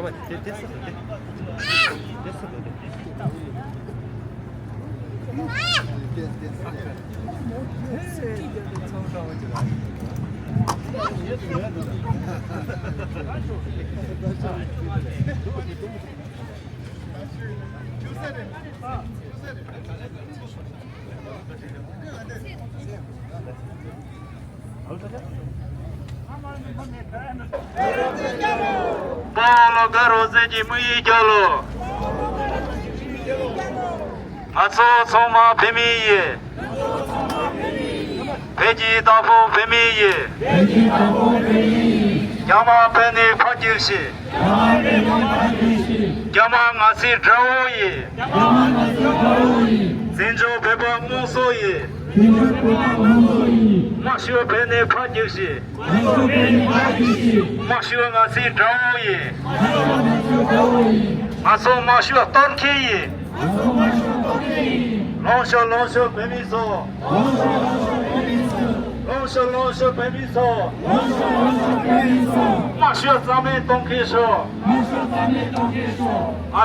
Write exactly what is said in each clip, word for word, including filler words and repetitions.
དཔའ་བོ་བློ་དགའ་རང་བཙན་གྱི་དམིགས་ཡུལ་རྒྱལ་ལོ། ང་ཚོ་ཚང་མ་བོད་མི་ཡིན། བོད་ཀྱི་བདག་པོ་བོད་མི་ཡིན། རྒྱ་དམར་བོད་ནས་ཕར་རྒྱུགས་ཤིག་རྒྱ་དམར་ང་ཚོའི་དགྲ་བོ་ཡིན། བཙན་བྱོལ་བོད་པ་དམངས་གཙོ་ཡིན། དམར་ཤོག་བོད་ནས་ཕར་རྒྱུགས་ཤིག་དམར་ཤོག་ང་ཚོའི་དགྲ་བོ་ཡིན། ང་ཚོ་དམར་ཤོག་གཏོར་མཁན་ཡིན། ལོངས་ཤོག་ལོངས་ཤོག་བོད་མི་ཚོ། ལོངས་ཤོག་ལོངས་ཤོག་བོད་མི་ཚོ། དམར་ཤོག་རྩ་མེད་གཏོང་མཁན་ཤོག་ང་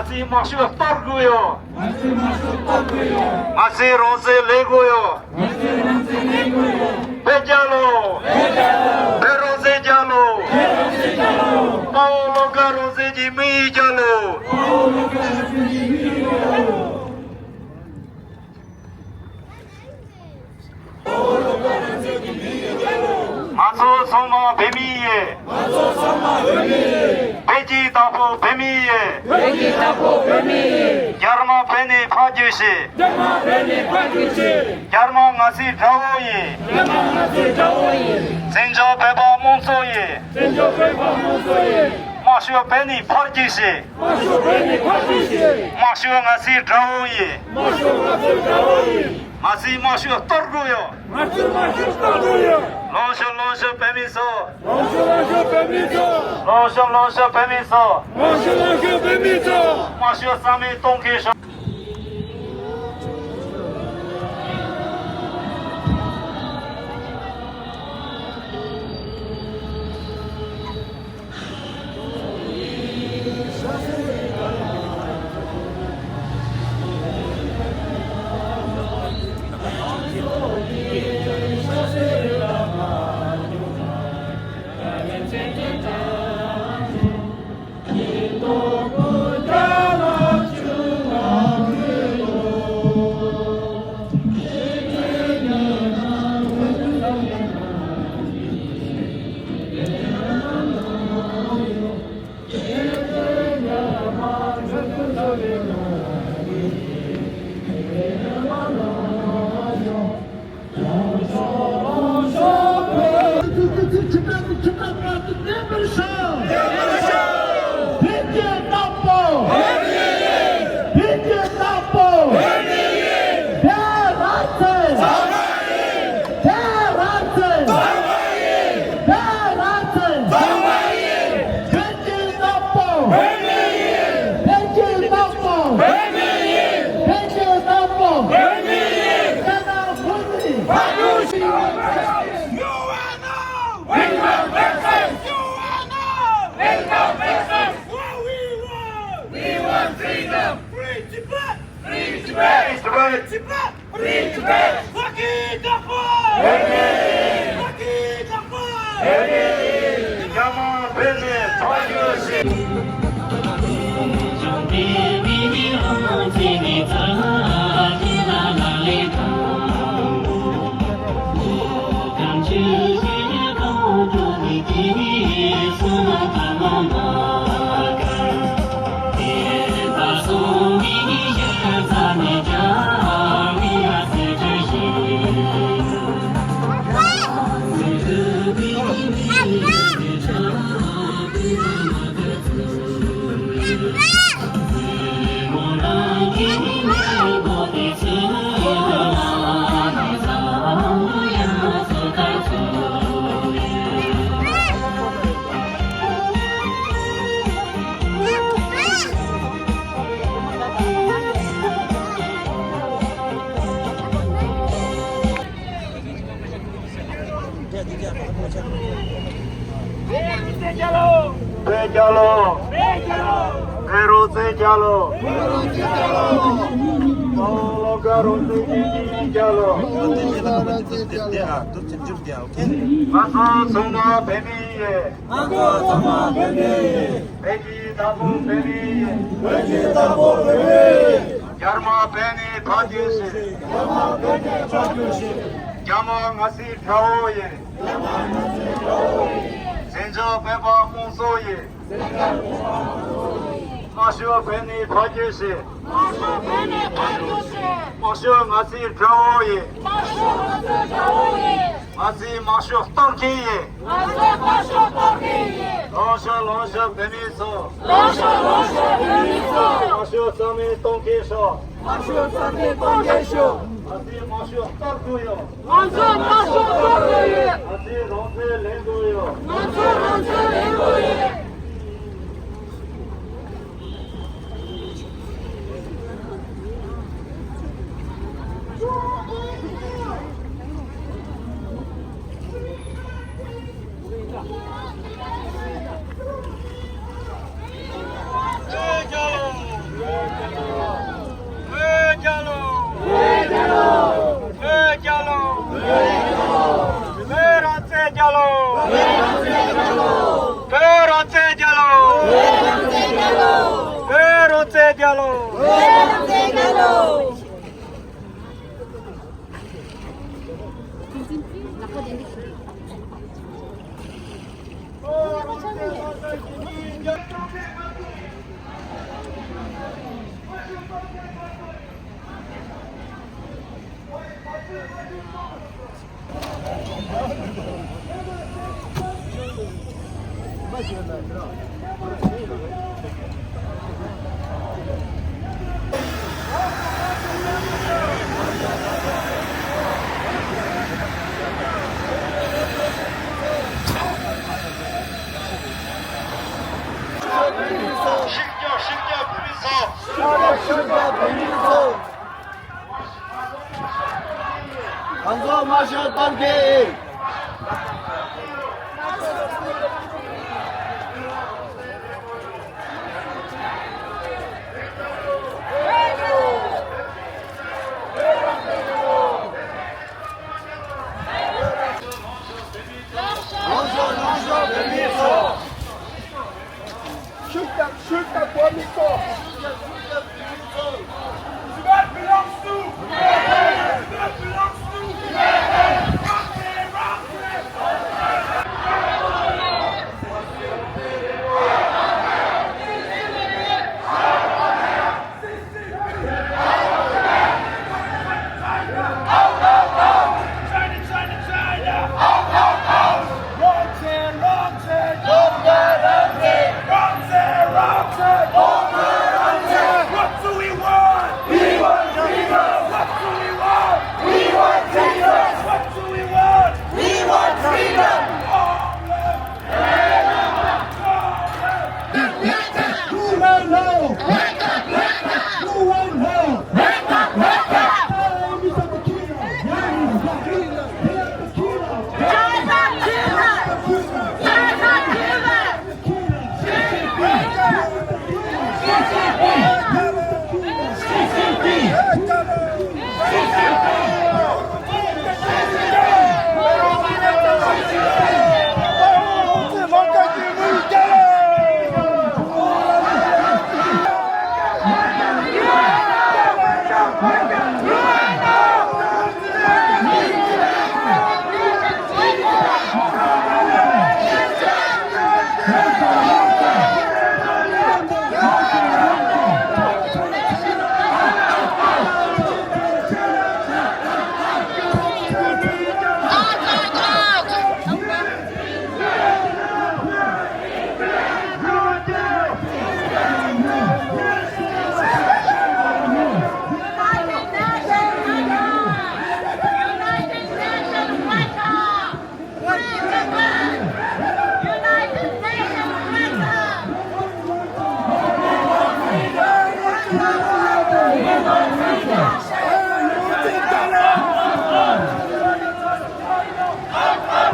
ཚོའི་དམར་ཤོག་གཏོར་དགོས་ཡོད། ང་ཚོའི་དམར་ཤོག་གཏོར་དགོས་ཡོད། ང་ཚོའི་རང་བཙན་ལེན་དགོས་ཡོད། ང་ཚོའི་རང་བཙན་ལེན་དགོས་ཡོད། བོད་རྒྱལ་ལོ། བོད་རྒྱལ་ལོ། བོད་རང་བཙན་རྒྱལ་ལོ། བོད་རང་བཙན་རྒྱལ་ལོ། དཔའ་བོ་བློ་དགའ་རང་བཙན་གྱི་དམིགས་ཡུལ་རྒྱལ་ལོ། དཔའ་བོ་བློ་དགའ་རང་བཙན་གྱི་དམིགས་ཡུལ་རྒྱལ་ལོ། ང་ཚོ་ཚང་མ་བོད་མི་ཡིན། ང་ཚོ་ཚང་མ་བོད་མི་ཡིན། བོད་ཀྱི་བདག་པོ་བོད་མི་ཡིན། བོད་ཀྱི་བདག་པོ་བོད་མི་ཡིན། རྒྱ་དམར་བོད་ནས་ཕར་རྒྱུགས་ཤིག་རྒྱ་དམར་བོད་ནས་ཕར་རྒྱུགས་ཤིག་རྒྱ་དམར་ང་ཚོའི་དགྲ་བོ་ཡིན། རྒྱ་དམར་ང་ཚོའི་དགྲ་བོ་ཡིན། བཙན་བྱོལ་བོད་པ་དམངས་གཙོ་ཡིན། བཙན་བྱོལ་བོད་པ་དམངས་གཙོ་ཡིན། དམར་ཤོག་བོད་ནས་ཕར་རྒྱུགས་ཤིག་དམར་ཤོག་བོད་ནས་ཕར་རྒྱུགས་ཤིག་དམར་ཤོག་ང་ཚོའི་དགྲ་བོ་ཡིན། དམར་ཤོག་ང་ཚོའི་དགྲ་བོ་ཡིན། ང་ཚོའི་དམར་ཤོག་གཏོར་དགོས་ཡོད། ང་ཚོའི་དམར་ཤོག་གཏོར་དགོས་ཡོད། ལོངས་ཤོག་ལོངས་ཤོག་བོད་མི་ཚོ། ལོངས་ཤོག་ལོངས་ཤོག་བོད་མི་ཚོ། ལོངས་ཤོག་ལོངས་ཤོག་བོད་མི་ཚོ། ལོངས་ཤོག་ལོངས་ཤོག་བོད་མི་ཚོ། དམར་ཤོག་རྩ་མེད་གཏོང་མཁན་ཤོག What we want? We want freedom! Free Tibet! Free Tibet! Free Tibet! Free Tibet! Lucky Dappa! Lucky Dappa! བོད་རང་བཙན་རྒྱལ་ལོ། བོད་རང་བཙན་རྒྱལ་ལོ། བོད་རང་བཙན་རྒྱལ་ལོ། བོད་རང་བཙན་རྒྱལ་ལོ། བོད་རང་བཙན་རྒྱལ་ལོ། བོད་རང་བཙན་རྒྱལ་ལོ། བོད་རང་བཙན་རྒྱལ་ལོ། ང་ཚོ་ཚང་མ་བོད་མི་ཡིན། ང་ཚོ་ཚང་མ་བོད་མི་ཡིན། བོད་ཀྱི་བདག་པོ་བོད་མི་ཡིན། བོད་ཀྱི་བདག་པོ་བོད་མི་ཡིན། རྒྱ་དམར་བོད་ནས་ཕར་རྒྱུགས་ཤིག་རྒྱ་དམར་བོད་ནས་ཕར་རྒྱུགས་ཤིག་རྒྱ་དམར་ང་ཚོའི་དགྲ་བོ་ཡིན། རྒྱ་དམར་ང་ཚོའི་དགྲ་བོ་ཡིན། བཙན་བྱོལ་བོད་པ་དམངས་གཙོ་ཡིན། བཙན་བྱོལ་བོད་པ་དམངས་གཙོ་ཡིན། དམར་ཤོག་བོད་ནས་ཕར་རྒྱུགས་ཤིག་དམར་ཤོག་བོད་ནས་ཕར་རྒྱུགས་ཤིག་དམར་ཤོག་ང་ཚོའི་དགྲ་བོ་ཡིན། དམར་ཤོག་ང་ཚོའི་དགྲ་བོ་ཡིན། ང་ཚོས་དམར་ཤོག་གཏོར་མཁན་ཡིན། ང་ཚོས་དམར་ཤོག་གཏོར་མཁན་ཡིན། ལོངས་ཤོག་ལོངས་ཤོག་བོད་མི་ཚོ། ལོངས་ཤོག་ལོངས་ཤོག་བོད་མི་ཚོ། དམར་ཤོག་རྩ་མེད་གཏོང་མཁན་ཤོག་དམར་ཤོག་རྩ་མེད་གཏོང་མཁན་ཤོག་ང་ཚོས་དམར་ཤོག་གཏོར་དགོས་ཡོད། ང་ཚོས་དམར་ཤོག་གཏོར་དགོས་ཡོད། ང་ཚོས་རང་བཙན་ལེན་དགོས་ཡོད། ང་ཚོས་རང་བཙན་ལེན་དགོས་ཡོད། ཤིག་རྒྱག་ཤིག་རྒྱག་བོད་མི་ཚོ། ང་ཚོ་དམར་ཤོག་གཏོར་མཁན་ཡིན། ལངས་ཤོག་ལངས་ཤོག་བོད་མི་ཚོ། ཤུགས་དང་ཤུགས་དང་བོད་མི་ཚོ། Tibet belongs to Tibet belongs to Tibet. What do we want? We want freedom. What do we want? We want freedom. What do we want? We want freedom.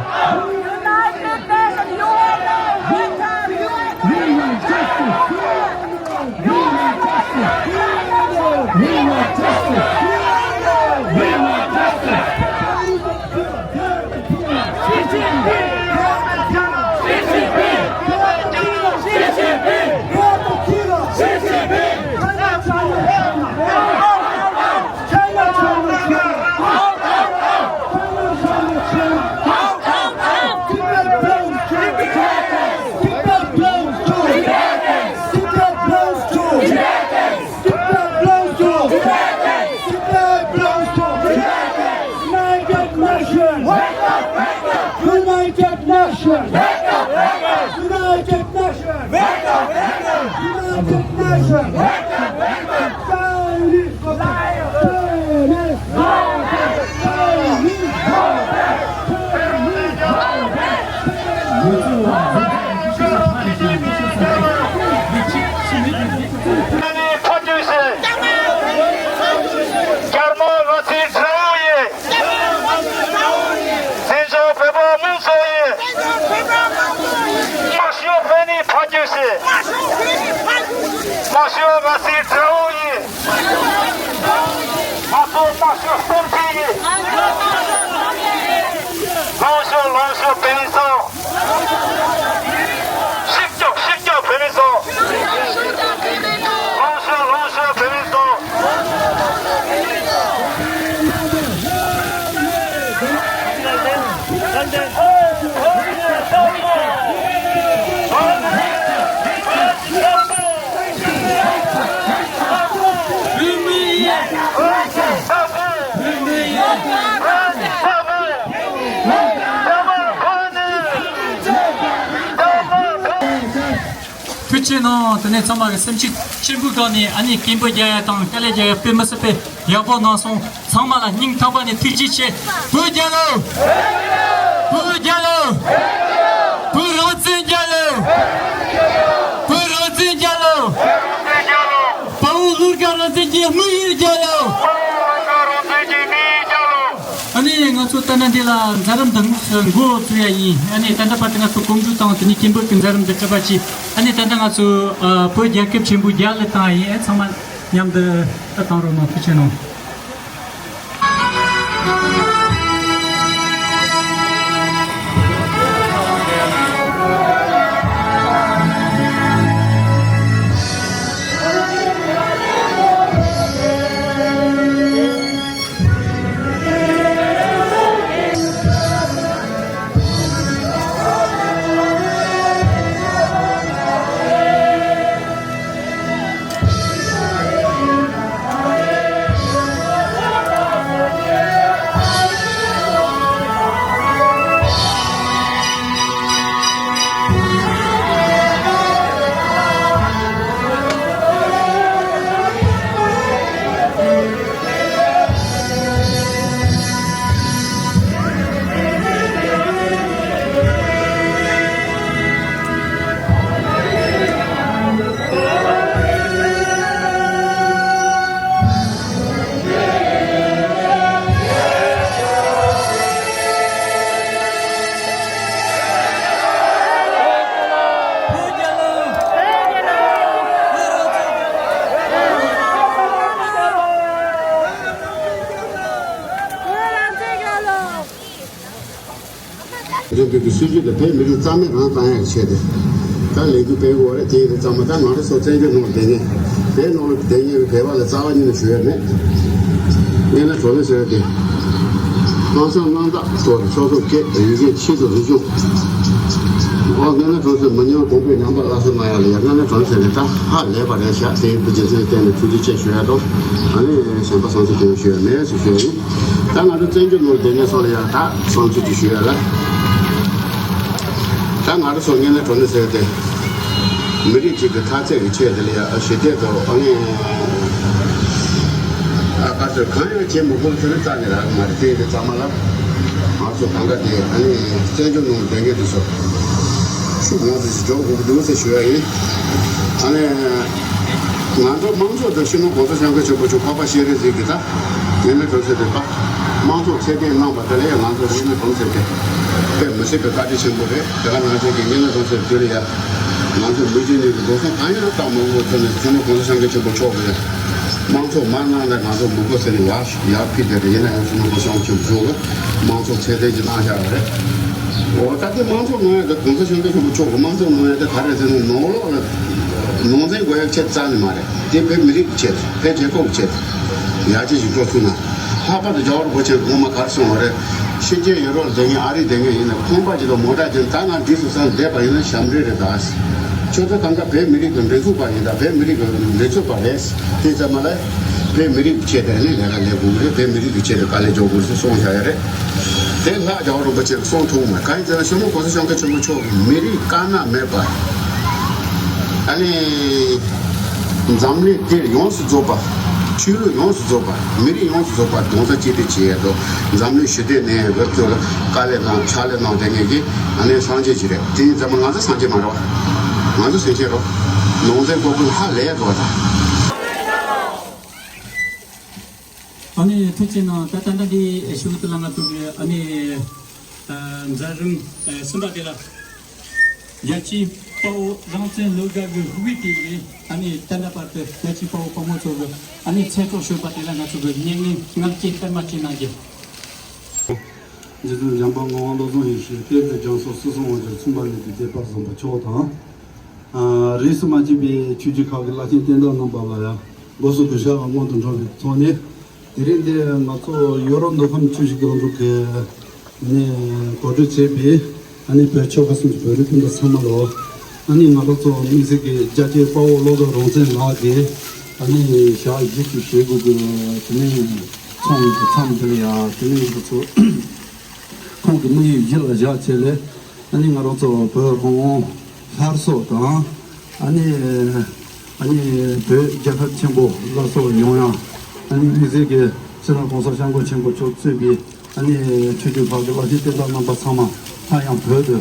United Nations, you have the Tibet belongs to Tibet belongs to Tibet belongs to United Nations. Wake up, wake up. United Nations. Wake up, wake up. United Nations. Wake up, wake up. United Nations. Wake up, wake up. Chinese go back. Chinese go back. Chinese go back. ཕར་འདུས་སེ། རྒྱལ་མོ་ལོ་ཙཱའི་དགྲ་བོ་ཡིན། བཙན་བྱོལ་བོད་པ་དམངས་གཙོ་ཡིན། དམར་ཤོག་བོད་ནས་ཕར་འདུས་སེ། དམར་ཤོག་ལོ་ཙཱའི་དགྲ་བོ་ཡིན། ང་ཚོ་དམར་ཤོག་གཏོར་རྒྱུ་ཡིན། ལངས་ཤོག་ལངས་ཤོག་བོད་མི་ཚོ། ཤིག་ཅོག་ཤིག་ཅོག་བོད་མི་ཚོ། ལངས་ཤོག་ལངས་ཤོག་བོད་མི་ཚོ། ཐུགས་རྗེ་གནང་། དེ་ནས་ཚང་མ་གི་སེམས་ཤུགས་ཆེན་པོའི་སྒང་ནས་ཨ་ནི་སྐད་འབོད་རྒྱག་ཡ་དང་དཀའ་ལས་རྒྱག་ཡ་དཔེ་མི་སྲིད་པའི་ཡག་པོ་གནང་སོང་། ཚང་མ་ལ་སྙིང་ཐག་པ་ནས་ཐུགས་རྗེ་ཆེ། བོད་རྒྱལ་ལོ། བོད་རྒྱལ་ལོ། བོད་རང་བཙན་རྒྱལ་ལོ། བོད་རང་བཙན་རྒྱལ་ལོ། དཔའ་བོ་ལྷུན་དཀར་རང་བཙན་གྱི་དམིགས་ཡུལ་རྒྱལ་ལོ། ཨ་ནི་ང་ཚོ་ད་ནི་འདི་ལ་མཛད་རིམ་འདི་འགོ་ཚུགས་ཡ་ཡིན། ཨ་ནི་ད་ལྟ་བར་དུ་ང་ཚོ་གོམ་བགྲོད་དང་དེ་ནས་སྐད་འབོད་ཀྱི་མཛད་རིམ་འདི་གྲུབ་པ་ཅིག་ཨ་ནི་ད་ལྟ་ང་ཚོ་ཨ་བོད་རྒྱལ་ཁབ་ཆེན་པོ་རྒྱལ་ལ་བཏང་ཡ་ཡིན། ཨ་ཚང་མ་མཉམ་དུ་ཨ་བཏང་རོགས་གནང་། ཐུགས་རྗེ་གནང་། རིམ་པའི་གི་སྲིད་ཇུས་དེ་བོད་མི་རིགས་རྩ་མེད་རང་བཏང་ཡག་གི་ཆེད་དུ། ད་ལས་འགུལ་སྤེལ་དགོས་རེད། དེ་ཡིན་དུས་ཙམ་པ་ད་ང་རང་ཚོ་བཙན་བྱོལ་ནང་ལ་བསྡད་མཁན། བོད་ནང་ལ་བསྡད་མཁན་གི་བོད་པ་ལ་རྩ་བ་ཉིད་ནས་ཞུ་ཡ་མེད། དངོས་གནས་དྲང་གནས་ཟེར་ཡ་དེ། ཧང་སང་དངངས་སྐྲག་ཚོར་སོ་སོ་སྐད་ཡི་གེ་ཕྱིས་སུ་རིག་སྦྱོང་། ཨོ་དངོས་གནས་དྲང་གནས་མི་ཉམས་གོང་འཕེལ་ཉམས་པ་སླར་གསོ་གནང་ཡ་ལ་ཡ་དངོས་གནས་དྲང་གནས་ཟེར་ནས་ད་ཧ་ལས་པ་རེད་ཤག་དེ་ཡིན་དུས་རྒྱལ་སྤྱིའི་སྟེང་ནས་ཐུགས་རྗེ་ཆེ་ཞུ་ཡ་དང་། ཨ་ནི་གཞན་པ་བསམ་ཚུལ་དེ་ཡང་ཞུ་ཡ་མེད་ཟེར་ཞུ་ཡ་ཡིན། ད་ང་ཚོ་བཙན་བྱོལ་ནང་བསྡད་མཁན་ཚོ་ལ་ཡང་ད་བསམ་ཚུལ་ཅིག་ཞུ་ཡ་ལ། ད་ང་ཚོ་ཚོ་དངོས་གནས་དྲང་གནས་ཟེར་ཏེ། མི་རིགས་གཅིག་གི་མཐའ་ཚད་ཀྱི་ཆེད་དུ་ལ་ཡང་ཞི་བདེ་དང་ཨ་ནི། ཨ་དཀའ་སྤྱད་གང་ཡང་བྱེད་མི་དགོས་ཟེར་ནས་རྩ་ནས་རག་གི་མ་རེད། དེ་ཡིན་དུས་ཚང་མ་ལ། ང་ཚོ་གང་ག་དེ་ཨ་ནི་བཙན་བྱོལ་ནང་བསྡད་མཁན་དེ་ཚོ། ཤུགས་ཡོངས་སུ་འཇོག་དགོས་ཀྱི་འདུག་ཟེར་ཞུ་ཡ་ཡིན། ཨ་ནི། ང་ཚོ་དམངས་གཙོ་དང་སྤྱི་ནོར་༸གོང་ས་༸སྐྱབས་མགོན་ཆེན་པོ་མཆོག་འཕགས་པ་སྤྱན་རས་གཟིགས་ཀྱིས་ད་དངོས་གནས་དྲང་གནས་ཟེར་ཏེ་ད་དམངས་གཙོ་ཚད་ལྡན་གནང་བ་དེ་ལ་ཡང་ང་ཚོ་དངོས་གནས་དྲང་གནས་ཟེར་ཏེ་དཔེ་མི་སྲིད་པའི་བཀའ་དྲིན་ཆེན་པོ་རེད། དེ་ག་ནང་བཞིན་གྱི་དངོས་གནས་དྲང་གནས་ཟེར་དུས་ལ་ཡང་ང་ཚོ་མི་རྒྱུ་ནོར་གྱི་འགྲོ་སོང་གང་ཡང་བཏང་མི་དགོས་ཚུལ་ནས་སྤྱི་ནོར་༸གོང་ས་༸སྐྱབས་མགོན་ཆེན་པོ་མཆོག་གིས་དམངས་གཙོ་མ་གནང་ན་ང་ཚོ་མི་དགོས་ཟེར་ནས་ཡར་ཡར་ཕུལ་བསྡད་དེ་ཡིན་ན་ཡང་སྤྱི་ནོར་༸གོང་ས་༸སྐྱབས་མགོན་ཆེན་པོ་མཆོག་གིས་དམངས་གཙོ་ཚད་ལྡན་ཅིག་གནང་བཞག་པ་རེད། འོ་ད་ལྟའི་དམངས་གཙོ་གནང་ཡ་དེ་གོང་ས་སྐྱབས་མགོན་ཆེན་པོ་མཆོག་གི་དམངས་གཙོ་གནང་ཡ་དེ་ག་རེ་ཟེར་ན་ནང་ལོགས་ལ་ནང་འཛིང་དགོས་ཡ་ཆེད་རྩ་ནས་མ་རེད། དེ་བོད་མི་རིགས་ཀྱི་ཆེད་དུ་བོད་རྒྱལ་ཁབ་ཀྱི་ཆེད་དུ་ཡར་རྒྱས་ཞིག་འགྲོ་ཐུབ་ན། ལྷག་པར་དུ་རྒྱལ་བ་རིན་པོ་ཆེ་ངོ་མ་ག་རེ་གསུངས་པ་རེད། ཕྱི་རྒྱལ་ཡུ་རོབ་ལ་བསྡད་མཁན་ཨ་རི་བསྡད་མཁན་ཡིན་ན་ཁང་པ་ཅིག་དང་མོ་ཊ་ཅིག་ད་ང་འདི་སུ་སང་བསྡད་པ་ཡིན་ན་ཞབས་འདྲེན་རེད་ད། ཁྱོད་ཚོ་གང་ག་བོད་མི་རིགས་ཀྱི་མགྲིན་ཚབ་པ་ཡིན་ད། བོད་མི་རིགས་ཀྱི་མགྲིན་ཚབ་པ་རེད། དེ་ཙམ་མ་ལས་བོད་མི་རིགས་ཀྱི་ཆེད་དུ་ནི་ལས་ཀ་ལས་དགོས་ཀྱི་རེད། བོད་མི་རིགས་ཀྱི་ཆེད་དུ་དཀའ་ལས་རྒྱག་དགོས་ཟེར་གསུངས་བཞག་ཡ་རེད། དེ་ལྷག་རྒྱལ་བ་རིན་པོ་ཆེ་གསུང་ཐུབ་མ་གང་ཡིན་ཟེར་ན་གཞོན་ནུ་གོང་ས་སྐྱབས་མགོན་ཆེན་པོ་མཆོག་གིས་མི་རིགས་དཀར་ནག་མེད་པར་ཨ་ནི་འཛམ་གླིང་འདིར་ཡོངས་སུ་རྫོགས་པ། ཆོས་ལུགས་ཡོངས་སུ་རྫོགས་པ། མི་རིགས་ཡོངས་སུ་རྫོགས་པ་གདུང་སེམས་གཅིག་སྒྲིལ་བྱེད་ཡས་དོ། འཛམ་གླིང་ཞི་བདེ་གནས་ཡས་དོ། དཀའ་ལས་དང་ཕྱག་ལས་གནང་བསྡད་མཁན་གྱི་ཨ་ནི་སངས་རྒྱས་ཅིག་རེད། དེ་ཡིན་ཙང་མ་ང་ཚོ་སངས་རྒྱས་མ་རེད་བ། ང་ཚོ་སེམས་ཅན་རོ། ནང་ཚན་སྐོར་པོ་ཧ་ལས་འགྲོ་བ་དང་། ཨ་ནི་ཐུགས་རྗེ་གནང་། ད་ད་ལྟ་འདི་ཞུ་དུ་ལ་ང་ཚོ་གི་ཨ་ནི་ཨ་མཛད་རིམ་ཨ་གསུམ་པ་དེ་ལ་རྒྱལ་གཅེས་དཔའ་བོ་རང་བཙན་བློ་དགའ་གི་དབུས་དེ་གི་ཨ་ནི་ད་ལྟ་བར་དུ་རྒྱལ་གཅེས་དཔའ་བོ་དཔའ་མོ་ཚོ་གི་ཨ་ནི་མཚན་སྒྲོག་ཞུས་པ་དེ་ལ་ང་ཚོ་གི་སྙན་ངག་ངག་བཅད་སྟར་མ་བཅད་གནང་རྒྱུ། རྗེ་བཙུན་འཇམ་དཔལ་ངག་དབང་བློ་བཟང་ཡེ་ཤེས། དཔལ་ལྡན་རྒྱ་མཚོ་སྲིད་གསུམ་དབང་ཕྱུག་མཚུངས་པ་མེད་པའི་བདེ་བར་བཟང་པོ་མཆོག་དང་། ཨ་རིས་སུ་མ་ཆད་པའི་ཆོས་བརྒྱུད་ཁག་གི་བླ་ཆེན་བསྟན་བདག་རྣམ་པ་ལ་ཡང་སྒོ་གསུམ་གུས་ཕྱག་ལ་སྔོན་དུ་འགྲོ་བའི་ཐོག་ནས། དེ་རིང་འདིར་ང་ཚོ་ཡོ་རོབ་མདོ་ཁམས་ཆུ་བཞི་སྒང་དྲུག་གི་ནས་གོ་སྒྲིག་བྱས་པའི་ཨ་ནི་བོད་ཆོལ་ཁ་གསུམ་གྱི་བོད་རིགས་སྤུན་ཟླ་ཚང་མ་ལོ། ཨ་ནི་ང་རང་ཚོ་དམིགས་བསལ་གྱི་རྒྱལ་གཅེས་དཔའ་བོ་བློ་དགའ་རང་བཙན་ལགས་ཀྱིས་ཨ་ནི་ཞག་བཞི་བཅུ་ཞེ་དགུ་གི་དེ་ནས་ཚོགས་ཀྱི་མཚམས་འདིར་ཡང་དེ་ནས་ང་ཚོ་ཁོང་གི་དམིགས་ཡུལ་གཞི་ལ་བཞག་བྱས་ལས། ཨ་ནི་ང་རང་ཚོ་བོད་རང་དབང་སླར་གསོ་དང་། ཨ་ནི་ཨ་ནི་བོད་རྒྱལ་ཁབ་ཆེན་པོ་སླར་གསོ་ཡོང་ཡ། ཨ་ནི་དམིགས་བསལ་གྱི་སྤྱི་ནོར་གོང་ས་སྐྱབས་མགོན་ཆེན་པོ་མཆོག་གཙོས་པའི་ཨ་ནི་ཆོས་བརྒྱུད་ཁག་གི་བླ་ཆེན་བསྟན་བདག་རྣམ་པ་ཚང་མ་སླར་ཡང་བོད་དུ་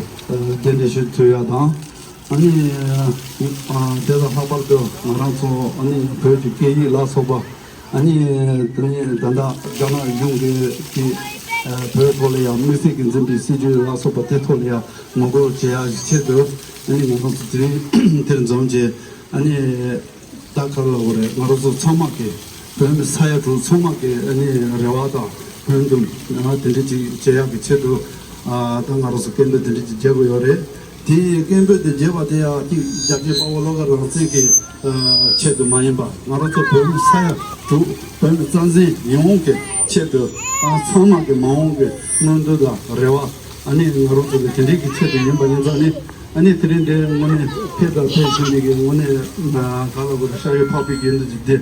གདན་འདྲེན་ཞུ་ཐུབ་ཡ་དང་། ཨ་ནི་ཨ་དེ་ལ་ལྷག་པར་དུ་ང་རང་ཚོ་ཨ་ནི་བོད་ཀྱི་སྐད་ཡིག་ལ་སོགས་པ། ཨ་ནི་དེ་ནས་ད་ལྟ་རྒྱ་ནག་གཞུང་གིས་ཀྱི་བོད་ཐོག་ལ་ཡང་དམིགས་བསལ་གྱི་འཛིན་པའི་སྲིད་ཇུས་ལ་སོགས་པ་དེ་ཐོག་ལ་ཡང་ངོ་རྒོལ་བྱེད་ཡག་གི་ཆེད་དུ། ཨ་ནི་ང་རང་ཚོ་དེ་རིང་དེར་འཛོམས་བྱས། ཨ་ནི་ད་ག་རེ་ལབ་དགོས་རེད། ང་རང་ཚོ་ཚང་མ་གི་བོད་མི་ས་ཡ་དྲུག་ཚང་མ་གི་ཨ་ནི་རེ་བ་དང་ཕན་འདུན་དེ་འདྲ་ཅིག་བྱེད་ཡག་གི་ཆེད་དུ། ཨ་ད་ང་རང་ཚོ་སྐད་འབོད་དེ་འདྲ་ཅིག་བྱེད་དགོས་ཡོད་རེད། དེ་ཡི་སྐད་འབོད་དེ་བརྗེད་པ་དེ་ཡང་གཅིག་རྒྱལ་གཅེས་དཔའ་བོ་བློ་དགའ་རང་བཙན་གྱི་ཆེད་དུ་མ་ཡིན་པ། ང་རང་ཚོ་བོད་མི་ས་ཡ་དྲུག་བོད་མི་རྩ་འཛིན་ཡོངས་ཀྱི་ཆེད་དུ། ཨ་ཚང་མ་གི་མ་འོངས་ཀྱི་མངོན་འདོད་དང་རེ་བ། ཨ་ནི་ང་རང་ཚོ་གི་དེ་འདྲའི་གི་ཆེད་དུ་ཡིན་པ་ཡིན་ཙང་ནི། ཨ་ནི་དེ་རིང་འདིར་དངོས་གནས་ཕེབས་དང་ཕེབས་བཞིན་པའི་གི་དངོས་གནས་ག་ལ་གོ་ཤ་ཡོད་འཕགས་པའི་དགེ་འདུན་གྱི་སྡེ་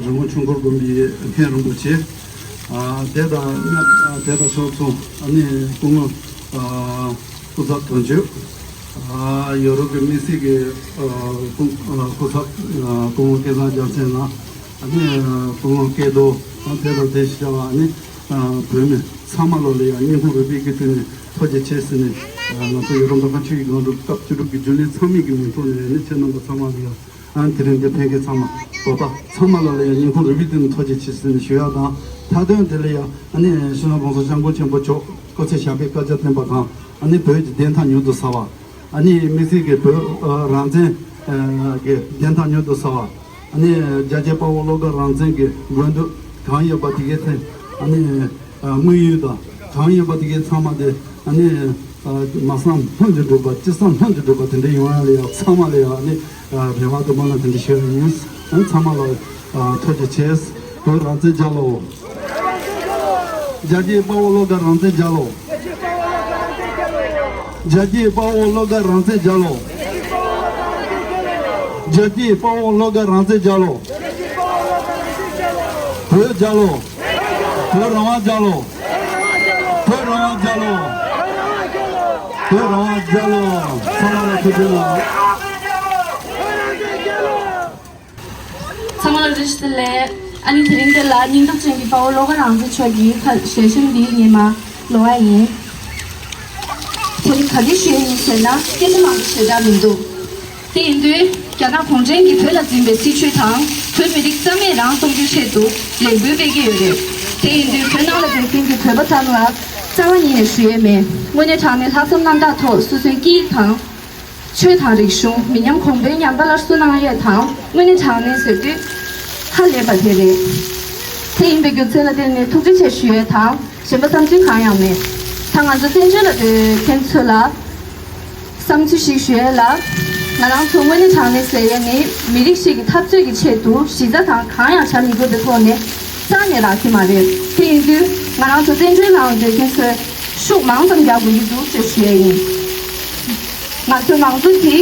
རི་མོ་ཆོས་འཁོར་དགོན་པའི་མཁན་རིན་པོ་ཆེ། ཨ་དེ་དང་མཉམ་ཨ་དེ་དང་ཕྱོགས་མཚུངས་ཨ་ནི་སྐུ་ངོ་ཨ་སྐུ་ཚབ་དོན་གཅོད། ཨ་ཡོ་རོབ་ཀྱི་དམིགས་བསལ་གྱི་ཨ་སྐུ་ཨ་སྐུ་ཚབ་ཨ་སྐུ་ངོ་སྐལ་བཟང་རྒྱལ་མཚན་ལགས། ཨ་ནི་ཨ་སྐུ་ངོ་སྐལ་རྡོ། ཨ་དེ་དང་དེ་བཞིན་བྱ་བ་ཨ་ནི་ཨ་བོད་མི་ཚང་མ་ལོ་ལ་ཡང་སྙིང་ཁུང་རུས་པའི་དཀྱིལ་དུ་ནས་ཐུགས་རྗེ་ཆེ་ཟེར་ནས། ཨ་ང་ཚོ་ཡོ་རོབ་མདོ་ཁམས་ཆུ་བཞི་སྒང་དྲུག་སྐབས་བཅུ་དྲུག་གི་རྒྱུན་ལས་ཚང་མའི་གི་མིང་ཐོག་ནས་ཨ་ནི་ཁྱེད་རྣམ་པ་ཚང་མ་ལ་ཡང་ཨ་ནི་དེ་རིང་འདིར་ཕེབས་མཁན་ཚང་མ་བོད་པ་ཚང་མ་ལོ་ལ་ཡང་སྙིང་ཁུང་རུས་པའི་དཀྱིལ་ནས་ཐུགས་རྗེ་ཆེ་ཟེར་ནས་ཞུ་ཡག་དང་། མཐའ་དོན་དེ་ལ་ཡང་ཨ་ནི་སྤྱི་ནོར་གོང་ས་སྐྱབས་མགོན་ཆེན་པོ་མཆོག་སྐུ་ཚེ་ཞབས་པད་བསྐལ་བརྒྱར་བརྟན་པ་དང་། ཨ་ནི་བོད་ཀྱི་བདེན་མཐའ་མྱུར་དུ་གསལ་བ། ཨ་ནི་དམིགས་བསལ་གྱི་བོད་ཨ་རང་བཙན་ཨ་གྱི་བདེན་མཐའ་མྱུར་དུ་གསལ་བ། ཨ་ནི་རྒྱལ་གཅེས་དཔའ་བོ་བློ་དགའ་རང་བཙན་གྱི་མགོན་དུ་གང་ཡོད་པ་དེ་གའི་ཚེ། ཨ་ནི་ཨ་དམིགས་ཡུལ་དང་གང་ཡོད་པ་དེ་གའི་ཚང་མ་དེ། ཨ་ནི་ཨ་མ་བསམ་ལྷུན་གྱིས་འགྲུབ་པ། ཅི་བསམ་ལྷུན་གྱིས་འགྲུབ་པ་དེ་འདྲ་ཡོང་ཡག་ལ་ཡང་ཚང་མ་ལ་ཡང་ཨ་ནི་ཨ་རེ་བ་དང་སྨོན་ལམ་དེ་འདྲ་ཞུ་ཡག་ཡིན། ཨ་ནི་ཚང་མ་ལ་ཨ་ཐུགས་རྗེ་ཆེ། བོད་རང་བཙན་རྒྱལ་ལོ། རྒྱལ་གཅེས་དཔའ་བོ་བློ་དགའ་རང་བཙན་རྒྱལ་ལོ། རྒྱལ་གཅེས་དཔའ་བོ་བློ་དགའ་རང་བཙན་རྒྱལ་ལོ། རྒྱལ་གཅེས་དཔའ་བོ་བློ་དགའ་རང་བཙན་རྒྱལ་ལོ། བོད་རྒྱལ་ལོ། བོད་རང་དབང་རྒྱལ་ལོ། བོད་རང་དབང་རྒྱལ་ལོ། བོད་རང་དབང་རྒྱལ་ལོ། ཚང་མ་ལ་ཐུགས་རྗེ་གནང་། ཚང་མ་ལ་བཀྲ་ཤིས་བདེ་ལེགས། ཨ་ནི་དེ་རིང་འདི་ལ་སྙིང་སྟོབས་ཅན་གྱི་དཔའ་བོ་བློ་དགའ་རང་བཙན་མཆོག་གི་ཁ་ཞལ་ཆེམས་འདི་ངས་མར་ཀློག་པ་ཡིན། དེ་རིང་ག་འདྲ་ཞུ་ཡ་ཡིན་ཟེར་ན་སྐད་ཆ་མང་པོ་བྱེད་སྟངས་མི་འདུག་དེ་ཡིན་དུས་རྒྱ་ནག་གུང་ཁྲན་གྱིས་བོད་ལ་འཛིན་པའི་སྲིད་བྱུས་དང་བོད་མི་རིགས་རྩ་མེད་རང་གཏོང་རྒྱུའི་ཆེད་དུ་ལས་འགུལ་སྤེལ་གྱི་ཡོད་རེད། དེ་ཡིན་དུས་བོད་ནང་ལ་སྡོད་མཁན་གྱི་བོད་པ་ཚང་ལ་རྩ་བ་ཉིད་ནས་ཞུ་ཡས་མེད། དངོས་གནས་དྲང་གནས་ལྷག་བསམ་རྣམ་དག་ཐོག་སོ་སོའི་སྐད་ཡིག་དང་། ཆོས་དང་རིག་གཞུང་མི་ཉམས་གོང་འཕེལ་ཉམས་པ་སླར་གསོ་གནང་ཡས་དང་། དངོས་གནས་དྲང་གནས་ཟེར་དུས་ཧ་ལས་པ་དེ་རེད། དེ་ཡིན་པའི་རྒྱུ་མཚན་ལ་བརྟེན་ནས་ཐུགས་རྗེ་ཆེ་ཞུ་ཡས་དང་གཞན་པ་བསམ་ཚུལ་གང་ཡང་མེད། ད་ ད་ང་ཚོ་བཙན་བྱོལ་ལ་སྡོད་མཁན་ཚོ་ལ་བསམ་ཚུལ་ཞིག་ཞུ་ཡས་ལ། ང་རང་ཚོ་དངོས་གནས་དྲང་གནས་ཟེར་ཡས་ནི་མི་རིགས་ཤིག་གི་འཐབ་རྩོད་ཀྱི་ཆེད་དུ་གཞི་རྩ་དང་གང་ཡང་བྱ་མི་དགོས་པའི་ཐོག་ནས་རྩ་ནས་རག་གི་མ་རེད། དེ་ཡིན་དུས་ང་རང་ཚོ་བཙན་བྱོལ་ནང་སྡོད་མཁན་ཚོས་ཤུགས་མང་ཙམ་རྒྱག་དགོས་ཀྱི་འདུག་ཅེས་ཞུ་ཡས་ཡིན། ང་ཚོའི་མང་གཙོ་དེ་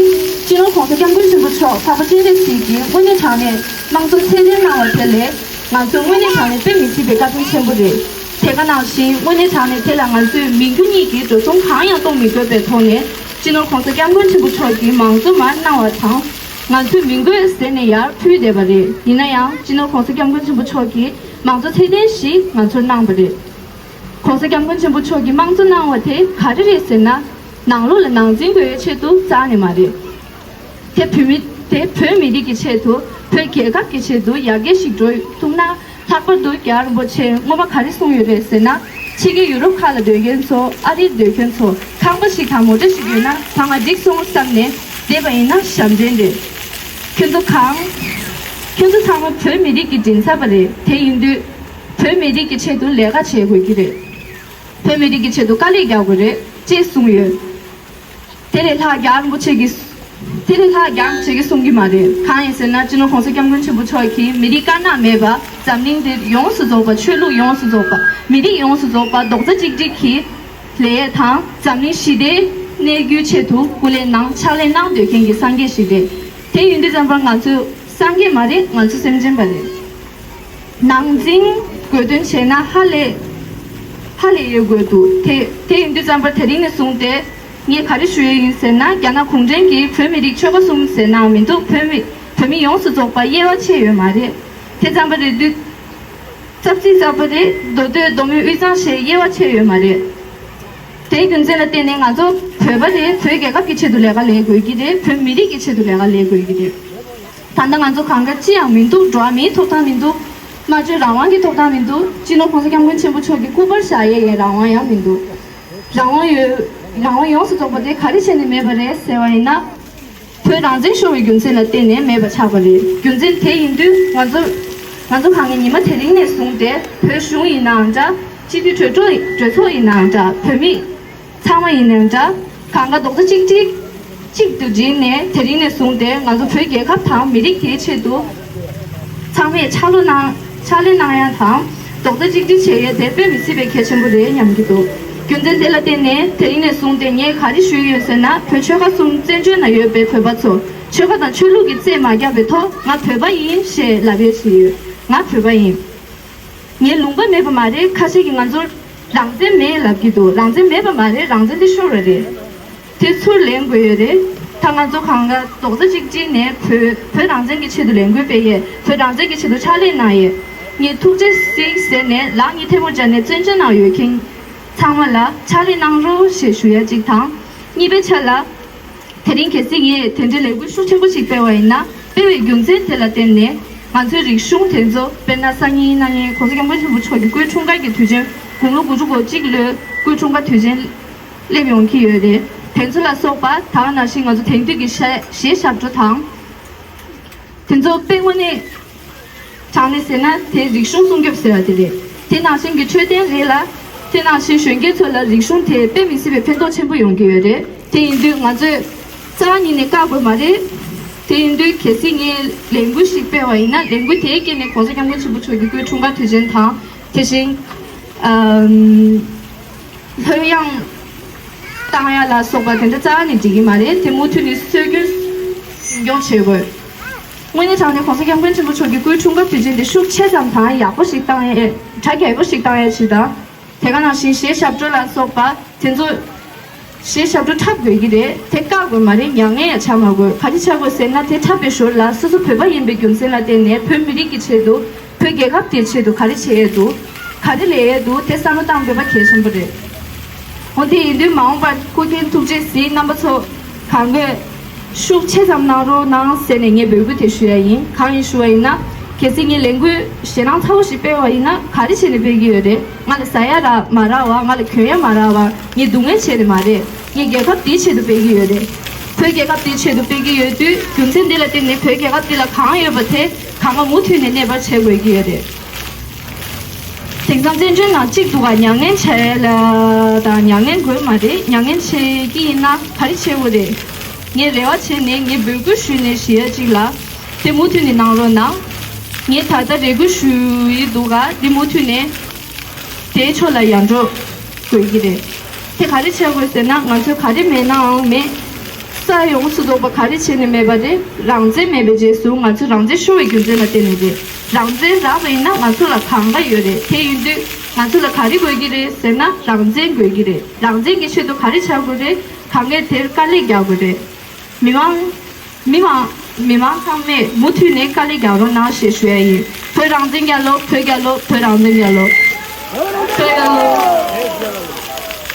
སྤྱི་ནོར་༸གོང་ས་༸སྐྱབས་མགོན་ཆེན་པོ་མཆོག་འཕགས་པ་སྤྱན་རས་གཟིགས་ཀྱིས་དངོས་གནས་དྲང་གནས་དམངས་གཙོ་ཚད་ལྡན་གནང་བ་དེ་ལས་ང་ཚོ་དངོས་གནས་དྲང་གནས་དཔེ་མི་སྲིད་པའི་བཀའ་དྲིན་ཆེན་པོ་རེད། དེ་ག་ནང་བཞིན་དངོས་གནས་དྲང་གནས་དེ་ལ་ང་ཚོས་མི་རྒྱུ་གཉིས་ཀྱི་འགྲོ་སོང་གང་ཡང་གཏོང་མི་དགོས་པའི་ཐོག་ནས་སྤྱི་ནོར་༸གོང་ས་༸སྐྱབས་མགོན་ཆེན་པོ་མཆོག་གིས་མང་གཙོ་མར་གནང་བ་དང་། ང་ཚོས་མི་དགོས་ཟེར་ནས་ཡར་ཕུལ་བསྡད་པ་རེད། ཡིན་ན་ཡང་སྤྱི་ནོར་༸གོང་ས་༸སྐྱབས་མགོན་ཆེན་པོ་མཆོག་གིས་མང་གཙོ་ཚད་ལྡན་ཞིག་ང་ཚོར་གནང་བ་རེད། ༸གོང་ས་༸སྐྱབས་མགོན་ཆེན་པོ་མཆོག་གིས་དམངས་གཙོ་གནང་བ་དེ་ག་རེ་རེད་ཟེར་ན། ནང་ལོགས་ལ་ནང་འཛིང་དགོས་ཡའི་ཆེད་དུ་རྩ་ནས་མ་རེད། དེ་བོད་མི་དེ་བོད་མི་རིགས་ཀྱི་ཆེད་དུ། བོད་རྒྱལ་ཁབ་ཀྱི་ཆེད་དུ་ཡར་རྒྱས་ཤིག་འགྲོ་ཐུབ་ན། ལྷག་པར་དུ་རྒྱལ་བ་རིན་པོ་ཆེས་སྔོན་མ་ག་རེ་གསུངས་ཡོད་རེད་ཟེར་ན། ཕྱི་རྒྱལ་ཡུ་རོབ་ཁག་ལ་སྡོད་མཁན་ཚོ། ཨ་རིར་སྡོད་མཁན་ཚོ། ཁང་པ་ཞིག་དང་མོ་ཊ་ཞིག་ཡོད་ན་ད་ང་འགྲིག་སོང་བསམ་ནས་བསྡད་པ་ཡིན་ན་ཞབས་འདྲེན་རེད། ཁྱོད་ཚོ་གང་། ཁྱོད་ཚོ་ཚང་མ་བོད་མི་རིགས་ཀྱི་མགྲིན་ཚབ་པ་རེད། དེ་ཡིན་དུས་བོད་མི་རིགས་ཀྱི་ཆེད་དུ་ལས་ཀ་བྱེད་དགོས་ཀྱི་རེད། བོད་མི་རིགས་ཀྱི་ཆེད་དུ་དཀའ་ལས་རྒྱག་དགོས་རེད་ཅེས་གསུངས་ཡོད། དེ་ལས་ལྷག་རྒྱལ་བ་རིན་པོ་ཆེ་གིས། དེ་ལས་ལྷག་རྒྱལ་བ་རིན་པོ་ཆེ་གིས་གསུང་གི་མ་རེད། གང་ཡིན་ཟེར་ན་སྤྱི་ནོར་༸གོང་ས་༸སྐྱབས་མགོན་ཆེན་པོ་མཆོག་གིས་མི་རིགས་དཀར་ནག་མེད་པ། འཛམ་གླིང་འདིར་ཡོངས་སུ་རྫོགས་པ། ཆོས་ལུགས་ཡོངས་སུ་རྫོགས་པ། མི་རིགས་ཡོངས་སུ་རྫོགས་པ་རྡོག་རྩ་གཅིག་སྒྲིལ་གྱིས་ལས་དང་འཛམ་གླིང་ཞི་བདེའི་གནས་རྒྱུའི་ཆེད་དུ་སྐུ་ལས་གནང་ཕྱག་ལས་གནང་སྡོད་མཁན་གྱི་སངས་རྒྱས་ཤིག་རེད། དེ་ཡིན་དུས་ཙམ་པར་ང་ཚོས་སངས་རྒྱས་མ་རེད། ང་ཚོ་སེམས་ཅན་པ་རེད། ནང་འཛིང་དགོས་དོན་བྱས་ན་ཧ་ལས། ཧ་ལས་ཡོད་དགོས་འདུག་དེ་དེ་ཡིན་དུས་ཙམ་པར་དེ་རིང་ནས་བཟུང་སྟེ་ངས་ག་རེ་ཞུ་ཡས་ཡིན་ཟེར་ན། རྒྱ་ནག་གུང་ཁྲན་གྱིས་བོད་མི་རིགས་ཆོལ་ཁ་གསུམ་ཟེར་ནའང་མི་འདུག་བོད་མི་བོད་མི་ཡོངས་སུ་རྫོགས་པ་དབྱེ་བ་ཕྱེ་ཡོད་མ་རེད། དེ་ཙམ་པ་རེད་དུས། ཙག་ཙིག་ཙག་པ་རེད། མདོ་སྟོད་མདོ་སྨད་དབུས་གཙང་ཞེས་དབྱེ་བ་ཕྱེ་ཡོད་མ་རེད། དེའི་རྒྱུ་མཚན་ལ་བརྟེན་ནས་ང་ཚོ་བོད་པ་རེད། བོད་རྒྱལ་ཁབ་ཀྱི་ཆེད་དུ་ལས་ཀ་ལས་དགོས་ཀྱི་རེད། བོད་མི་རིགས་ཀྱི་ཆེད་དུ་ལས་ཀ་ལས་དགོས་ཀྱི་རེད། ད་ལྟ་ང་ཚོ་གང་ག་ཅི་ཡང་མི་འདུག་འགྲོ་བ་མིའི་ཐོབ་ཐང་མི་འདུག་སྨྲ་བརྗོད་རང་དབང་གི་ཐོབ་ཐང་མི་འདུག་སྤྱི་ནོར་༸གོང་ས་༸སྐྱབས་མགོན་ཆེན་པོ་མཆོག་གི་སྐུ་པར་བཞག་ཡས་ཡའི་རང་དབང་ཡང་མི་འདུག་རང་དབང་ཡོད། རང་དབང་ཡོངས་སུ་རྫོགས་པ་དེ་ག་རེ་བྱས་ནས་མེད་པ་རེད་ཟེར་བ་ཡིན་ན། བོད་རང་བཙན་ཤོར་བའི་རྒྱུ་མཚན་ལ་བརྟེན་ནས་མེད་པ་ཆགས་པ་རེད། རྒྱུ་མཚན་དེ་ཡིན་དུས་ང་ཚོ། ང་ཚོ་གང་གི་ཉི་མ་དེ་རིང་ནས་བཟུང་སྟེ་བོད་གཞུང་ཡིན་ནའང་འདྲ། སྤྱི་འཐུས་གྲོས་ཚོགས་གྲོས་ཚོགས་ཡིན་ནའང་འདྲ། བོད་མི་ཚང་མ་ཡིན་ནའང་འདྲ། གང་ག་རྡོག་རྩ་གཅིག་སྒྲིལ་གཅིག་ཏུ་བསྒྲིལ་ནས་དེ་རིང་ནས་བཟུང་སྟེ་ང་ཚོ་བོད་རྒྱལ་ཁབ་དང་མི་རིགས་དེའི་ཆེད་དུ་ཚང་མས་ཕྱག་ལོ་གནང་། ཕྱག་ལས་གནང་ཡ་དང་རྡོག་རྩ་གཅིག་སྒྲིལ་བྱེད་ཡས་དེ་དཔེ་མི་སྲིད་པའི་གལ་ཆེན་པོ་རེད་སྙམ་གྱི་འདུག་རྒྱུ་མཚན་དེ་ལ་བརྟེན་ནས་དེ་རིང་ནས་བཟུང་སྟེ་ངས་ག་རེ་ཞུ་གི་ཡོད་ཟེར་ན། བོད་ཆོལ་ཁ་གསུམ་བཙན་བྱོལ་ན་ཡོད་པའི་བོད་པ་ཚོ། ཆོལ་ཁ་དང་ཆོས་ལུགས་ཀྱི་རྩིས་མ་བརྒྱབ་པའི་ཐོག་ང་བོད་པ་ཡིན་ཞེས་ལབ་ཡས་ཞིག་ཡོད། ང་བོད་པ་ཡིན། ངའི་ལུང་པ་མེད་པ་མ་རེད། ཁ་ཤས་ཀྱིས་ང་ཚོར་རང་བཙན་མེད་ལབ་ཀྱི་འདུག་རང་བཙན་མེད་པ་མ་རེད། རང་བཙན་དེ་ཤོར་བ་རེད། དེ་ཚུར་ལེན་དགོས་ཡོད་རེད། ད་ང་ཚོ་གང་ག་རྡོག་རྩ་གཅིག་སྒྲིལ་ནས་བོད་བོད་རང་བཙན་གྱི་ཆེད་དུ་ལས་འགུལ་སྤེལ་ཡས། བོད་རང་བཙན་གྱི་ཆེད་དུ་ཕྱག་ལས་གནང་ཡས། ངས་ཐུགས་རྗེ་གཟིགས་ཟེར་ནས་ལག་གཉིས་ཐལ་མོ་སྦྱར་ནས་བཙན་བྱོལ་ནང་ཡོད་མཁན་ཚང་མ་ལ་ཕྱག་ལས་གནང་རོགས་ཞེས་ཞུ་ཡ་གཅིག་དང་། གཉིས་པའི་ཆ་ལ། དེ་རིང་གལ་སྲིད་ངས་དེ་འདྲའི་ལས་འགུལ་ཤུགས་ཆེན་པོ་ཞིག་སྤེལ་བ་ཡིན་ན། སྤེལ་བའི་རྒྱུ་མཚན་དེ་ལ་བརྟེན་ནས་ང་ཚོའི་རིག་གཞུང་དེ་ཚོ། དཔེར་ན་སང་ཉིན་གནངས་ཉིན་༸གོང་ས་༸སྐྱབས་མགོན་ཆེན་པོ་མཆོག་གི་སྐུའི་འཁྲུངས་སྐར་གྱི་དུས་ཆེན། དགུང་ལོ་དགུ་བཅུ་གོ་གཅིག་ལོའི་སྐུའི་འཁྲུངས་སྐར་དུས་ཆེན་སླེབས་ཡོང་གི་ཡོད་རེད། དེ་ཚོ་ལ་སོགས་པ་ད་ག་ནང་བཞིན་ང་ཚོ་དེང་དུས་ཀྱི་གཞས་གཞས་ཞབས་བྲོ་དང་། དེ་ཚོ་དཔེ་དངོས་གནས་དྲང་གནས་ཟེར་ན་དེ་རིག་གཞུང་སྲུང་སྐྱོབ་ཟེར་བ་དེ་རེད། དེ་ནང་བཞིན་གྱི་འཕྲོད་བསྟེན་རེད་ལ། དེ་ནང་བཞིན་གཞོན་སྐྱེས་ཚོ་ལ་རིག་གཞུང་དེ་དཔེ་མི་སྲིད་པའི་ཕན་ཐོགས་ཆེན་པོ་ཡོང་གི་ཡོད་རེད། དེ་ཡིན་དུས་ང་ཚོས་རྩ་བ་ཉིད་ནས་བཀག་དགོས་མ་རེད། དེ་ཡིན་དུས་གལ་སྲིད་ངས་ལས་འགུལ་ཞིག་སྤེལ་བ་ཡིན་ན། ལས་འགུལ་དེའི་དཀྱིལ་ནས་༸གོང་ས་༸སྐྱབས་མགོན་ཆེན་པོ་མཆོག་གི་སྐུའི་འཁྲུངས་སྐར་དུས་ཆེན་དང་། དེ་བཞིན། ཨམ། ལྷོད་ཡངས་བཏང་ཡ་ལ་སོགས་པ་དེ་འདྲ་རྩ་བ་ནས་འགྲིག་གི་མ་རེད། དེ་མུ་མཐུད་ནས་སྲོལ་རྒྱུན་རྒྱུན་འཁྱོངས་བྱེད་དགོས། དངོས་གནས་དྲང་གནས་༸གོང་ས་༸སྐྱབས་མགོན་ཆེན་པོ་མཆོག་གི་སྐུའི་འཁྲུངས་སྐར་དུས་ཆེན་དེ་ཤུགས་ཆེ་ཙམ་དང་ཡག་པོ་ཞིག་བཏང་ཡས། གྲ་རྒྱས་པོ་ཞིག་བཏང་ཡས་ཞིག་དང་། དེ་ག་ནང་བཞིན་གཞས་ཞབས་བྲོ་ལ་སོགས་པ་དེ་ཚོ། གཞས་ཞབས་བྲོ་འཁྲབ་དགོས་ཀྱི་རེད། དེ་བཀག་དགོས་མ་རེད། མྱ་ངན་ཡང་བྱ་མ་དགོས། ག་རེ་བྱ་དགོས་ཟེར་ན། དེ་འཁྲབ་པའི་ཞོར་ལ་སོ་སོ་བོད་པ་ཡིན་པའི་རྒྱུ་མཚན་ལ་བརྟེན་ནས་བོད་མི་རིགས་ཀྱི་ཆེད་དུ། བོད་རྒྱལ་ཁབ་དེའི་ཆེད་དུ་ག་རེ་བྱེད་ཡས་འདུག་ག་རེ་ལས་ཡས་འདུག་དེ་བསམ་བློ་བཏང་དགོས་པ་གལ་ཆེན་པོ་རེད། འོ་དེ་ཡིན་དུས་མ་འོངས་པར་སྐུ་མཁྱེན་ཐུགས་རྗེ་གཟིགས། རྣམ་པ་ཚོ་གང་གས་ཤུགས་ཆེ་ཙམ་གནང་རོགས་གནང་ཟེར་ནས་ངས་འབོད་སྐུལ་དེ་ཞུ་ཡ་ཡིན། གང་ཡིན་ཞུ་བ་ཡིན་ན། གལ་སྲིད་ངས་ལས་འགུལ་ཞེད་སྣང་ཚ་བོ་ཞིག་སྤེལ་བ་ཡིན་ན། ག་རེ་བྱས་ནས་སྤེལ་གྱི་ཡོད་རེད། ང་ལ་ཟ་ཡ་རག་མ་རག་པ། ང་ལ་གྱོན་ཡ་མ་རག་པ། ངས་སྡུག་བསྔལ་བྱས་ནས་མ་རེད། ངས་རྒྱལ་ཁབ་འདིའི་ཆེད་དུ་སྤེལ་གྱི་ཡོད་རེད། བོད་རྒྱལ་ཁབ་འདིའི་ཆེད་དུ་སྤེལ་གྱི་ཡོད་དུས། རྒྱུ་མཚན་འདི་ལ་བརྟེན་ནས་བོད་རྒྱལ་ཁབ་འདི་ལ་གང་ཡོད་པ་དེ་གང་ག་མུ་མཐུད་ནས་གནས་པར་བྱེད་དགོས་ཀྱི་ཡོད་རེད། དེང་སང་བཙན་བྱོལ་ནང་གཅིག་འདུག་ག་མྱ་ངན་བྱས་ལ་དང་མྱ་ངན་དགོས་མ་རེད། མྱ་ངན་བྱེད་ཀྱི་ཡིན་ན་ག་རེ་བྱེད་དགོས་རེད། ངས་རེ་བ་བྱས་ནས་ངས་འབོད་སྐུལ་ཞུས་ནས་ཞུ་ཡ་གཅིག་ལ། དེ་མུ་མཐུད་ནས་གནང་རོགས་གནང་། ངས་ད་ལྟ་རེ་སྐུལ་ཞུ་ཡི་འདུག་ག་འདི་མུ་མཐུད་ནས་དེའི་ཕྱོགས་ལ་ཡར་འགྲོ་དགོས་ཀྱི་རེད། དེ་ག་རེ་བྱེད་དགོས་ཟེར་ན་ང་ཚོས་ག་རེ་མེད་ནའང་མེད། ས་ཡོངས་སུ་རྫོགས་པ་ག་རེ་བྱས་ནས་མེད་པ་རེད། རང་བཙན་མེད་པའི་རྗེས་སུ་ང་ཚོས་རང་བཙན་ཤོར་བའི་རྒྱུ་མཚན་ལ་བརྟེན་ནས་རེད། རང་བཙན་རག་པ་ཡིན་ན་ང་ཚོ་ལ་གང་ག་ཡོད་རེད། དེ་ཡིན་དུས་ང་ཚོ་ལ་ག་རེ་དགོས་ཀྱི་རེད་ཟེར་ན་རང་བཙན་དགོས་ཀྱི་རེད། རང་བཙན་གྱི་ཆེད་དུ་ག་རེ་བྱ་དགོས་རེད། གང་གས་དེར་དཀའ་ལས་རྒྱག་དགོས་རེད། མི་མང་མི་མང་མི་མང་ཚང་མས་མུ་མཐུད་ནས་དཀའ་ལས་རྒྱག་རོགས་གནང་ཞེས་ཞུ་ཡ་ཡིན། བོད་རང་བཙན་རྒྱལ་ལོ། བོད་རྒྱལ་ལོ། བོད་རང་བཙན་རྒྱལ་ལོ། བོད་རྒྱལ་ལོ།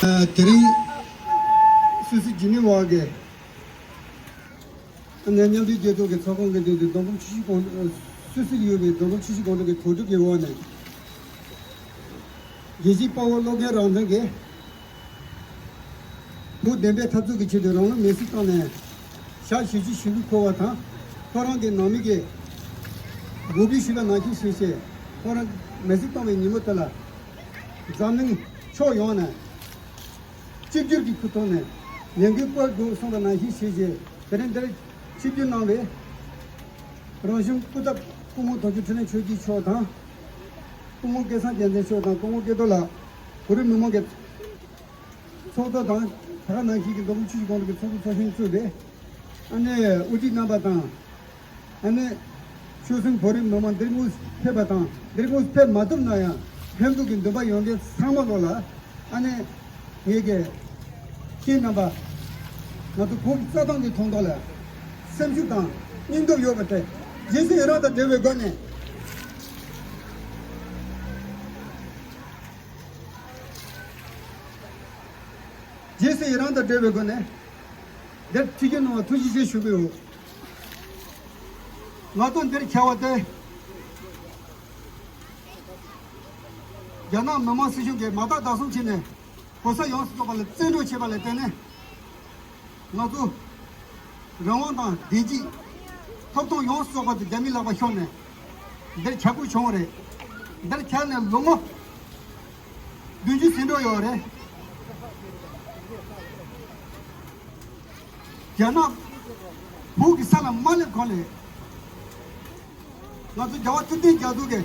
ཨ། དེ་རིང་སུད་སི་ཇི་ནི་ཝ་གི་ཨ་ནེ་མཉམ་འབྲེལ་རྒྱལ་ཚོགས་ཀྱི་ཚོགས་ཁང་གི་སྟེང་དུ་མདོ་ཁམས་ཆུ་བཞི་སྒང་། སུད་སི་ལ་ཡོད་པའི་མདོ་ཁམས་ཆུ་བཞི་སྒང་དྲུག་གི་གྲོས་ཁྲིད་ཀྱི་འོག་ནས། རྒྱལ་གཅེས་དཔའ་བོ་བློ་དགའ་རང་བཙན་གྱིས་བོད་བདེན་པའི་འཐབ་རྩོད་ཀྱི་ཆེད་དུ་རང་ལུས་མེར་སྲེག་བཏང་ནས་ཞག་བཞི་བཅུ་ཞེ་དགུ་འཁོར་བ་དང་། ཁོ་རང་གི་ནང་མི་གིས་འབོད་སྐུལ་ཞུས་པ་ནང་བཞིན་བྱས་བྱས། ཁོ་རང་མེར་སྲེག་བཏང་བའི་ཉིན་མོ་དེ་ལ་འཛམ་གླིང་ཕྱོགས་ཡོངས་ནས་གཅིག་གྱུར་གྱི་ཁུ་ཐོག་ནས་ལས་འགུལ་སྤེལ་དགོས་གསུངས་པ་ནང་བཞིན་བྱས་བྱས། དེ་རིང་འདིར་ཆིབས་བསྒྱུར་གནང་བའི་རང་གཞུང་སྐུ་ཚབ་སྐུ་ངོ་དོན་གཅོད་འཕྲིན་ལས་ཆོས་སྐྱིད་མཆོག་དང་། སྐུ་ངོ་སྐལ་བཟང་རྒྱལ་མཚན་མཆོག་དང་། སྐུ་ངོ་སྐལ་རྡོར་ལགས། བོད་རིགས་མི་མང་གི་ཚོགས་གཙོ་དང་། ད་ག་ནང་བཞིན་གྱི་མདོ་ཁམས་ཆུ་བཞི་སྒང་དྲུག་གི་ཚོགས་གཙོ་ཚོགས་གཞོན་གཙོས་པའི་ཨ་ནེ་དབུ་ཁྲིད་རྣམ་པ་དང་། ཨ་ནེ་ཆོལ་གསུམ་བོད་རིགས་མི་མང་འདིར་དངོས་སུ་ཕེབས་པ་དང་། འདིར་དངོས་སུ་ཕེབས་མ་ཐུབ་ན་ཡང་ཕེབས་འདོད་ཀྱི་འདུན་པ་ཡོད་མཁན་ཚང་མ་ལོ་ལ། ཨ་ནེ་ངེད་ཀྱི་ཁྱེད་རྣམ་པ་ང་ཚོ་བོད་ཀྱི་རྩ་དོན་གྱི་དོན་དག་ལ་སེམས་ཤུགས་དང་སྙིང་སྟོབས་ཡོད་པ་དེ་རྗེས་སུ་ཡི་རང་དང་འབྲེལ་བའི་སྒོ་ནས། རྗེས་སུ་ཡི་རང་དང་འབྲེལ་བའི་སྒོ་ནས་འདིར་ཆིབས་བསྒྱུར་གནང་བར་ཐུགས་རྗེ་ཆེ་ཞུ་གི་ཡོད། ང་ཚོ་འདིར་བྱ་བ་དེ་རྒྱ་ནག་མི་དམངས་སྲིད་གཞུང་གིས་མ་དག་ཟླ་གསུམ་ཕྱིན་ནས་བོད་ས་ཡོངས་སུ་རྫོགས་པ་ལ་བཙན་འཕྲོག་བྱས་པ་ལ་བརྟེན་ནས། ང་ཚོ་རང་དབང་དང་བདེ་སྐྱིད་ཐོབ་ཐང་ཡོངས་སུ་རྫོགས་པ་དེ་རྒྱ་མིའི་ལག་པར་ཤོར་ནས་འདིར་ཁྱབ་ཁུལ་བྱུང་བ་རེད། འདིར་ཁྱབ་ནས་ལོ་ངོ་བདུན་ཅུ་ཟིན་འགྲོ་ཡོད་རེད། རྒྱ་ནག་བོད་ཀྱི་ས་ལ་མ་སླེབས་གོང་ནས། ང་ཚོ་རྒྱལ་བ་ཐུབ་བསྟན་རྒྱ་མཚོ་གིས་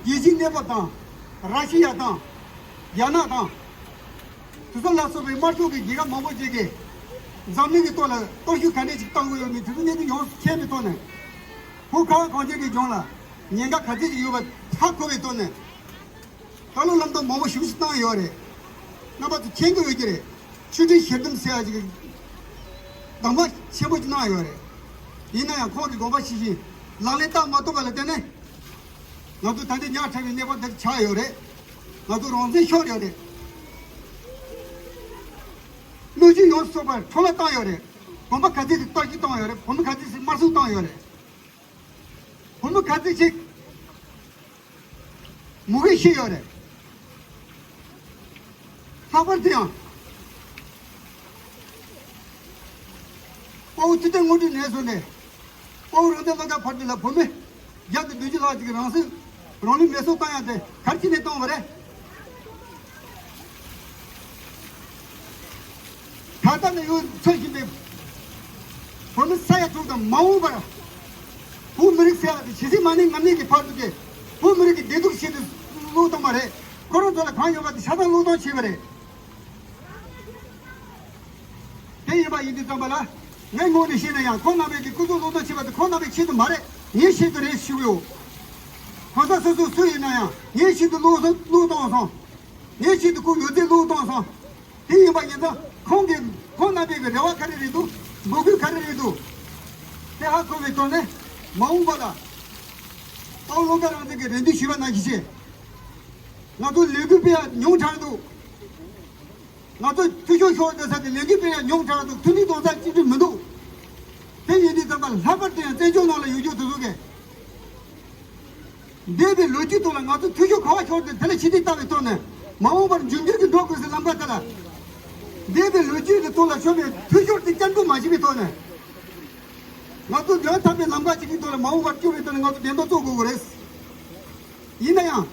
རྒྱལ་སྤྱིའི་གནས་བབ་དང་། ར་ཤི་ཡ་དང་། རྒྱ་ནག་དང་། དེ་ཚོ་ལ་སོགས་པའི་དམར་ཤོག་གི་རྒྱལ་ཁབ་མང་པོ་ཅིག་གིས་འཛམ་གླིང་གི་ཐོག་ལ་གཏོར་བཤིག་ག་འདྲས་ཅིག་བཏང་གི་ཡོད་མེད་དེ་ཚོ་གནད་དོན་ཡོངས་སུ་མཁྱེན་པའི་ཐོག་ནས། བོད་ཁ་བ་གངས་ཅན་གྱི་ལྗོངས་ལ་ཉེན་ཁ་ག་ཚད་ཅིག་ཡོད་པ་ཧ་གོ་བའི་ཐོག་ནས། བཀའ་སློབ་ལམ་སྟོན་མང་པོ་ཞིབ་ཞིབ་བཏང་ཡོད་རེད། རྣམ་པ་ཚོ་མཁྱེན་གྱི་ཡོད་ཀྱི་རེད། ཆོས་ཁྲིམས་ཞལ་འདེབས་ཟེར་ཡ་ཅིག་གདམ་ག་ཆེན་པོ་ཅིག་གནང་ཡོད་རེད། ཡིན་ན་ཡང་ཁོང་གི་དགོངས་པ་ཇི་བཞིན་ལག་ལེན་བསྟར་མ་ཐུབ་པ་ལ་བརྟེན་ནས། ང་ཚོ་ད་ལྟའི་ཉག་ཕྲ་བའི་གནས་བབ་འདིར་ཆགས་ཡོད་རེད། ང་ཚོ་རང་བཙན་ཤོར་ཡོད་རེད། སྣོད་བཅུད་ཡོངས་སུ་རྫོགས་པ་འཕྲོ་བརླག་བཏང་ཡོད་རེད། བོད་མི་ག་ཚད་ཅིག་གཏོར་བཤིག་བཏང་ཡོད་རེད། བོད་མི་ག་ཚད་ཅིག་དམར་གསོད་བཏང་ཡོད་རེད། བོད་མི་ག་ཚད་ཅིག་མུ་གེས་ཤི་ཡོད་རེད། ལྷག་པར་དུ་ཡང་། དཔའ་བོ་ཐུབ་བསྟན་དངོས་གྲུབ་ནས་བཟུང་ནས། དཔའ་བོ་རང་བཙན་བློ་དགའ་བར་དུ་ལ་བོད་མི་བརྒྱ་དང་བདུན་ཅུ་ལྷག་ཅིག་གིས་རང་སྲོག་རང་ལུས་མེ་སྲེག་བཏང་ཡག་དེ་ག་རེ་བྱས་ནས་བཏང་བ་རེད། ད་ལྟ་ནས་ཡོད་ཚོད་བཞིན་པའི་བོད་མི་ས་ཡ་དྲུག་དང་མ་འོངས་པར་བོད་མི་རིགས་ཟེར་བ་དེ་ཇི་སྲིད་མ་ནས་ངམ་ནས་ཀྱི་བར་དུ་དེ་བོད་མི་རིགས་ཀྱི་བདེ་སྡུག་ཆེད་དུ་བློས་བཏང་བ་རེད། ཁོ་རང་ཚོ་ལ་གང་ཡོད་པ་དེ་ཆ་ཚང་བློས་བཏང་བྱས་པ་རེད། དེ་ཡིན་པ་ཡིན་དུས་ཙམ་པ་ལ་ངའི་ངོས་ནས་བཤད་ན་ཡང་ཁོང་རྣམ་པས་ཀྱི་སྐུ་ཚབ་བློས་བཏང་བྱས་པ་དེ་ཁོང་རྣམ་པའི་ཆེད་དུ་མ་རེད། ངའི་ཆེད་དུ་རེད་ཞུ་གི་ཡོད། གང་ཟག་སོ་སོ་སུ་ཡིན་ན་ཡང་ངའི་ཆེད་དུ་བློས་བཏང་བློས་བཏང་སོང་། ངའི་ཆེད་དུ་སྐུ་ཡོད་ཚད་བློས་བཏང་སོང་། དེ་ཡིན་པ་ཡིན་ཙང་ཁོང་གིས་ཁོང་རྣམ་པའི་གི་རེ་བ་ག་རེ་རེད་འདུག་འབོད་སྐུལ་ག་རེ་རེད་འདུག་དེ་ཧ་གོ་བའི་ཐོག་ནས་མ་འོངས་པ་ལ་དཔའ་བོ་བློ་དགའ་རང་བཙན་གྱིས་རེ་འདུན་ཞུས་པ་ནང་བཞིན་བྱས། ང་ཚོ་ལས་འགུལ་སྤེལ་ཡ་ཉུང་དྲགས་འདུག་ང་ཚོ་འཐུས་ཤོར་ཤོར་བསྡད་ས་དེ་ལས་འགུལ་སྤེལ་ཡ་ཉུང་དྲགས་འདུག་མཐུན་སྒྲིལ་གཏོང་ས་གཅིག་སྒྲིལ་མི་འདུག་དེ་ཡིན་དུས་ཙམ་པ་ལྷག་པར་དུ་ཡང་བཙན་བྱོལ་ནང་ལ་ཡོད་རྒྱུ་དེ་ཚོ་གིས། འདས་པའི་ལོ་རྒྱུས་ཐོག་ལ་ང་ཚོ་འཐུས་ཤོར་ག་བ་ཤོར་ཏེ་དེ་ལ་ཕྱིར་འཐེན་བཏང་བའི་ཐོག་ནས་མ་འོངས་པར་འབྱུང་འགྱུར་གྱི་འགྲོ་དགོས་སའི་ལམ་ཁ་དེ་ལ། འདས་པའི་ལོ་རྒྱུས་ཀྱི་ཐོག་ལ་ཤོར་བའི་འཐུས་ཤོར་དེ་བསྐྱར་འགྲོ་མ་བྱེད་པའི་ཐོག་ནས། ང་ཚོ་འགྲོ་ཐབས་པའི་ལམ་ཁ་ཅིག་གི་ཐོག་ལ་མ་འོངས་པར་སྐྱོད་པའི་ཐོག་ནས་ང་ཚོ་བདེན་མཐའ་རྩོད་དགོས་ཀྱི་རེད། ཡིན་ན་ཡང་།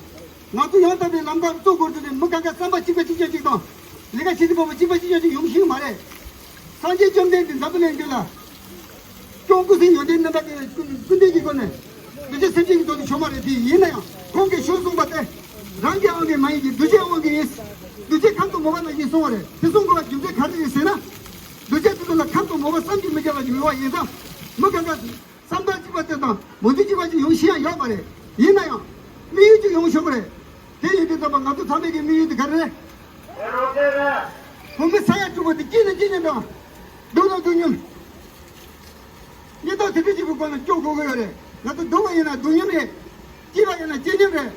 ང་ཚོ་ཡང་དག་པའི་ལམ་ཁ་གཙོ་བོར་ཏེ་མི་གང་ག་བསམ་པ་གཅིག་པ་གཅིག་རྐྱང་གཅིག་དང་། ལས་ཀ་བྱེད་དུས་པ་པ་གཅིག་པ་གཅིག་རྐྱང་གཅིག་ཡོང་ཤེས་ཀྱི་མ་རེད། སངས་རྒྱས་བཅོམ་ལྡན་འདས་འཛམ་བུ་གླིང་འདི་ལ། སྐྱོང་སྐུ་ཚེ་ཡོན་ཏན་རྣམ་པ་ཀུན་ཀུན་ལྡན་གྱི་སྒོ་ནས། གདུལ་བྱ་སེམས་ཅན་གྱི་དོན་དུ་བྱུང་བ་རེད་དེ། ཡིན་ན་ཡང་ཁོང་གིས་ཞུས་གསུངས་པ་སྟེ། རང་གི་དབང་གིས་མ་ཡིན་གྱི་གདུལ་བྱའི་དབང་གིས་ཡིན། གདུལ་བྱའི་ཁམས་དང་མོས་པ་ན་ཡིན་གསུངས་པ་རེད། དེ་གསུང་དགོས་པ་རྒྱུ་མཚན་ག་རེ་རེད་ཟེར་ན། གདུལ་བྱ་དེ་ཚོ་ལ་ཁམས་དང་མོས་པ་བསམ་གྱིས་མི་ཁྱབ་པ་ཞིག་ཡོད་པ་ཡིན་ཙང་། མི་གང་ག་བསམ་པ་གཅིག་པ་དེ་དང་མོས་འདུན་གཅིག་པ་ཅིག་ཡོང་ཤེས་ཡ་ཡོད་མ་རེད། ཡིན་ན་ཡང་དམིགས་ཡུལ་གཅིག་ཡོང་ཆོག་གི་རེད། དེ་ཡིན་དུས་ཙམ་པ་ང་ཚོ་ཚང་མའི་གི་དམིགས་ཡུལ་དེ་ག་རེ་རེད། བོད་མི་ས་ཡ་དྲུག་པོ་དེ་སྐྱིད་ན་སྐྱིད་མཉམ་དང་། སྡུག་ན་སྡུག་མཉམ། གནས་སྟངས་དེ་འདྲ་ཅིག་གི་སྒོ་ནས་སྐྱོང་དགོས་ཀྱི་ཡོད་རེད། ང་ཚོ་སྡུག་པ་ཡིན་ན་སྡུག་མཉམ་རེད། སྐྱིད་པ་ཡིན་ན་སྐྱིད་མཉམ་རེད།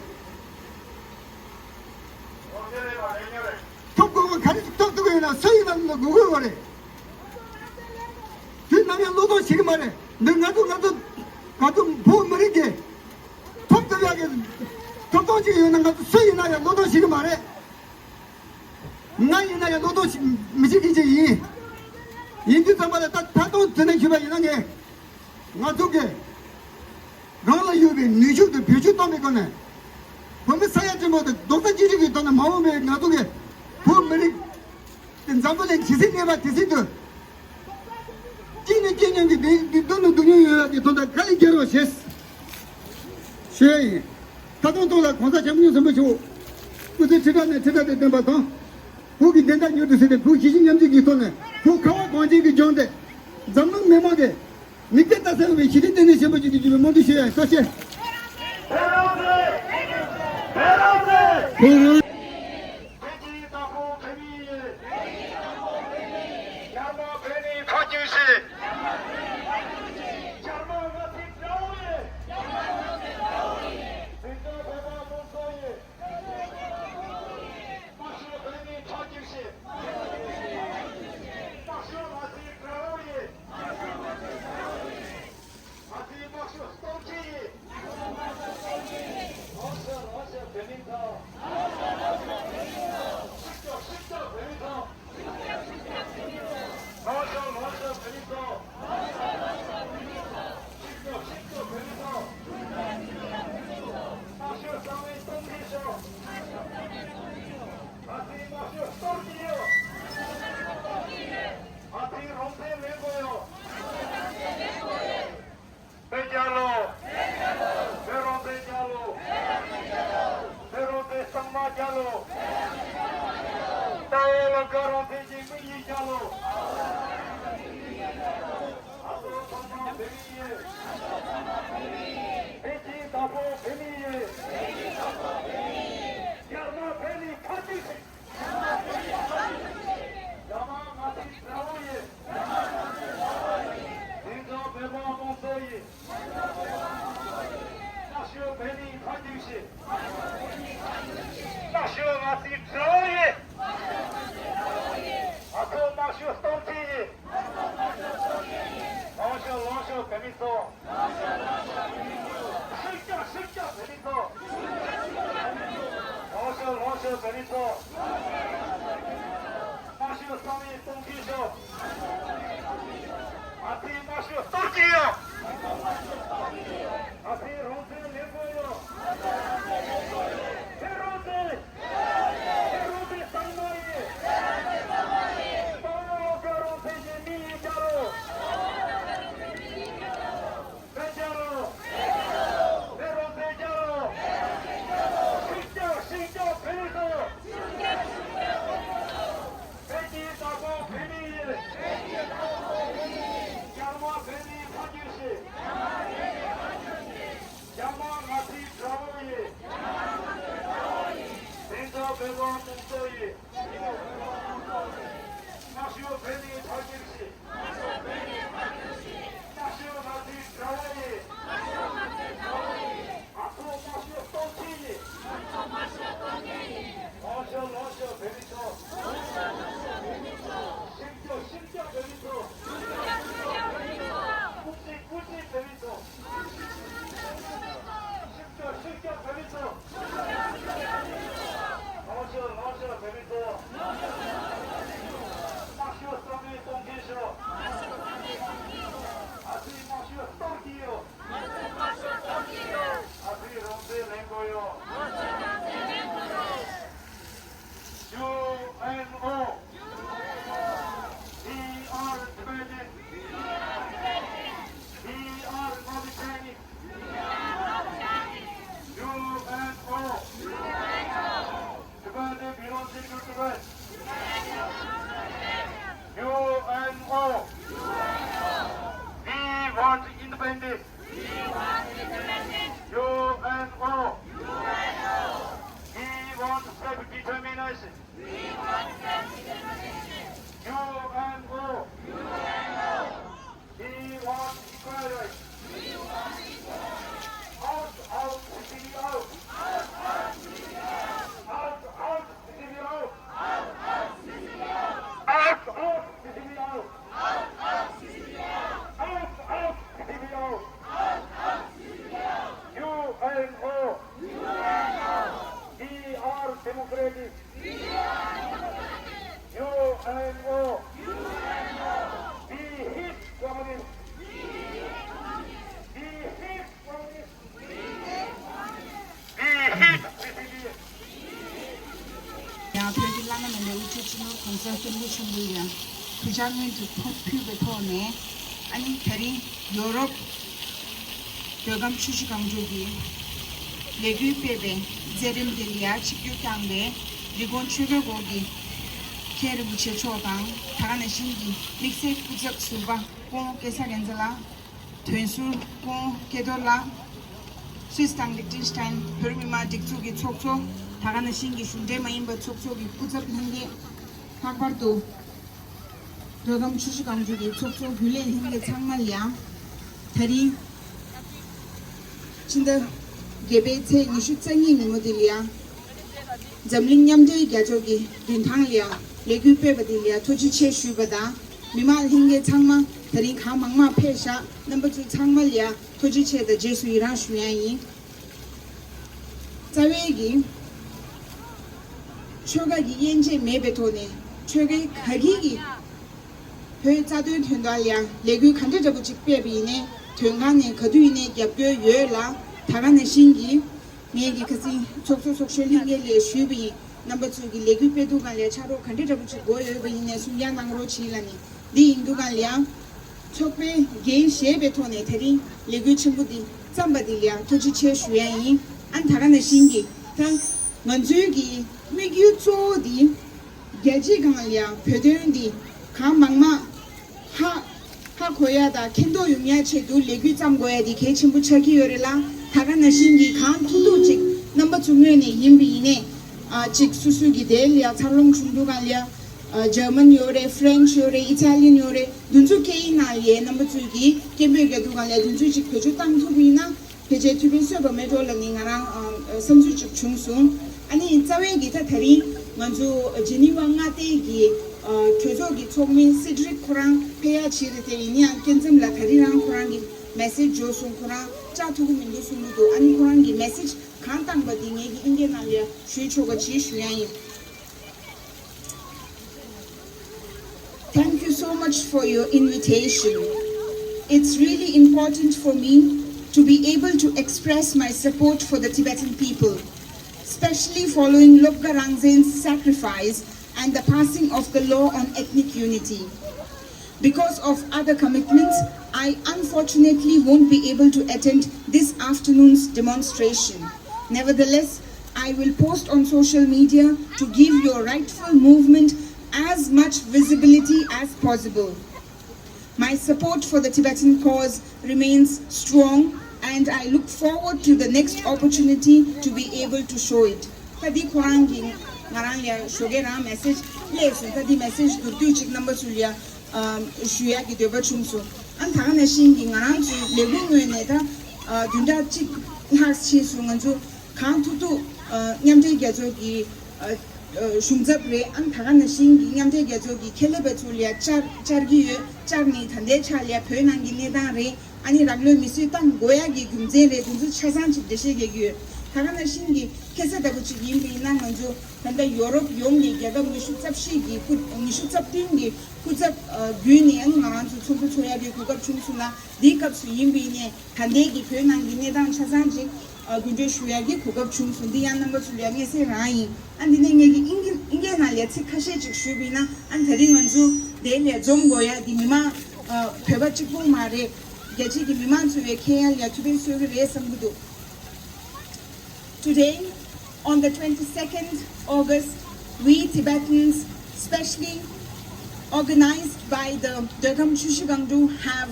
ཐོབ་དགོས་པ་ག་རེ་ཐོབ་ཐུབ་ཀྱི་ཡོད་ན་སུ་ཡིན་ན་ལ་དགོས་ཀྱི་ཡོད་རེད། དུས་ནམ་ཡང་བློས་གཏོང་བྱེད་ཀྱི་མ་རེད། འདི་ང་ཚོ་ང་ཚོ་ང་ཚོ་བོད་མི་རིགས་ཀྱི་ཐོབ་ཐུབ་ཡག་གི་ཐོབ་ཐང་ཅིག་ཡོད་ན་ང་ཚོ་སུ་ཡིན་ན་ཡང་བློས་གཏོང་བྱེད་ཀྱི་མ་རེད། ང་ཡིན་ན་ཡང་བློས་གཏོང་བྱེད་མི་བྱེད་མཁན་ཅིག་ཡིན། ཡིན་དུས་ཙམ་པ་ལ་ད་ད་དུང་དེ་ནས་ཞུས་པ་ཡིན་ན་ངས་ང་ཚོ་གི་རང་ལ་ཡོད་པའི་ནུས་ཤུགས་དེ་བེད་སྤྱོད་གཏོང་བའི་སྒོ་ནས། བོད་མི་ས་ཡ་ཆེན་པོ་དེ་རྡོག་རྩ་གཅིག་སྒྲིལ་གྱི་ཐོག་ནས་མ་འོངས་པའི་ང་ཚོ་གི་བོད་མི་རིགས་དེ་འཛམ་བུ་གླིང་ཇི་སྲིད་གནས་པ་དེ་སྲིད་དུ། སྐྱིད་ནས་སྐྱིད་མཉམ་གྱི་བདེ་སྡུག་ནས་སྡུག་མཉམ་ཡོང་ཡག་གི་དོན་དག་ག་ལེར་རྒྱལ་བ་ཞེས་ཞུ་ཡ་ཡིན། ད་དུང་ཐོག་ལ་གོང་ས་སྐྱབས་མགོན་ཆེན་པོ་མཆོག་སྐུ་ཚེ་ཁྲི་ཕྲག་ནས་ཁྲི་ཕྲག་དང་ལྡན་པ་དང་། བོད་ཀྱི་བདེན་མཐའ་མྱུར་དུ་གསལ་ཏེ་བོད་གཞིས་བྱེས་མཉམ་སྐྱིད་ཀྱི་ཐོག་ནས་བོད་ཁ་བ་གངས་ཅན་གྱི་ལྗོངས་འདི་འཛམ་གླིང་མི་མང་གི་མིག་དཔེ་ལྟ་ས་ཡོད་པའི་ཞི་བདེ་ལྟེ་གནས་ཆེན་པོ་ཅིག་ཏུ་འགྱུར་བའི་སྨོན་འདུན་ཞུ་ཡ་ཡིན། ཐུགས་རྗེ་ཆེ། བོད་རང་བཙན། བོད་རང་བཙན། བོད་རང་བཙན། བོད་ཀྱི་བདག་པོ་བོད་མི་ཡིན། བོད་ཀྱི་བདག་པོ་བོད་མི་ཡིན། རྒྱ་དམར་བོད་མིའི་ཁ་རྒྱུན་བཞེས། རྒྱ་དམར་ང་ཚོའི་དགྲ་བོ་ཡིན། རྒྱ་དམར་ང་ཚོའི་དགྲ་བོ་ཡིན། འཛིན་སྐྱོང་བོད་པ་དམངས་གཙོ་ཡིན། དམར་ཤོག་བོད་མིའི་ཁ་རྒྱུན་བཞེས། དམར་ཤོག་ང་ཚོའི་དགྲ་བོ་ཡིན། ང་ཚོས་དམར་ཤོག་སྟོབས་ཆེ་ཡིན། ལངས་ཤོག་ལངས་ཤོག་བོད་མི་ཚོ། ཤུགས་རྒྱོབ་ཤུགས་རྒྱོབ་བོད་མི་ཚོ། ལངས་ཤོག་ལངས་ཤོག་བོད་མི་ཚོ། ཤུགས་རྒྱོབ་ཤུགས་རྒྱོབ་བོད་མི་ཚོ། དམར་ཤོག་གསང་བའི་སྟོབས་འཛིན་ཤོག་ང་ཚོས་དམར་ཤོག་གཏོར་གྱི་ཡོད། ང་ཚོས་རང་བཙན་ལེན་དགོས་ཡོད། བོད་རྒྱལ་ལོ། བོད་རང་བཙན་རྒྱལ་ལོ། བོད་རང་བཙན་གཙང་མ་རྒྱལ་ལོ། རྟ་བོ་ལ་དགའ་རང་བཙན་གྱི་དམིགས་ཡུལ་རྒྱལ་ལོ། ང་ཚོ་ཚང་མ་བོད་མི་ཡིན། བོད་ཀྱི་བདག་པོ་བོད་མི་ཡིན། རྒྱ་དམར་བོད་ནས་ཕར་ཚུར་ཞིག་རྒྱ་དམར་ང་ཚོའི་དགྲ་བོ་ཡིན། འཛིན་སྐྱོང་བོད་པ་དམངས་གཙོ་ཡིན། དམར་ཤོག་བོད་མིའི་ཁ་རྒྱུན་བཞེས། དམར་ཤོག་ང་ཚོའི་དགྲ་བོ་ཡིན། ང་ཚོ་དམར་ཤོག་སྟོབས་ཆེན་ཡིན། ལངས་ཤོག་ལངས་ཤོག་བོད་མི་ཚོ། ཤུགས་རྒྱོབ་ཤུགས་རྒྱོབ་བོད་མི་ཚོ། ལངས་ཤོག་ལངས་ཤོག་བོད་མི་ཚོ། དམར་ཤོག་གསང་བའི་སྟོབས་འབྱོར་ཤོག་ང་ཚོས་དམར་ཤོག་གཏོར་གྱི་ཡོད། ང་ཚོས་རང་བཙན་ལེན་དགོས་ཡོད། བོད་རང་བཙན། བོད་རང་བཙན་གཙང་མ་ཡིན། དཔའ་བོ་བོད་རང་བཙན་གྱི་མི་ཡིན་རྒྱལ་ལོ། བོད་རྒྱལ་ལོ། བོད་རང་བཙན་རྒྱལ་ལོ། ཤུགས་རྒྱོབ་ཤུགས་རྒྱོབ་བོད་མི་ཚོ། བོད་ཀྱི་བདག་པོ་བོད་མི་ཡིན། U N O. We want equal rights. Out, out, C C P out. Out, out, C C P out. Out, out, C C P out. Out, out, C C P out. U N O. We are democratic. U N O. We hate communists. We hate communists. We hate C C P. ཡང་བོད་ཀྱི་བླ་ན་མེད་པའི་དབུ་ཁྲིད་སྤྱི་ནོར་གོང་ས་སྐྱབས་མགོན་ཆེན་པོ་ཡང་གུས་ཕྱག་སྔོན་དུ་ཕུལ་ཕུལ་བའི་ཐོག་ནས། ཨ་ནི་དེ་རིང་ཡོ་རོབ་མདོ་ཁམས་ཆུ་བཞི་སྒང་དྲུག་གི་ལས་འགུལ་སྤེལ་བའི་མཛད་རིམ་དེ་ལ་ཡང་ཆིབས་བསྒྱུར་བསྐྱངས་པའི་རི་ཀོན་ཆོས་འཁོར་སྐོར་གྱི་མཁན་རིན་པོ་ཆེ་མཆོག་དང་། ད་ག་ནང་བཞིན་གྱི་དམིགས་བསལ་སྐུ་ཚབ་ཟུར་པ་སྐུ་ངོ་སྐལ་བཟང་རྒྱལ་མཚན་ལགས། དོན་ཟུར་སྐུ་ངོ་སྐལ་རྡོར་ལགས། སུད་སི་དང་ལིག་ཏེན་ཤི་ཏན་བོད་རིགས་མི་མང་སྒྲིག་འཛུགས་ཀྱི་ཚོགས་གཙོ། ད་ག་ནང་བཞིན་གྱི་གཞུང་འབྲེལ་མ་ཡིན་པ་ཚོགས་གཙོ་གི་སྐུ་ཚབ་ལྷན་རྒྱས། ལྷག་པར་དུ་མདོ་ཁམས་ཆུ་བཞི་སྒང་དྲུག་གི་ཚོགས་གཙོ་རྒྱུན་ལས་ལྷན་རྒྱས་ཚང་མ་ལ་ཡང་། དེ་རིང་ཕྱི་ཟླ་བརྒྱད་པའི་ཚེས་ཉི་ཤུ་རྩ་གཉིས་ཉིན་མོ་འདི་ལ་ཡང་། འཛམ་གླིང་མཉམ་འབྲེལ་རྒྱལ་ཚོགས་ཀྱི་མདུན་ཐང་ལ་ཡང་ལས་འགུལ་སྤེལ་བ་འདི་ལ་ཡང་ཐུགས་རྗེ་ཆེ་ཞུས་པ་དང་། མི་མང་ལྷན་རྒྱས་ཚང་མ་དེ་རིང་གང་མང་མང་ཕེབས་ཤག་རྣམ་པ་ཚོ་ཚང་མ་ལ་ཡང་ཐུགས་རྗེ་ཆེ་དང་རྗེས་སུ་ཡི་རང་ཞུ་ཡ་ཡིན། རྩ་བའི་གི་ཆོལ་ཁ་གི་དབྱེ་འབྱེད་མེད་པའི་ཐོག་ནས་ཆོལ་ཁའི་ག་གི་གི་བོད་རྩ་དོན་དོན་དག་ལ་ཡང་ལས་འགུལ་ག་འདྲ་འདྲ་པོ་ཅིག་སྤེལ་བ་ཡིན་ནའི་དོན་ཁང་ནས་ག་དུས་ཡིན་ནའི་རྒྱབ་སྐྱོར་ཡོད་ལ། ད་ག་ནང་བཞིན་གྱི་ངས་ཀྱི་ཁ་སང་ཚོགས་གཙོ་ཚོགས་གཞོན་ལྷན་རྒྱས་ལ་ཞུས་པ་ཡིན། རྣམ་པ་ཚོས་ཀྱི་ལས་འགུལ་སྤེལ་དུས་སྒང་ལ་ཕྱག་རོགས་ག་འདྲ་འདྲ་པོ་ཅིག་དགོས་ཡོད་པ་ཡིན་ནའི་གསུང་ཡ་གནང་རོགས་བྱེད་ལ་ནི། འདི་ཡིན་དུས་སྒང་ལ་ཡང་ཚོགས་པའི་འགན་བཞེས་པའི་ཐོག་ནས་དེ་རིང་ལས་འགུལ་ཆེན་པོ་འདི་བརྩམས་པ་འདི་ལ་ཡང་ཐུགས་རྗེ་ཆེ་ཞུ་ཡ་ཡིན། ཨ་ནི་ད་ག་ནང་བཞིན་གྱི་ད་ང་ཚོའི་གི་དམིགས་ཡུལ་གཙོ་བོ་འདི་རྒྱལ་སྤྱིའི་སྒང་ལ་ཡང་བོད་དོན་འདི་གང་མང་མང་ཧ་ཧ་གོ་ཡ་དང་མཁྱེན་རྟོགས་ཡོང་ཡ་ཆེད་དུ་ལས་འགུལ་བརྩམས་དགོས་ཡ་འདི་གལ་ཆེན་པོ་ཆགས་ཀྱི་ཡོད་རེད་ལ། ད་ག་ནང་བཞིན་གྱི་གང་ཐུབ་ཐུབ་ཅིག་རྣམ་པ་ཚོ་ངོས་ནས་ཡིན་པ་ཡིན་ནའི་ཨ་ཅིག་སུ་སུ་གི་དེ་ལ་ཡང་འཚར་ལོངས་བྱུང་དུས་སྒང་ལ་ཡང་། ཨ་ཇར་མན་ཡོད་རེད། ཧྥ་རན་ཆི་ཡོད་རེད། ཨི་ཊ་ལི་ཡན་ཡོད་རེད། འདི་ཚོ་སྐད་ཡིག་ནང་ལ་ཡང་རྣམ་པ་ཚོས་ཀྱིས་སྐད་འབོད་རྒྱག་དུས་སྒང་ལ་འདི་ཚོ་ཅིག་བེད་སྤྱོད་བཏང་ཐུབ་ཡིན་ན་ཕལ་ཆེར་ཐུགས་ཕན་གསོས་པ་མེད་འགྲོ་ལབ་ནས་ང་རང་ཨ་བསམ་ཚུལ་ཅིག་བྱུང་སོང་། ཨ་ནི་རྩ་བའི་གི་ད་དེ་རིང་ང་ཚོ་ཇི་ནི་ཝ་མངའ་སྡེ་གི་ཨ་གྲོས་ཚོགས་ཀྱི་ཚོགས་མི་སེ་ཌི་རིག་ཁོ་རང་ཕེབས་ཡ་བྱས་རེད། དེ་ཡིན་ན་ཡང་སྐྱེ་མཚམས་ལ་ད་རིང་རང་ཁོ་རང་གི་མེ་སེ་ཇི་འབྱོར་སོང་། ཁོ་རང་བཅར་ཐུབ་ཀྱི་མི་འདུག་གསུང་གི་འདུག་ཨ་ནི་ཁོ་རང་གི་མེ་སེ་ཇི་གང་བཏང་པ་འདི་ངེད་ཀྱི་དབྱིན་སྐད་ནང་ལ་ཞུས་ཆོག་ག་ཅིག་ཞུ་ཡ་ཡིན། Thank you so much for your invitation. It's really important for me to be able to express my support for the Tibetan people, especially following Lobga Rangzen's sacrifice and the passing of the law on ethnic unity. Because of other commitments, I unfortunately won't be able to attend this afternoon's demonstration. Nevertheless, I will post on social media to give your rightful movement as much visibility as possible. My support for the Tibetan cause remains strong, and I look forward to the next opportunity to be able to show it. ད་འདི་ཁོ་རང་གིས་ང་རང་ལ་ཞོགས་ཀས་རང་མེ་སེ་ཇི་སླེབས་སོང་། ད་འདི་མེ་སེ་ཇི་མདོར་བསྡུས་ཅིག་རྣམ་པ་ཚོ་ལ་ཨམ་ཞུ་ཡག་གི་འདོད་པ་བྱུང་སོང་། ཨ་ད་ག་ནང་བཞིན་གྱི་ང་རང་ཚོའི་ལས་འགུལ་ངོས་ནས་ད་ཨ་བདུན་ཕྲག་གཅིག་ལྷག་ཕྱིན་སོང་། ང་ཚོ་གང་ཐུབ་ཐུབ་ཨ་མཉམ་འབྲེལ་རྒྱལ་ཚོགས་ཀྱི་ཨ་ཨ་གཞུང་ཚབ་རེད། ཨ་ད་ག་ནང་བཞིན་གྱི་མཉམ་འབྲེལ་རྒྱལ་ཚོགས་ཀྱི་ཁེ་ལས་པ་ཚོ་ལ་བཅར་བཅར་གྱི་ཡོད། བཅར་ནས་ད་ལྟའི་ཆ་ལ་བོད་ནང་གི་གནས་སྟངས་རེད། ཨ་ནི་རང་ལུས་མེར་སྲེག་བཏང་དགོས་ཡག་གི་རྒྱུ་མཚན་རེད། དེ་ཚོ་ཆ་ཚང་ཅིག་འགྲེལ་བཤད་རྒྱག་གི་ཡོད། ད་ག་ནང་བཞིན་གྱི་ཁ་སང་ལྟ་བུ་ཅིག་ཡིན་པ་ཡིན་ན། ང་ཚོ་ད་ལྟ་ཡོ་རོབ་ཡོངས་ཀྱི་རྒྱལ་ཁབ་ཉི་ཤུ་རྩ་བཞི་གི་སྐུ་ཉི་ཤུ་རྩ་བདུན་གྱི་སྐུ་ཚབ་ཨ་བརྒྱུད་ནས་ཨ་ནི་ང་རང་ཚོ་ཚོགས་འདུ་ཚོགས་ཡག་གི་གོ་སྐབས་བྱུང་སོང་ལ། འདིའི་སྐབས་སུ་ཡིན་པ་ཡིན་ནའི་ད་ལྟའི་གི་བོད་ནང་གི་གནས་སྟངས་ཆ་ཚང་ཅིག་ཨ་སྐྱོན་བརྗོད་ཞུ་ཡག་གི་གོ་སྐབས་བྱུང་སོང་། འདི་ཡང་རྣམ་པ་ཚོ་ལ་ཡང་མངོན་གསལ་རང་ཡིན། ཨ་འདི་ནས་ངེད་ཀྱི་དབྱིན་སྐད་དབྱིན་སྐད་ནང་ལ་ཚིག་ཁ་ཤས་ཅིག་ཞུས་པ་ཡིན་ན། ཨ་ད་རིང་ང་ཚོ་དེ་ལས་འཛོམས་དགོས་ཡ་འདི་མི་མང་ཨ་བོད་པ་གཅིག་པོ་མ་རེད། རྒྱལ་སྤྱི་གི་མི་མང་ཚོ་ཡང་མཁྱེན་ཡ་ལ་ཡ་ཐུགས་ཕན་གསོས་ཀྱི་རེད་བསམ་གྱི་འདུག Today, on the twenty-second August, we Tibetans, specially organized by the Dögam Shushigandu, have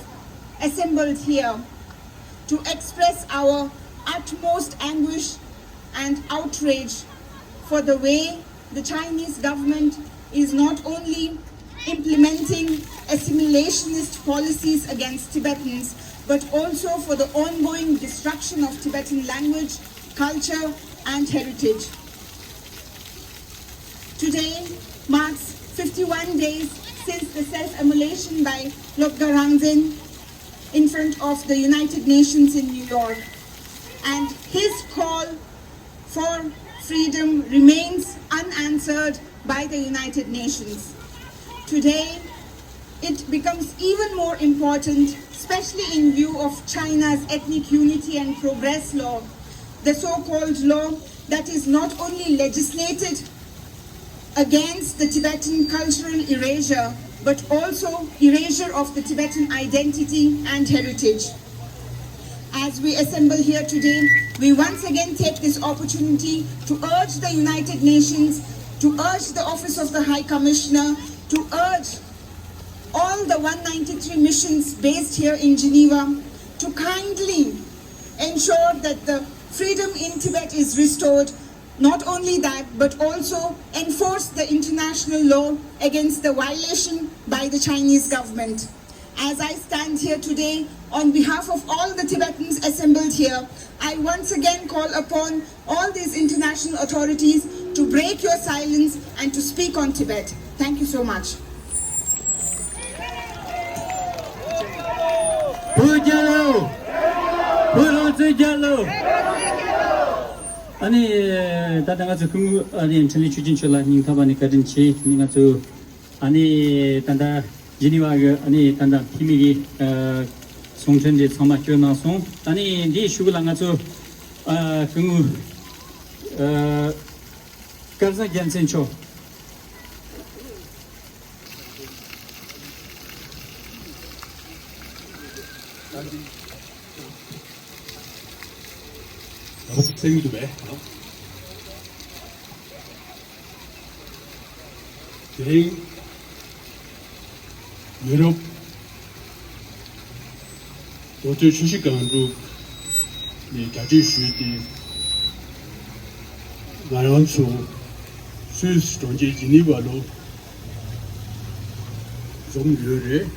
assembled here to express our utmost anguish and outrage for the way The Chinese government is not only implementing assimilationist policies against Tibetans, but also for the ongoing destruction of Tibetan language, culture, and heritage. Today marks fifty-one days since the self-immolation by Lobgar Rangzen in front of the United Nations in New York, and his call for freedom remains unanswered by the United Nations. Today, it becomes even more important, especially in view of China's Ethnic Unity and Progress Law, the so-called law that is not only legislated against the Tibetan cultural erasure, but also erasure of the Tibetan identity and heritage. As we assemble here today, we once again take this opportunity to urge the United Nations, to urge the Office of the High Commissioner, to urge all the one ninety-three missions based here in Geneva to kindly ensure that the freedom in Tibet is restored. Not only that, but also enforce the international law against the violation by the Chinese government. As I stand here today, on behalf of all the Tibetans assembled here, I once again call upon all these international authorities to break your silence and to speak on Tibet. Thank you so much. བོད་རྒྱལ་ལོ། བོད་རང་བཙན་རྒྱལ་ལོ། ཨ་ནི་ད་ལྟ་ང་ཚོ་སྐུ་ངོ་ཨ་ནི་འཕྲིན་ལས་ཆོས་ཅན་མཆོག་ལ་སྙིང་ཐག་པ་ནས་བཀའ་དྲིན་ཆེ། ཨ་ནི་ང་ཚོ་ཨ་ནི་ད་ལྟ་ཇི་ནི་ཝ་གི་ཨ་ནི་ད་ལྟ་འཐུས་མི་གི་ཨ་གསུང་འཕྲིན་དེ་ཚང་མ་བསྐྱོན་གནང་སོང་། ཨ་ནི་འདིའི་གཞུག་ལ་ང་ཚོ་ཨ་སྐུ་ངོ་ཨ་སྐལ་བཟང་རྒྱལ་མཚན་མཆོག་ལགས་སོ། སེང་གེ་འདུག་པས། དེ་རིང་ཡུ་རོབ་མདོ་སྟོད་ཆུ་བཞི་སྒང་དྲུག་ནས་གྲ་སྒྲིག་ཞུས་ཏེ། ང་རང་ཚོ་སུད་སི་གྲོང་ཁྱེར་ཇི་ནི་ཝ་ལུ་འཛོམས་ཡོད་རེད།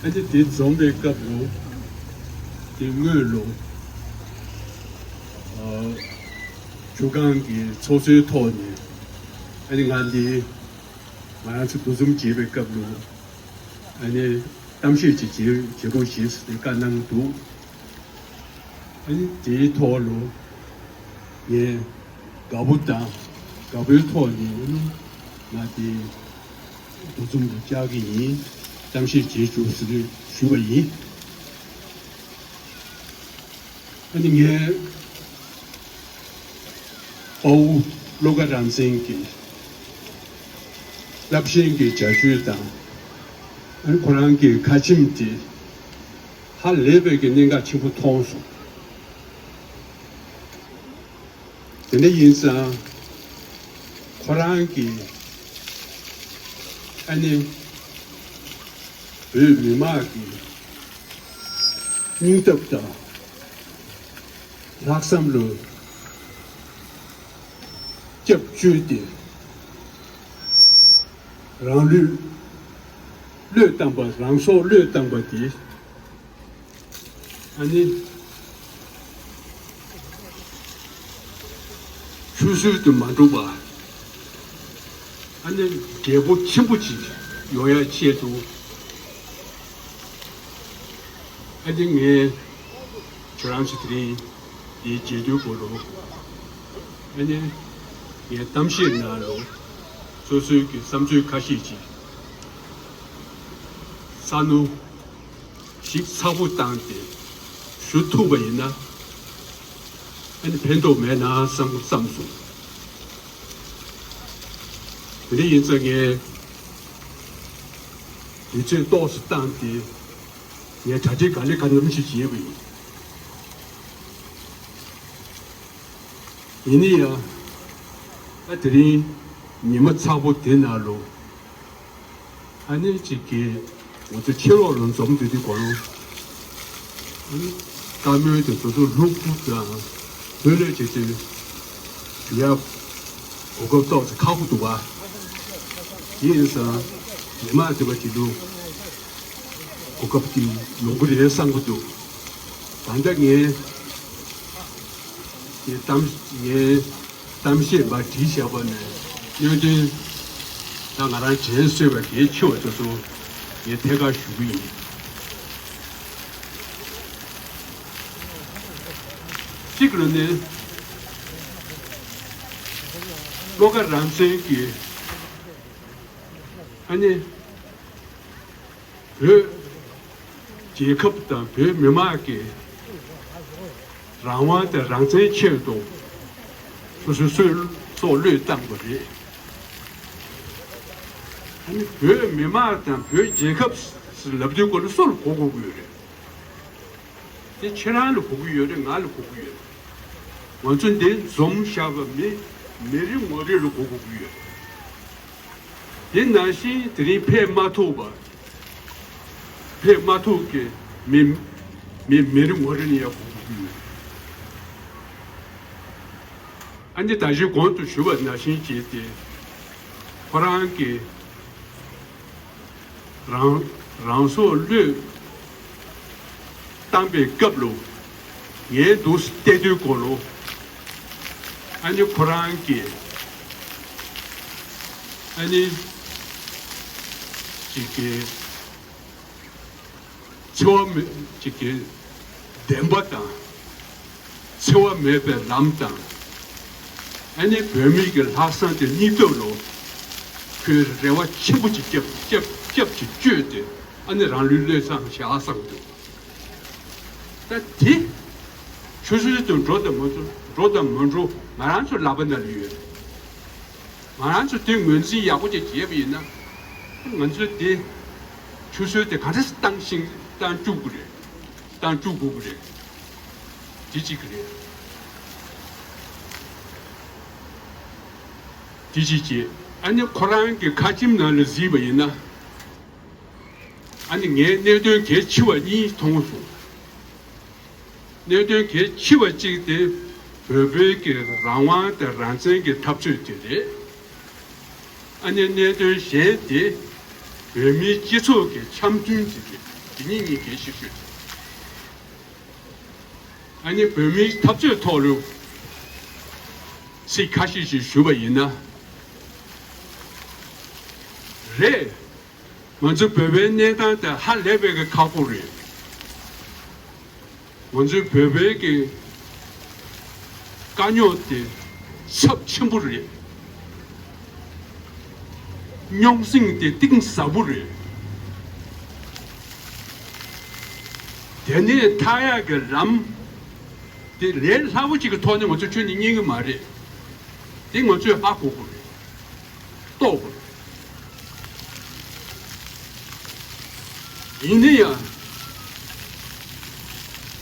ཨ་ནི་དེ་འཛོམས་པའི་སྐབས་ལུ་དེ་སྔོན་ལུ་ཨ་བཞུགས་ཁང་གི་ཚོགས་གཙོའི་ཐོག་ནས་ཨ་ནི་ང་འདི་ང་རང་ཚོ་འདུ་འཛོམས་བྱེད་པའི་སྐབས་ལུ་ཨ་ནི་གཏམ་བཤད་ཅིག་བྱེད་བྱེད་དགོས་ཞེས་དེ་བཀའ་གནང་འདུག་ཨ་ནི་དེའི་ཐོག་ལུ་ངས་དགའ་པོ་དང་དགའ་པོའི་ཐོག་ནས་ང་དེ་འདུ་འཛོམས་ལ་བཅར་གྱི་ཡིན། གཏམ་བཤད་བྱེད་ཆོག་ཟེར་ཞུས་པ་ཡིན། ཨ་ནི་ངས་དཔའ་བོ་བློ་དགའ་རང་བཙན་གྱི་རླབས་ཆེན་གྱི་བྱ་སྤྱོད་དང་ཨ་ནི་ཁོ་རང་གི་ཁ་ཆེམས་དེ་ཧ་ལས་པའི་གི་གནད་འགག་ཆེན་པོ་མཐོང་སོང་། དེ་འདྲ་ཡིན་ཙང་ཁོ་རང་གི་ཨ་ནི་བོད་མི་མང་གི་སྙིང་སྟོབས་དང་ལྷག་བསམ་ལ་སྐྱབས་བཅོལ་ཏེ་རང་ལུས་བློས་བཏང་པ་རང་སྲོག་བློས་བཏང་པ་དེ། ཨ་ནི་ཆུད་ཟོས་དུ་མ་འགྲོ་བ། ཨ་ནི་འབྲས་བུ་ཆེན་པོ་ཅིག་ཡོང་ཡ་ཆེད་དུ། ཨ་ནི་ངས་ཁྱོད་རང་ཚོ་དེ་རིང་འདིའི་རྗེས་མཐུན་སྐོར་ལ། ཨ་ནི་ངས་གཏམ་བཤད་ནང་ལ་སོ་སོའི་གི་བསམ་ཚུལ་ཁ་ཤས་ཅིག་ས་ནུ། ཞིབ་ཚགས་པོ་བཏང་སྟེ་ཞུ་ཐུབ་པ་ཡིན་ན། ཨ་ནི་ཕན་ཐོགས་མེད་ན་བསམ་བསམ་སོང་། དེ་འདྲ་ཡིན་ཙང་ངས་དུས་ཚོད་ཏོག་ཙམ་བཏང་སྟེ་ངས་གྲ་སྒྲིག་ག་ལེ་ག་འདྲ་ཞིག་བྱས་པ་ཡིན། ཡིན་ན་ཡང་ཨ་དེ་རིང་ཉི་མ་ཚགས་པོ་དེ་ནང་ལོ། ཨ་ནི་གཅིག་གིས་ང་ཚོ་ཕྱི་ལོགས་ལ་འཛོམས་དུས་དེ་གོ་རུང་། ཨ་ནི་བཀའ་མོལ་དེ་ཚོ་ཚོ་ལྷུག་པོ་དང་ལྷོད་ལྷོད་བྱས་ཏེ་ཞུ་ཡག་ གོ་སྐབས་ཏོག་ཙམ་ཁག་པོ་འདུག་བ། དེ་ཡིན་ཙང་མི་མང་དེ་བ་དེ་ལུ་གོ་སྐབས་དེ་ཡོང་གི་རེད་བསམ་གི་འདུག། ད་ལྟ་ངས་དེ་གཏམ་ངས་གཏམ་བཤད་མར་བསྒྲིགས་བཞག་པ་ནས་སྙན་དོན་ད་ང་རང་དྲན་གསོས་པ་གལ་ཆེ་བ་དེ་ཚོ་ངས་ཐད་ཀར་ཞུ་གི་ཡིན། གཅིག་ལ་ནི་བློ་དགའ་རང་བཙན་གྱིས་ཨ་ནི་བོད་རྒྱལ་ཁབ་དང་བོད་མི་མང་གི་རང་དབང་དང་རང་བཙན་ཆེད་དུ་སོ་སོའི་སྲོག་བློས་བཏང་བ་རེད། ཨ་ནི་བོད་མི་མང་དང་བོད་རྒྱལ་ཁབ་ཟེར་ལབ་དུས་སྐོར་ལ་སུ་ལ་གོ་དགོས་ཀྱི་ཡོད་རེད། དེ་ཁྱེད་རང་ལ་གོ་གི་ཡོད་རེད། ང་ལ་གོ་གི་ཡོད་རེད། ང་ཚོ་འདི་འཛོམས་བཞག་པ་མི་མི་རེ་ངོ་རེ་ལ་གོ་དགོས་ཀྱི་ཡོད་རེད། དེ་ནང་བཞིན་དེ་རིང་ཕེབས་མ་ཐུབ་པ་ཕེབས་མ་ཐུབ་ཀྱི་མི་མི་མི་རེ་ངོ་རེ་ནས་ཡང་གོ་དགོས་ཀྱི་ཡོད་རེད། ཨ་ནི་ད་གཞི་གོང་དུ་ཞུས་པ་ནང་བཞིན་བྱས་ཏེ་ཁོ་རང་གི་རང་རང་སྲོག་བློས་བཏང་པའི་སྐབས་ལ་ངའི་འདུག་བལྟས་དུས་སྐོར་ལ་ཨ་ནི་ཁོ་རང་གིས་ཨ་ནི་ཅིག་གི་འཚེ་བ་མེད་ཅིག་གི་བདེན་པ་དང་། འཚེ་བ་མེད་པའི་ལམ་དང་། ཨ་ནི་བོད་མི་གི་ལྷག་བསམ་དེ་སྙིང་སྟོབས་ལ་ཁོས་རེ་བ་ཆེན་པོ་ཅིག་བརྒྱབ་བརྒྱབ་བརྒྱབ་ཅིག་བཅོས་ཏེ་ཨ་ནི་རང་ལུས་བློས་བཏང་བཞག་བསམ་འདུག། ད་དེ་ཆུད་ཟོས་དུ་འགྲོ་དང་མ་འགྲོ་འགྲོ་དང་མ་འགྲོ་ང་རང་ཚོ་ལག་པ་ན་ལ་ཡོད། ང་རང་ཚོ་དེ་ངོས་འཛིན་ཡག་པོ་ཅིག་བྱས་པ་ཡིན་ན་ང་ཚོ་དེ་ཆུད་ཟོས་དེ་ག་འདྲ་བཏང་ཤིང་བཏང་བཅུག་དགོས་རེད། བཏང་བཅུག་དགོས་ཀྱི་རེད། དེ་གཅིག་གི་རེད། དེ་གཅིག་བྱས་ཨ་ནི་ཁོ་རང་གི་ཁ་ཆེམས་ནང་ལ་གཟིགས་པ་ཡིན་ན་ཨ་ནི་ངས་གནད་དོན་གལ་ཆེ་བ་གཉིས་མཐོང་སོང་། གནད་དོན་གལ་ཆེ་བ་གཅིག་དེ་བོད་པའི་གི་རང་དབང་དང་རང་བཙན་གྱི་འཐབ་རྩོད་དེ་རེད། ཨ་ནི་གནད་དོན་གཞན་དེ་བོད་མིའི་སྤྱི་ཚོགས་ཀྱི་འཆམ་མཐུན་དེ་རེད། དེ་གཉིས་གཉིས་གལ་ཆེ་ཤོས་རེད། ཨ་ནི་བོད་མིའི་འཐབ་རྩོད་ཐོག་ལ་ཚིག་ཁ་ཤས་ཤིག་ཞུ་བ་ཡིན་ན། རེད། ང་ཚོ་བོད་པའི་གནས་སྟངས་དེ་ཧ་ལས་པའི་གི་ཁག་པོ་རེད། ང་ཚོའི་བོད་པའི་གི་དཀའ་རྙོག་དེ་ཚབས་ཆེན་པོ་རེད། རྙོག་ཟིང་དེ་གཏིང་ཟབ་པོ་རེད། དེ་ནས་ཐར་ཡག་གི་ལམ་དེ་ལས་སླ་པོ་ཅིག་གི་ཐོག་ནས་ང་ཚོ་ཁྱོན་ནས་རྙེད་གི་མ་རེད། དེ་ང་ཚོས་ཧ་གོ་དགོས་རེད། རྟོགས་དགོས་རེད། ཡིན་ན་ཡང་།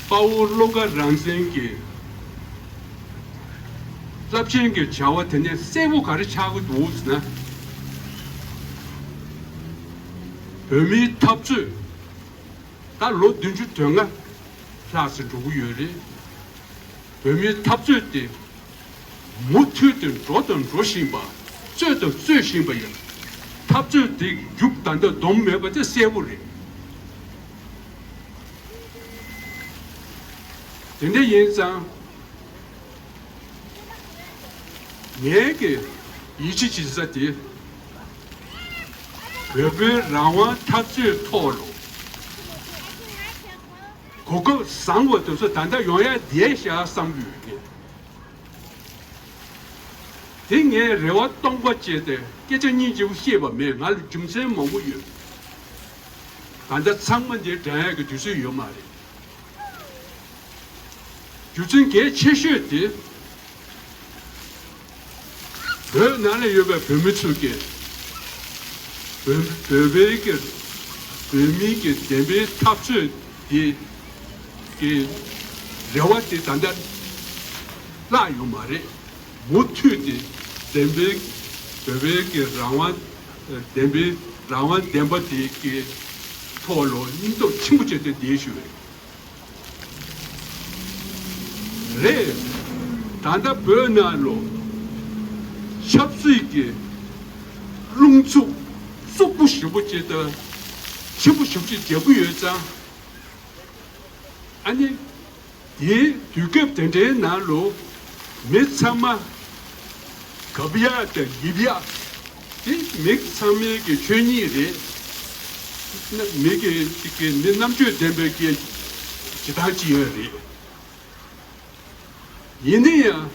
དཔའ་བོ་བློ་དགའ་རང་བཙན་གྱི་རླབས་ཆེན་གྱི་བྱ་བ་དེ་ནས་གསལ་པོ་ག་རེ་ཆགས་ཀྱི་འདུག་ཟེར་ན། བོད་མིའི་འཐབ་རྩོད་ད་ལོ་བདུན་ཅུ་དོན་ལྔ་ལྷག་ཙམ་འགྲོ་གི་ཡོད་རེད། བོད་མིའི་འཐབ་རྩོད་དེ་མུ་མཐུད་དུ་འགྲོ་དང་འགྲོ་བཞིན་པ། རྩོད་དང་རྩོད་བཞིན་པ་ཡིན། འཐབ་རྩོད་དེ་མཇུག་ད་ལྟ་སྡོམ་མེད་པ་དེ་གསལ་པོ་རེད། དེ་འདྲ་ཡིན་ཙང་། ངའི་གི་ཡིད་ཆེས་བྱེད་ས་དེ། བོད་པའི་རང་དབང་འཐབ་རྩོད་ཐོག་ལ་གོ་སྐབས་བཟང་བ་དེ་ཚོ་ད་ལྟ་ཡོང་ཡ་བསྡད་ཤག་བསམ་གྱི་ཡོད་ངས། དེ་ངས་རེ་བ་སྟོང་པ་བྱས་ཏེ་སྐད་ཆ་སྙིང་རྗེ་པོ་བཤད་པ་མེད། ང་ལ་རྒྱུ་མཚན་མང་པོ་ཡོད། ད་ལྟ་ཚང་མ་འདིར་དྲན་ཡག་གི་དུས་ཚོད་ཡོད་མ་རེད། རྒྱུ་མཚན་གལ་ཆེ་ཤོས་དེ། བོད་ནང་ལ་ཡོད་པའི་བོད་མི་ཚོ་གིས། བོད་བོད་པའི་གི་བོད་མིའི་གི་བདེན་པའི་འཐབ་རྩོད་དེ་གི་རེ་བ་དེ་ད་ལྟ་བརླག་ཡོད་མ་རེད། མུ་མཐུད་དེ་བདེན་པའི་བོད་པའི་གི་རང་དབང་བདེན་པའི་རང་དབང་བདེན་པ་དེ་གི་ཐོག་ལ་སྙིང་སྟོབས་ཆེན་པོ་བྱས་ཏེ་བསྡད་ཞུ་བས། རེད། ད་ལྟ་བོད་ནང་ལོ་ ཆབ་སྲིད་ཀྱི་རླུང་འཚུབ་རྩུབ་པོ་ཞེ་པོ་ཅིག་དང་ཆེན་པོ་ཞེ་པོ་ཅིག་རྒྱག་གི་ཡོད་ཙང་། ཨ་ནི་དེའི་དུས་སྐབས་དེ་འདྲའི་ནང་ལོ། མི་ཚང་མ་གབ་ཡག་དང་ཡིབ་ཡག་དེ་མི་ཚང་མའི་གི་ཆོས་ཉིད་རེད། མི་གི་གི་མི་རྣམ་དཔྱོད་ལྡན་པའི་གི་བྱེད་སྟངས་ཅིག་ཡོད་རེད། ཡིན་ན་ཡང་།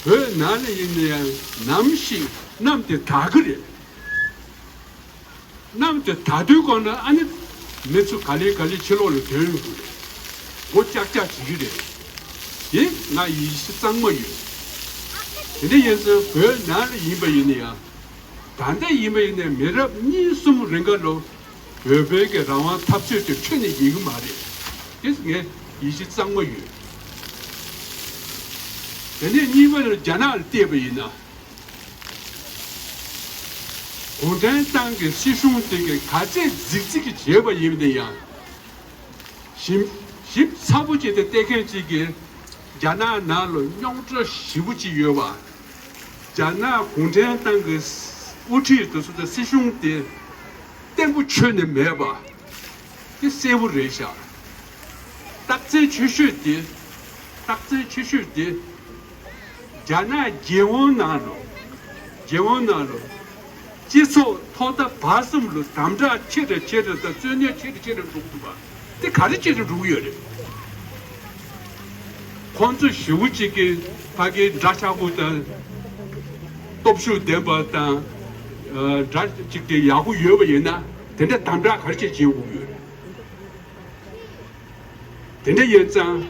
བོད་ནང་ལ་ཡིན་ན་ཡང་ནམ་ཞིག་གནམ་དེ་དག་གི་རེད། གནམ་དེ་དག་དུས་སྐབས་ན་ཨ་ནི་མི་ཚོ་ག་ལེ་ག་ལེ་ཕྱི་ལོགས་ལ་ཐོན་ཡོང་གི་རེད། སྒོ་ལྕག་ལྕག་བྱེད་ཀྱི་རེད། དེ་ང་ཡིད་ཆེས་གཙང་མ་ཡོད། དེ་འདྲ་ཡིན་ཙང་བོད་ནང་ལ་ཡིན་པ་ཡིན་ན་ཡང་། ད་ལྟ་ཡིན་པ་ཡིན་ནའི་མི་རབས་གཉིས་གསུམ་རིང་ག་ལོ། བོད་པའི་གི་རང་དབང་འཐབ་རྩོད་དེ་ཁྱོན་ནས་ཡིན་གི་མ་རེད། དེ་ངས་ཡིད་ཆེས་གཙང་མ་ཡོད། དེ་ནས་གཉིས་པ་ནི་རྒྱ་ནག་ལ་བལྟས་པ་ཡིན་ན། གུང་ཁྲན་ཏང་གི་སྲིད་གཞུང་དེ་གི་ག་ཚད་རྫིག་རྫིག་གི་བྱས་པ་ཡིན་ན་ཡང་། ཞིབ་ཞིབ་ཚགས་པོ་བྱས་ཏེ་བལྟས་མཁན་ཅིག་གིས་རྒྱ་ནག་ནང་ལ་རྙོག་དྲ་ཞེ་པོ་ཅིག་ཡོད་པ། རྒྱ་ནག་གུང་ཁྲན་ཏང་གི་དབུ་ཁྲིད་དེ་ཚོ་དང་སྲིད་གཞུང་དེ་བརྟན་པོ་ཁྱོན་ནས་མེད་པ་དེ་གསལ་པོ་རེད་ཤག་རྟགས་མཚན་ཆེ་ཤོས་དེ། རྟགས་མཚན་ཆེ་ཤོས་དེ། རྒྱ་ནག་རྒྱལ་ཡོངས་ནང་ལོ། རྒྱལ་ཡོངས་ནང་ལོ། སྤྱི་ཚོགས་ཐོག་མཐའ་བར་གསུམ་ལོ་དམ་དྲག་ཆེ་རུ་ཆེ་རུ་དང་རྩོད་རྙོག་ཆེ་རུ་ཆེ་རུ་འགྲོ་གི་འདུག་པ། དེ་ག་རེ་ཆེ་རུ་འགྲོ་གི་ཡོད་རེད། ཁོང་ཚོ་ཞེ་པོ་ཅིག་གིས་ཕ་གིའི་འདྲ་ཆགས་པོ་དང་། སྟོབས་ཤུགས་ལྡན་པ་དང་། ཨ། འདྲ་ཅིག་དེ་ཡག་པོ་ཡོད་པ་ཡིན་ན་དེ་འདྲ་དམ་དྲག་ག་རེ་བྱེད་བྱེད་དགོས་ཀྱི་ཡོད་རེད། དེ་འདྲ་ཡིན་ཙང་།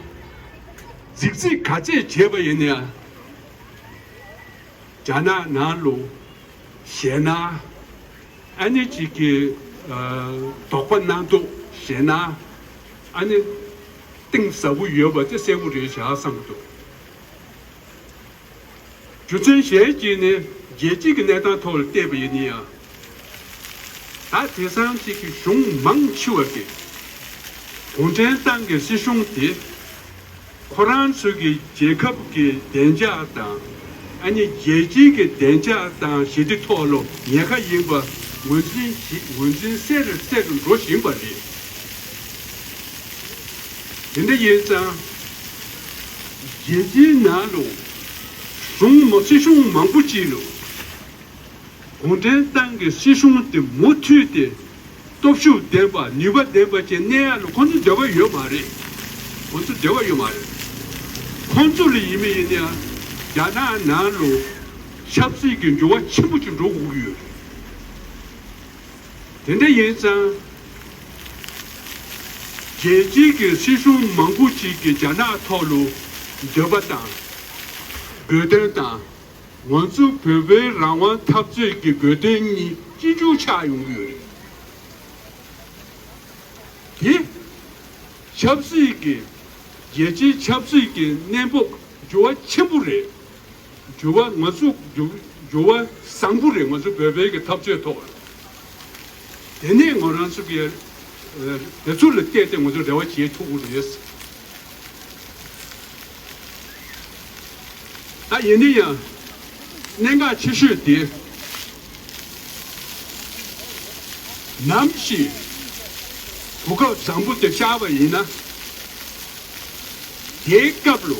རྫིག་རྫིག་ག་ཚད་བྱས་པ་ཡིན་ན་ཡང་། རྒྱ་ནག་ནང་ལོ། ཞེད་སྣང་། ཨ་ནི་གཅིག་གི། ཨ། དོགས་པ་སྣ་ཚོགས་ཞེད་སྣང་། ཨ་ནི་གཏིང་ཟབ་པོ་ཡོད་པ་དེ་གསལ་པོ་རེད་བཞག་བསམ་གྱི་འདུག་རྒྱུ་མཚན་གཞན་གཅིག་ནི་རྒྱལ་སྤྱི་གི་གནས་སྟངས་ཐོག་ལ་བལྟས་པ་ཡིན་ན་ཡང་། ད་དེང་སང་གཅིག་གི་གཞུང་མང་ཆེ་བ་གིས་གུང་ཁྲན་ཏང་གི་སྲིད་གཞུང་དེ་ཁོ་རང་ཚོ་གི་རྒྱལ་ཁབ་ཀྱི་བདེ་འཇགས་དང་། ཨ་ནི་རྒྱལ་སྤྱིའི་གི་བདེ་འཇགས་དང་ཞི་བདེ་ཐོག་ལ་ཉེན་ཁ་ཡིན་པ་ངོས་འཛིན་ཞིག་ངོས་འཛིན་གསལ་རུ་གསལ་རུ་འགྲོ་བཞིན་པ་རེད། དེ་འདྲ་ཡིན་ཙང་། རྒྱལ་སྤྱིའི་ནང་ལ་གཞུང་མ་སྲིད་གཞུང་མང་པོ་ཅིག་ལ་གུང་ཁྲན་ཏང་གི་སྲིད་གཞུང་དེ་མུ་མཐུད་དེ་སྟོབས་ཤུགས་ལྡན་པ་ནུས་པ་ལྡན་པ་ཅིག་གནས་ཡག་ལ་ཁོང་ཚོ་འདོད་པ་ཡོད་མ་རེད། ཁོང་ཚོ་འདོད་པ་ཡོད་མ་རེད། ཁོང་ཚོ་ལ་ཡིན་མི་ཡིན་ན་ཡང་རྒྱ་ནག་ནང་ལ་ཆབ་སྲིད་ཀྱི་འགྱུར་བ་ཆེན་པོ་ཅིག་འགྲོ་དགོས་ཀྱི་ཡོད་རེད། དེ་འདྲ་ཡིན་ཙང་། རྒྱལ་སྤྱིའི་གི་སྲིད་གཞུང་མང་པོ་ཞིག་གིས་རྒྱ་ནག་ཐོག་ལ་འདོད་པ་དང་། དགོས་དོན་དང་། ང་ཚོ་བོད་པའི་རང་དབང་འཐབ་རྩོད་ཀྱི་དགོས་དོན་གཉིས་གཅིག་གྱུར་ཆགས་ཡོང་གི་ཡོད་རེད། དེ་ཆབ་སྲིད་ཀྱི། རྒྱལ་སྤྱིའི་ཆབ་སྲིད་ཀྱི་གནས་བབ་འགྱུར་བ་ཆེན་པོ་རེད། འགྱུར་བ་ང་ཚོ་འགྱུར་འགྱུར་བ་བཟང་པོ་རེད། ང་ཚོ་བོད་པའི་གི་འཐབ་རྩོད་ཐོག་ལ། དེ་ནས་ང་རང་ཚོ་གི་དེ་ཚོ་ལ་བལྟས་ཏེ་ང་ཚོ་རེ་བ་བྱེད་ཐུབ་ཀྱི་རེད། ད་ཡིན་ན་ཡང་གནད་འགག་ཆེ་ཤོས་དེ། ནམ་ཞིག་གོ་སྐབས་བཟང་པོ་དེ་ཤར་བ་ཡིན་ན། དེའི་སྐབས་ལ་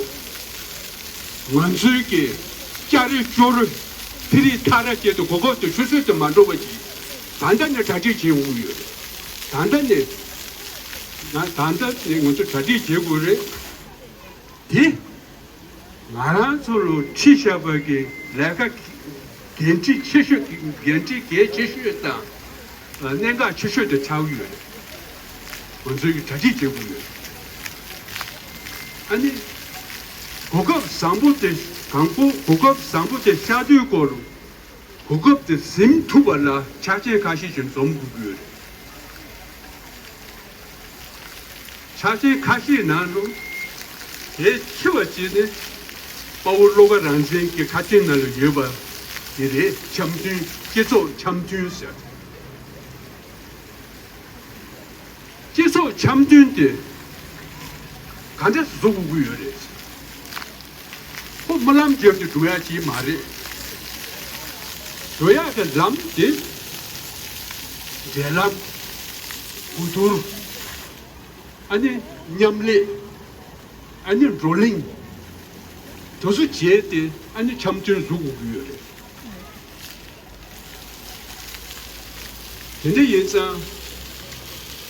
ང་ཚོའི་གི་ལྕགས་རི་ཅོ་རི་ཐི་རི་ཐ་ར་བྱས་ཏེ་གོ་སྐབས་དེ་ཆུད་ཟོས་དུ་མ་འགྲོ་བ་ཞིག་ད་ལྟ་ནས་གྲ་སྒྲིག་བྱེད་དགོས་ཀྱི་ཡོད། ད་ལྟ་ནས་ང་ད་ལྟ་ནས་ང་ཚོ་གྲ་སྒྲིག་བྱེད་དགོས་རེད། དེ། ང་རང་ཚོ་ལ་ཁྲིད་བཞག་པ་གི་ལས་ཀ་འགན་འཁྲི་ཆེ་ཤོས། འགན་འཁྲི་གལ་ཆེ་ཤོས་དང་གནད་འགག་ཆེ་ཤོས་དེ་ཆགས་ཀྱི་ཡོད་རེད། ང་ཚོས་ཀྱི་གྲ་སྒྲིག་བྱེད་དགོས་ཡོད། ཨ་ནི་གོ་སྐབས་བཟང་པོ་དེ། དང་པོ་གོ་སྐབས་བཟང་པོ་དེ་ཤར་དུས་སྐོར་གོ་སྐབས་དེ་ཟིན་ཐུབ་པ་ལ་ཆ་རྐྱེན་ཁ་ཤས་ཤིག་འཛོམས་དགོས་ཀྱི་ཡོད་རེད། ཆ་རྐྱེན་ཁ་ཤས་ནང་ལོ། གལ་ཆེ་བ་ཅིག་ནི་དཔའ་བོ་བློ་དགའ་རང་བཙན་གྱི་ཁ་ཆེམས་ནང་ལ་ཡོད་པ་དེ་རེད། འཆམ་མཐུན། སྤྱི་ཚོགས་འཆམ་མཐུན་ཟེར། སྤྱི་ཚོགས་འཆམ་མཐུན་དེ་ག་འདྲ་བཟོ་དགོས་ཀྱི་ཡོད་རེད། ཁོ་ སྨོན་ལམ་བརྒྱབ་ནས་འགྲོ་ཡག་ཅིག་མ་རེད། འགྲོ་ཡག་གི་ལམ་དེ་འབྲེལ་ལམ། གོ་བསྡུར། ཨ་ནི་མཉམ་ལས། ཨ་ནི་བགྲོ་གླེང་། དེ་ཚོ་བྱས་ཏེ་ཨ་ནི་འཆམ་མཐུན་བཟོ་དགོས་ཀྱི་ཡོད་རེད། དེ་འདྲ་ཡིན་ཙང་།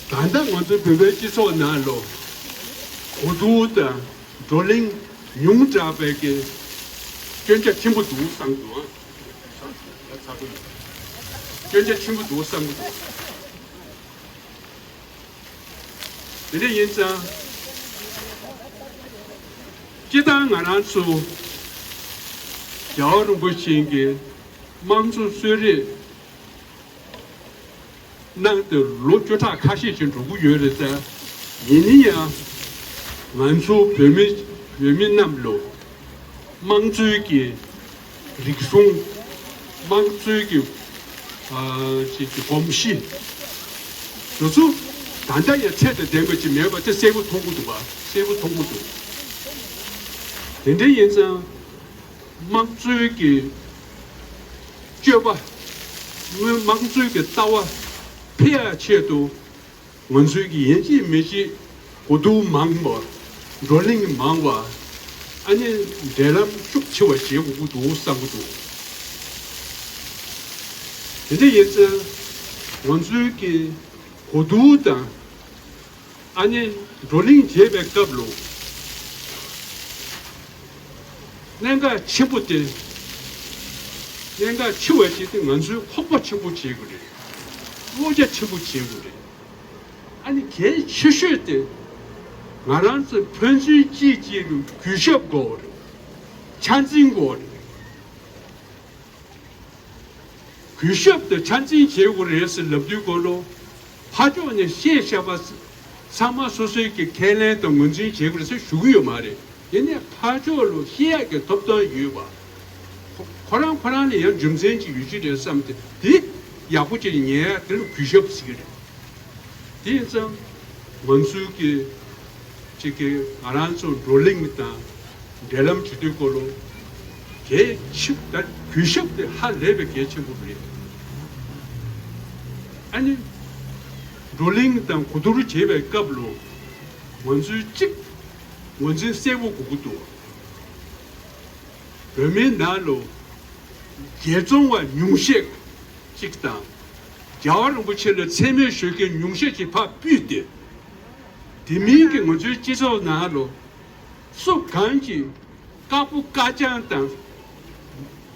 ད་ལྟ་ང་ཚོའི་བོད་པའི་སྤྱི་ཚོགས་ནང་ལོ། གོ་བསྡུར་དང་བགྲོ་གླེང་ཉུང་དྲགས་པའི་གི་སྐྱོན་ཆ་ཆེན་པོ་འདུག་བསམ་གྱི་འདུག་ཨ། སྐྱོན་ཆ་ཆེན་པོ་འདུག་བསམ་གྱི་འདུག་དེ་འདྲ་ཡིན་ཙང་། སྤྱིར་བཏང་ང་རང་ཚོ་རྒྱལ་བ་རིན་པོ་ཆེ་གི་དམངས་གཙོ་གསོལ་རས་གནང་སྟེ་ལོ་བཅུ་ཕྲག་ཁ་ཤས་ཤིག་འགྲོ་གི་ཡོད་རེད་ད། ཡིན་ན་ཡང་ང་ཚོ་བོད་མི་བོད་མི་རྣམས་ལ་དམངས་གཙོའི་གི་རིག་གཞུང་། དམངས་གཙོའི་གི་ཨ་ཅིག་གི་གོམས་གཤིས། དེ་ཚོ་ད་ལྟ་ཡང་ཚད་དང་ལྡན་པ་ཅིག་མེད་པ་དེ་གསལ་པོ་མཐོང་གི་འདུག་པ། གསལ་པོ་མཐོང་གི་འདུག་དེ་འདྲ་ཡིན་ཙང་། དམངས་གཙོའི་གི་སྤྱོད་པ། དམངས་གཙོའི་གི་ལྟ་བ་འཕེལ་ཡག་ཆེད་དུ། ང་ཚོའི་གི་ཡིན་གཅིག་མིན་གཅིག་གོ་བསྡུར་མང་བ། བགྲོ་གླེང་མང་བ། ཨ་ནི་འབྲེལ་ལམ་ཤུགས་ཆེ་བ་བྱེད་དགོས་ཀྱི་འདུག་བསམ་གྱི་འདུག་དེ་འདྲ་ཡིན་ཙང་ང་ཚོའི་གི་གོ་བསྡུར་དང་ཨ་ནི་བགྲོ་གླེང་བྱེད་པའི་སྐབས་ལ། གནད་འགག་ཆེན་པོ་དེ། གནད་འགག་ཆེ་བ་ཞིག་དེ་ང་ཚོས་ཁོག་པ་ཆེན་པོ་བྱེད་དགོས་རེད། བློ་རྒྱ་ཆེན་པོ་བྱེད་དགོས་རེད། ཨ་ནི་གལ་ཆེ་ཤོས་དེ་ང་རང་ཚོ་ཕན་ཚུན་གཅིག་གཅིག་ལ་གུས་ཞབས་དགོས་རེད། ཆ་འཛིན་དགོས་རེད། གུས་ཞབས་དེ་ཆ་འཛིན་བྱེད་དགོས་རེད་ཟེར་ལབ་དུས་སྐོར་ལོ། ཕར་ཕྱོགས་ནས་བཤད་བཞག་པ་ཚང་མ་སོ་སོའི་གི་ཁས་ལེན་དང་ངོས་འཛིན་བྱེད་དགོས་རེད་ཟེར་ཞུ་གི་ཡོད་མ་རེད། དེ་ནས་ཕར་ཕྱོགས་ལ་བཤད་ཡག་གི་ཐོབ་ཐང་ཡོད་པ། ཁོ་ཁོ་རང་ཁོ་རང་ལ་ཡང་རྒྱུ་མཚན་ཅིག་ཡོད་ཀྱི་རེད་བསམ་སྟེ་དེ་ཡག་པོ་ཅིག་ཉན་ཡག་དེ་ལ་གུས་ཞབས་ཟེར་གི་རེད། དེ་ཡིན་ཙང་ང་ཚོའི་གི་ཅིག་གི་ང་རང་ཚོ་བགྲོ་གླེང་དང་འབྲེལ་ལམ་བྱེད་དུས་སྐོར་ལ་གལ་ཆེ་ད་གུས་ཞབས་དེ་ཧ་ལས་པའི་གལ་ཆེན་པོ་རེད། ཨ་ནི་བགྲོ་གླེང་དང་གོ་བསྡུར་བྱེད་པའི་སྐབས་ལ་ང་ཚོའི་གཅིག་ངོས་འཛིན་གསལ་པོ་དགོས་ཀྱི་འདུག་བོད་མིའི་ནང་ལ་རྒྱལ་བཙོང་བ་ཉུང་ཤས་ཅིག་དང་། རྒྱལ་བ་རིན་པོ་ཆེ་ལ་མཚན་སྨད་ཞུ་མཁན་ཉུང་ཤས་ཅིག་ཕར་ཕུད་དེ། དེ་མིན་གྱི་ང་ཚོའི་སྤྱི་ཚོགས་ནང་ལ་སུ་གང་གིས་དཀར་པོ་དཀར་རྐྱང་དང་།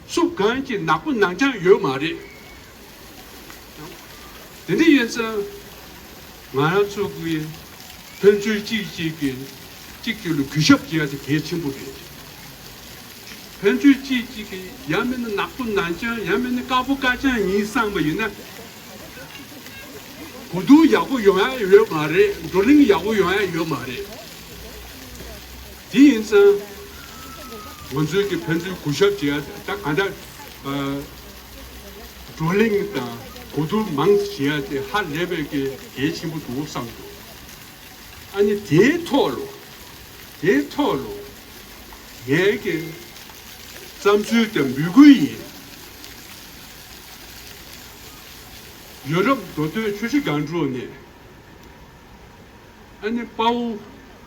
སུ་གང་གིས་ནག་པོ་ནག་རྐྱང་ཡོད་མ་རེད། དེ་འདྲ་ཡིན་ཙང་། ང་རང་ཚོ་གིས་ཕན་ཚུན་གཅིག་གཅིག་གིས་གཅིག་གཅིག་ལ་གུས་ཞབས་བྱེད་ཡ་དེ་གལ་ཆེན་པོ་རེད། ཕན་ཚུན་གཅིག་གཅིག་གིས་ཡང་མིན་ན་ནག་པོ་ནག་རྐྱང་ཡང་མིན་ན་དཀར་པོ་དཀར་རྐྱང་ཡིན་བསམ་པ་ཡིན་ན། གོ་བསྡུར་ཡག་པོ་ཡོང་ཡ་ཡོད་མ་རེད། བགྲོ་གླེང་ཡག་པོ་ཡོང་ཡ་ཡོད་མ་རེད། དེ་ཡིན་ཙང་། ང་ཚོའི་གི་ཕན་ཚུན་གུས་ཞབས་བྱེད་ཡ་ད་ག་འདྲ། ཨ། བགྲོ་གླེང་དང་གོ་བསྡུར་མང་བྱེད་ཡ་དེ་ཧ་ལས་པའི་གི་གལ་ཆེན་པོ་འདུག་བསམ་འདུག་ཨ་ནི་དེའི་ཐོག་ལ། དེའི་ཐོག་ལ་ངའི་གི་བསམ་ཚུལ་དང་འབོད་སྐུལ་ཡིན། ཡོ་རོབ་མདོ་སྟོད་ཆུ་བཞི་སྒང་དྲུག་ནས། ཨ་ནི་དཔའ་བོ་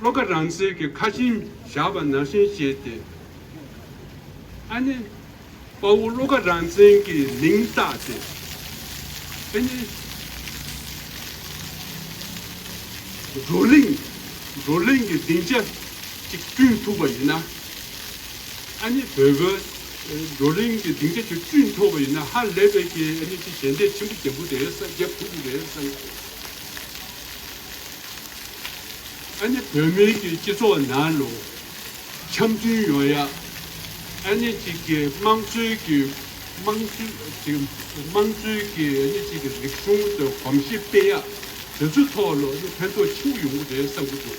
བློ་དགའ་རང་བཙན་གྱི་ཁ་ཆེམས་བཞག་པ་ནང་བཞིན་བྱས་ཏེ། ཨ་ནི་དཔའ་བོ་བློ་དགའ་རང་བཙན་གྱི་མིང་བཏགས་ཏེ། ཨ་ནི་བགྲོ་གླེང་། བགྲོ་གླེང་གི་སྡིངས་ཆ་ཅིག་བསྐྲུན་ཐུབ་པ་ཡིན་ན། ཨ་ནི་བོད་པའི་བགྲོ་གླེང་གི་སྡིངས་ཆ་ཅིག་བསྐྲུན་ཐུབ་པ་ཡིན་ན་ཧ་ལས་པའི་གི་ཨ་ནི་ཅིག་ཞལ་འདེབས་ཆེན་པོ་རྒྱག་གི་རེད་བསམ། རྒྱག་ཐུབ་ཀྱི་རེད་བསམ། ཨ་ནི་བོད་མིའི་གི་སྤྱི་ཚོགས་ནང་ལ་འཆམ་མཐུན་ཡོང་ཡ། ཨ་ནི་ཅིག་གི་དམངས་གཙོའི་གི་དམངས་གཙོའི་ཅིག་དམངས་གཙོའི་གི་ཨ་ནི་ཅིག་གི་རིག་གཞུང་དང་གོམས་གཤིས་སྤེལ་ཡ། དེ་ཚོའི་ཐོག་ལ་ཨ་ནི་ཕན་ཐོགས་ཆེན་པོ་ཡོང་གི་རེད་བསམ་གྱི་འདུག་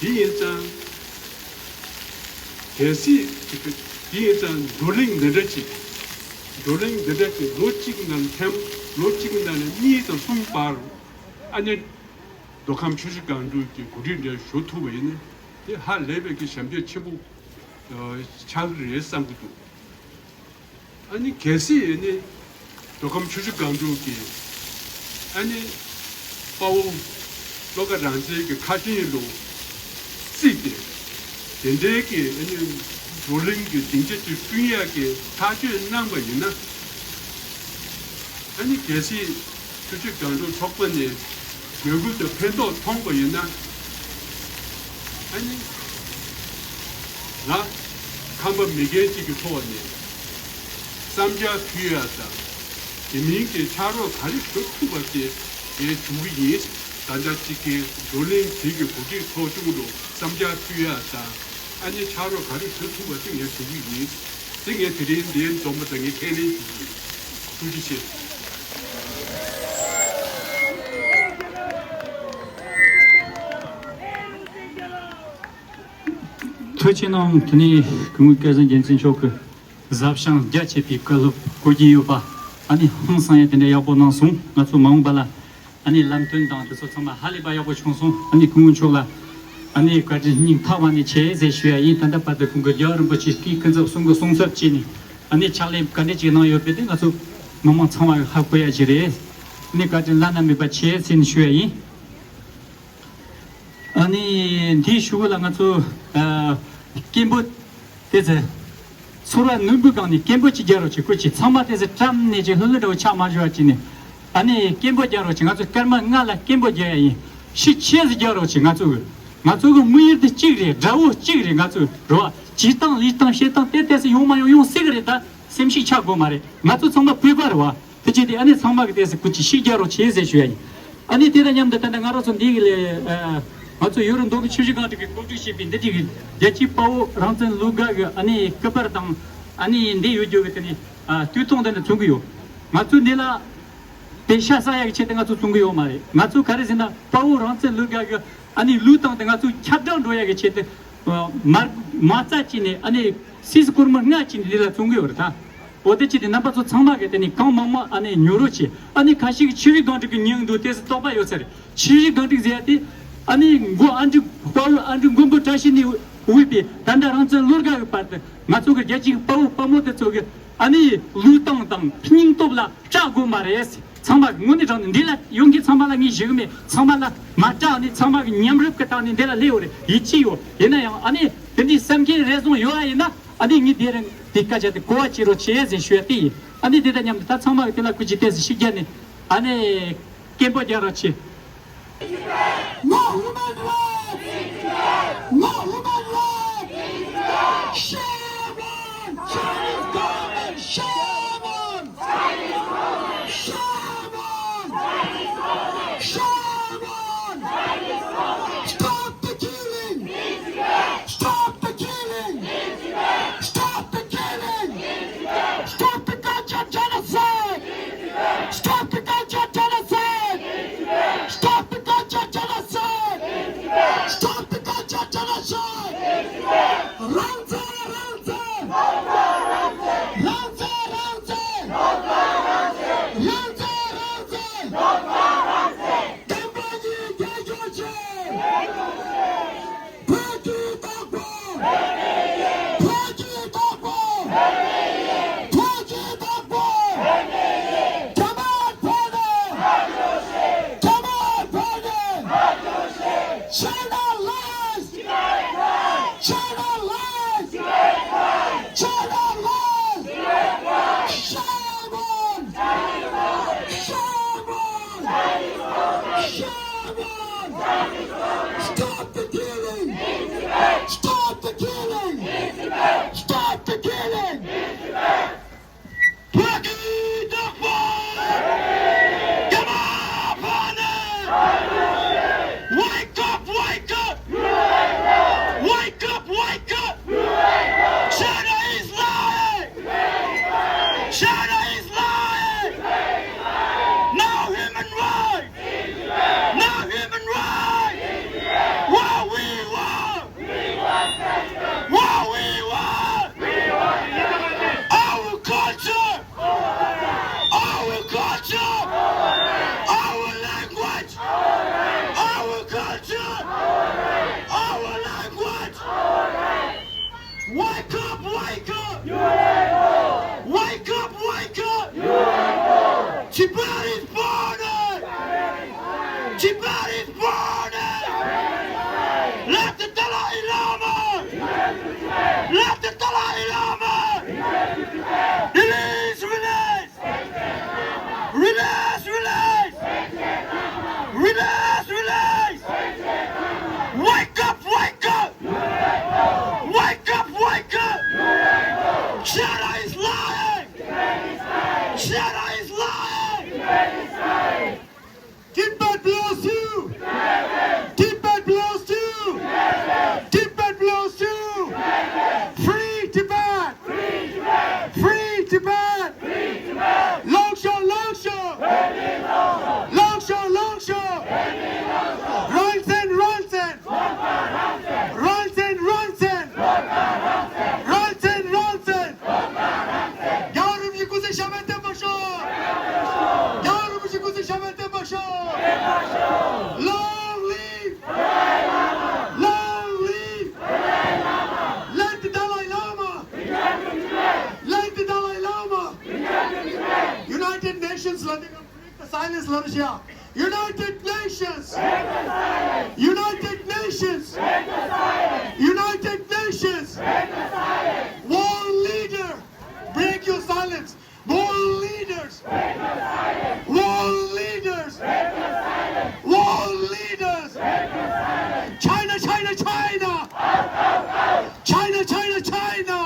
དེ་ཡིན་ཙང་། གལ་སྲིད་ཅིག་གི་དེ་ཡིན་ཙང་བགྲོ་གླེང་འདི་འདྲ་ཅིག་བགྲོ་གླེང་འདི་འདྲ་ཅིག་ལོ་གཅིག་ནང་ལ་ཐེངས་ལོ་གཅིག་ནང་ལ་གཉིས་དང་གསུམ་བར་ཨ་ནི་མདོ་ཁམས་ཆུ་བཞི་སྒང་དྲུག་གི་གོ་སྒྲིག་འདྲ་ཞུ་ཐུབ་པ་ཡིན་ན་དེ་ཧ་ལས་པའི་གི་ཞབས་འདེགས་ཆེན་པོ་ ཆགས་ཀྱི་རེད་བསམ་གྱི་འདུག་ཨ་ནི་གལ་སྲིད་ཨ་ནི་མདོ་ཁམས་ཆུ་བཞི་སྒང་དྲུག་གི་ཨ་ནི་དཔའ་བོ་བློ་དགའ་རང་བཙན་གྱི་ཁ་ཆེམས་ལ་བརྩིས་ཏེ་དེ་འདྲའི་གི་ཨ་ནི་བགྲོ་གླེང་གི་སྡིངས་ཆ་ཅིག་བསྐྲུན་ཡག་གི་ཐག་གཅོད་གནང་པ་ཡིན་ན། ཨ་ནི་གལ་སྲིད་ཆུ་བཞི་སྒང་དྲུག་ཚོགས་པ་ནས་འབོད་སྐུལ་དང་ཕན་ཐོགས་མཐོང་པ་ཡིན་ན། ཨ་ནི་ང་ཁམས་པ་མི་རྒན་གཅིག་གི་ཐོག་ནས་བསམ་འཆར་ཕུལ་ཡ་དང་། དེ་མིན་གྱི་ཕྱག་རོགས་ག་རེ་ཞུ་ཐུབ་པ་དེ་ངས་ཞུ་གི་ཡིན། ད་ལྟ་གཅིག་གི་བགྲོ་གླེང་དེ་གི་གོ་སྒྲིག་ཚོགས་ཆུང་ལ་བསམ་འཆར་ཕུལ་ཡ་དང་། ཨ་ནི་ཕྱག་རོགས་ག་རེ་ཞུ་ཐུབ་པ་དེ་ངས་ཞུ་གི་ཡིན། དེ་ངས་དེ་རིང་འདིར་འཛོམས་པ་དང་ངས་ཁས་ལེན་ཞུ་གི་ཡིན། ཐུགས་རྗེ་ཆེ། ཐུགས་རྗེ་གནང་། དེ་ནས་སྐུ་ངོ་སྐལ་བཟང་རྒྱལ་མཚན་མཆོག་གིས་གཟབ་སྦྱང་རྒྱ་ཆེ་བའི་བཀའ་སློབ་གོ་རྒྱུ་ཡོད་པ། ཨ་ནི་ཧང་སང་ཡ་དེ་འདྲ་ཡག་པོ་གནང་སོང་། ང་ཚོ་མ་འོངས་པ་ལ་ཨ་ནི་ལམ་སྟོན་དང་དེ་ཚོ་ཚང་མ་ཧ་ལས་པ་ཡག་པོ་བྱུང་སོང་། ཨ་ནི་སྐུ་ངོ་མཆོག་ལ་ཨ་ནི་བཀའ་དྲིན་སྙིང་ཐག་པ་ནས་ཆེ་ཟེར་ཞུ་ཡ་ཡིན། ད་ལྟ་བར་དུ་ཁོང་གིས་རྒྱལ་བ་རིན་པོ་ཆེའི་སྐུའི་སྐུ་ཚབ་གསུང་གི་གསུང་ཚབ་བྱས་ནས་ཨ་ནི་ཕྱག་ལས་ག་འདྲ་ཅིག་གནང་ཡོད་པ་དེ་ང་ཚོ་མི་མང་ཚང་མ་གིས་ཧ་གོ་ཡ་ཅིག་རེད། ཨ་ནི་བཀའ་དྲིན་བླ་ན་མེད་པ་ཆེ་ཟེར་ནས་ཞུ་ཡ་ཡིན། ཨ་ནི་འདིའི་གཞུག་ལ་ང་ཚོ་ཨ་སྐད་འབོད་དེ་ཚོ་ཚོར་བ་ནོར་བུའི་སྒང་ནས་སྐད་འབོད་ཅིག་རྒྱག་རོགས་བྱེད། སྐུ་མཁྱེན། ཚང་མ་དེ་ཚོ་བཀྲམ་ནས་ཅིག་ལྷོད་ལྷོད་འདྲ་བོ་ཆགས་མ་བྱུང་བ་བྱས་ནས། ཨ་ནི་སྐད་འབོད་རྒྱག་རོགས་བྱེད། ང་ཚོ་སྐར་མ་ལྔ་ལ་སྐད་འབོད་རྒྱག་ཡ་ཡིན། ཤུགས་ཆེ་ཙམ་རྒྱག་རོགས་བྱེད། ང་ཚོ་གི་ང་ཚོ་གི་དམིགས་ཡུལ་དེ་གཅིག་རེད། དགྲ་བོ་གཅིག་རེད། ང་ཚོ་རེད་བ། བྱེད་སྟངས་ལས་སྟངས་བཤད་སྟངས་དེ་དེ་ཚོ་ཡོང་མ་ཡོང་ཡོང་སྲིད་གི་རེད། ད་སེམས་ཤུགས་ཆག་དགོས་མ་རེད། ང་ཚོ་ཚང་མ་བོད་པ་རེད་བ། དེ་བྱས་ཏེ་ཨ་ནི་ཚང་མ་གི་ཏོག་ཙམ་སྐུ་མཁྱེན་ཤུགས་རྒྱག་རོགས་བྱེད་ཟེར་ཞུ་ཡ་ཡིན། ཨ་ནི་དེ་དང་མཉམ་དུ་ད་ལྟ་ང་རང་ཚོ་འདི་གི་ལས་ཨ་ང་ཚོ་ཡུ་རོབ་མདོ་ཁམས་ཆུ་བཞི་སྒང་དྲུག་གི་གོ་སྒྲིག་བྱས་པའི་འདི་འདྲའི་གི་རྒྱལ་གཅེས་དཔའ་བོ་རང་བཙན་བློ་དགའ་གི་ཨ་ནི་སྐུ་པར་དང་། ཨ་ནི་འདི་ཡོད་རྒྱུ་གི་དེ་ནི་ཨ་སྟོད་ཐུང་དེ་འདྲ་བཙུགས་གི་ཡོད། ང་ཚོ་འདི་ལ་པེ་ཤ་ཟ་ཡ་གི་ཆེད་དུ་ང་ཚོ་བཙུགས་གི་ཡོད་མ་རེད། ང་ཚོ་ག་རེ་ཟེར་ན་དཔའ་བོ་རང་བཙན་བློ་དགའ་གི་ཨ་ནི་ལུས་བཏང་སྟེ་ང་ཚོ་ཁྱབ་བསྒྲགས་འགྲོ་ཡ་གི་ཆེད་དུ་མ་མ་རྩ་བྱས་ནས་ཨ་ནི་སྲིད་སྐོར་མི་ལྔ་བྱས་ནས་འདི་ལ་བཙུགས་གི་ཡོད་རེད་ད། འོ་དེ་བྱས་ཏེ་རྣམ་པ་ཚོ་ཚང་མ་གིས་དེ་ནི་གང་མང་མང་ཨ་ནི་ཉོ་རོགས་བྱེད། ཨ་ནི་ཁ་ཤས་ཀྱིས་ཆུ་བཞི་སྒང་དྲུག་གི་མྱིང་འདུག་དེ་ཚོ་དོགས་པ་ཡོད་ས་རེད། ཆུ་བཞི་སྒང་དྲུག་ཟེར་ཡ་དེ་ཨ་ནི་མགོ་ཨ་འབྲུག་དཔའ་བོ་ཨ་འབྲུག་མགོན་པོ་བཀྲ་ཤིས་ནས་དབུས་པའི་ད་ལྟ་རང་བཙན་བློ་དགའ་གི་བར་དུ་ང་ཚོ་གི་རྒྱལ་གཅེས་ཀྱི་དཔའ་བོ་དཔའ་མོ་དེ་ཚོ་གི་ཨ་ནི་ལུས་སྟངས་དང་སྙིང་སྟོབས་ལ་སྐྲག་དགོས་མ་རེད། ཚང་མ་དངོས་གནས་དྲང་གནས་འདི་ལ་ཡོང་མཁན་ཚང་མ་ལ་ངས་ཞུ་གི་མེད། ཚང་མ་ལ་མ་སྐྲག་ནས་ཚང་མ་གི་མཉམ་རུབ་ཀྱི་སྟེང་ནས་འདི་ལ་སླེབས་ཡོད་རེད། ཡིད་ཆེས་ཡོད། ཡིན་ན་ཡང་ཨ་ནི་དེ་འདྲའི་བསམ་མཁན་རེ་ཟུང་ཡོད་ཨ་ཡིན་ན། ཨ་ནི་ངས་དེ་རིང་དེ་སྐད་ཆ་དེ་གོ་བ་བྱེད་རོགས་བྱེད་ཟེར་ཞུ་ཡ་དེ་ཡིན། ཨ་ནི་དེ་དང་མཉམ་དུ་ད་ཚང་མ་གི་དེ་ལ་སྐུ་མཁྱེན་ཏོག་ཙམ་ཤུགས་རྒྱག་ནས་ཨ་ནི་སྐད་འབོད་རྒྱག་རོགས་བྱེད། No human rights! No human rights! Shame on Chinese government! Shame on! Shame on! Shame on! Stop the killing! Stop the killing! Stop the killing! Stop the culture genocide! Stop the culture genocide! Stop the culture genocide! Stop the culture genocide! རང་བཙན། རང་བཙན། རང་བཙན། རང་བཙན། རང་བཙན། རང་བཙན། རང་བཙན། དམ་པ་ཉིད་རྒྱལ་གཅེས། བོད་ཀྱི་བདག་པོ། བོད་ཀྱི་བདག་པོ། བོད་ཀྱི་བདག་པོ། རྒྱ་དམར་ཕོ་ཉ། རྒྱ་དམར་ཕོ་ཉ། China lies! China lies! China lies! Shame on! Shame on! Shame on! Stop the killing! Stop the killing! Stop the killing! བོད་ཀྱི་བདག་པོ། རྒྱ་དམར་ཕོ་ཉ། Wake up, wake up! Wake up, wake up! China is lying! China is lying! No human rights! No human rights! What we want! What we want! Tibet is burning! Let the Dalai Lama! Let the Dalai Lama! Release, release! Release, release! Release, release! Wake up, wake up! Wake up, wake up! China is lying! China is lying! Tibet belongs to you! Tibet belongs to you! Tibet belongs to you! Free Tibet! Free Tibet! Langshan, Langshan! Langshan, Langshan! Ransen, Ransen! Ransen, Ransen! Ransen, Ransen! རྒྱལ་བ་རིན་པོ་ཆེ་སྐུ་ཚེ་ཞབས་པད་བརྟན་པར་ཤོག་རྒྱལ་བ་རིན་པོ་ཆེ་སྐུ་ཚེ་ཞབས་པད་བརྟན་པར་ཤོག Long live! Long live! Let the Dalai Lama! Let the Dalai Lama! United Nations ལ་འདི་ག break the silence ལ་རུ་ཤ United Nations! United Nations! United Nations! World leader! Break your silence! World leaders! World leaders! World leaders! China, China, China! China, China, China!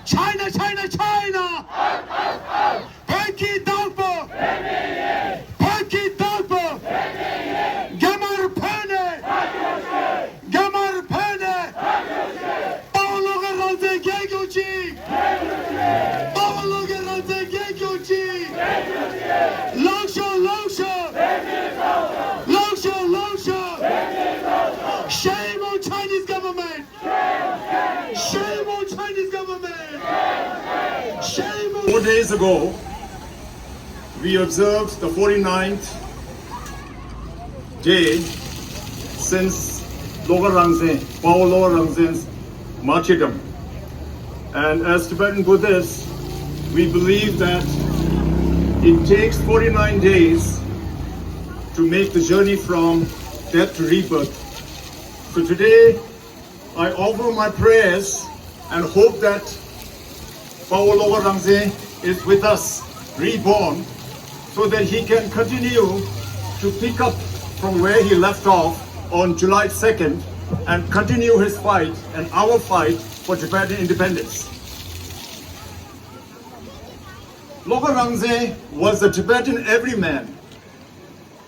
China, China, China! བོད་ཀྱི་བདག་པོ། བོད་ཀྱི་བདག་པོ། རྒྱ་དམར་ཕོ་ཉ། རྒྱ་དམར་ཕོ་ཉ། དཔའ་བོ་བློ་དགའ་རང་བཙན་རྒྱལ་སྐྱོང་ཅིག་དཔའ་བོ་བློ་དགའ་རང་བཙན་རྒྱལ་སྐྱོང་ཅིག་ལངས་ཤོག་ལངས་ཤོག་ལངས་ཤོག་ལངས་ཤོག Shame on Chinese government! Shame on Chinese government! Shame on Four days ago, we observed the forty-ninth day since Logar Rangzen, Pawo Logar Rangzen's martyrdom. And as Tibetan Buddhists, we believe that it takes forty-nine days to make the journey from death to rebirth. So today, I offer my prayers and hope that Pawo Logar Rangzen is with us, reborn, so that he can continue to pick up from where he left off on July second and continue his fight and our fight for Tibetan independence. Logar Rangzen was a Tibetan everyman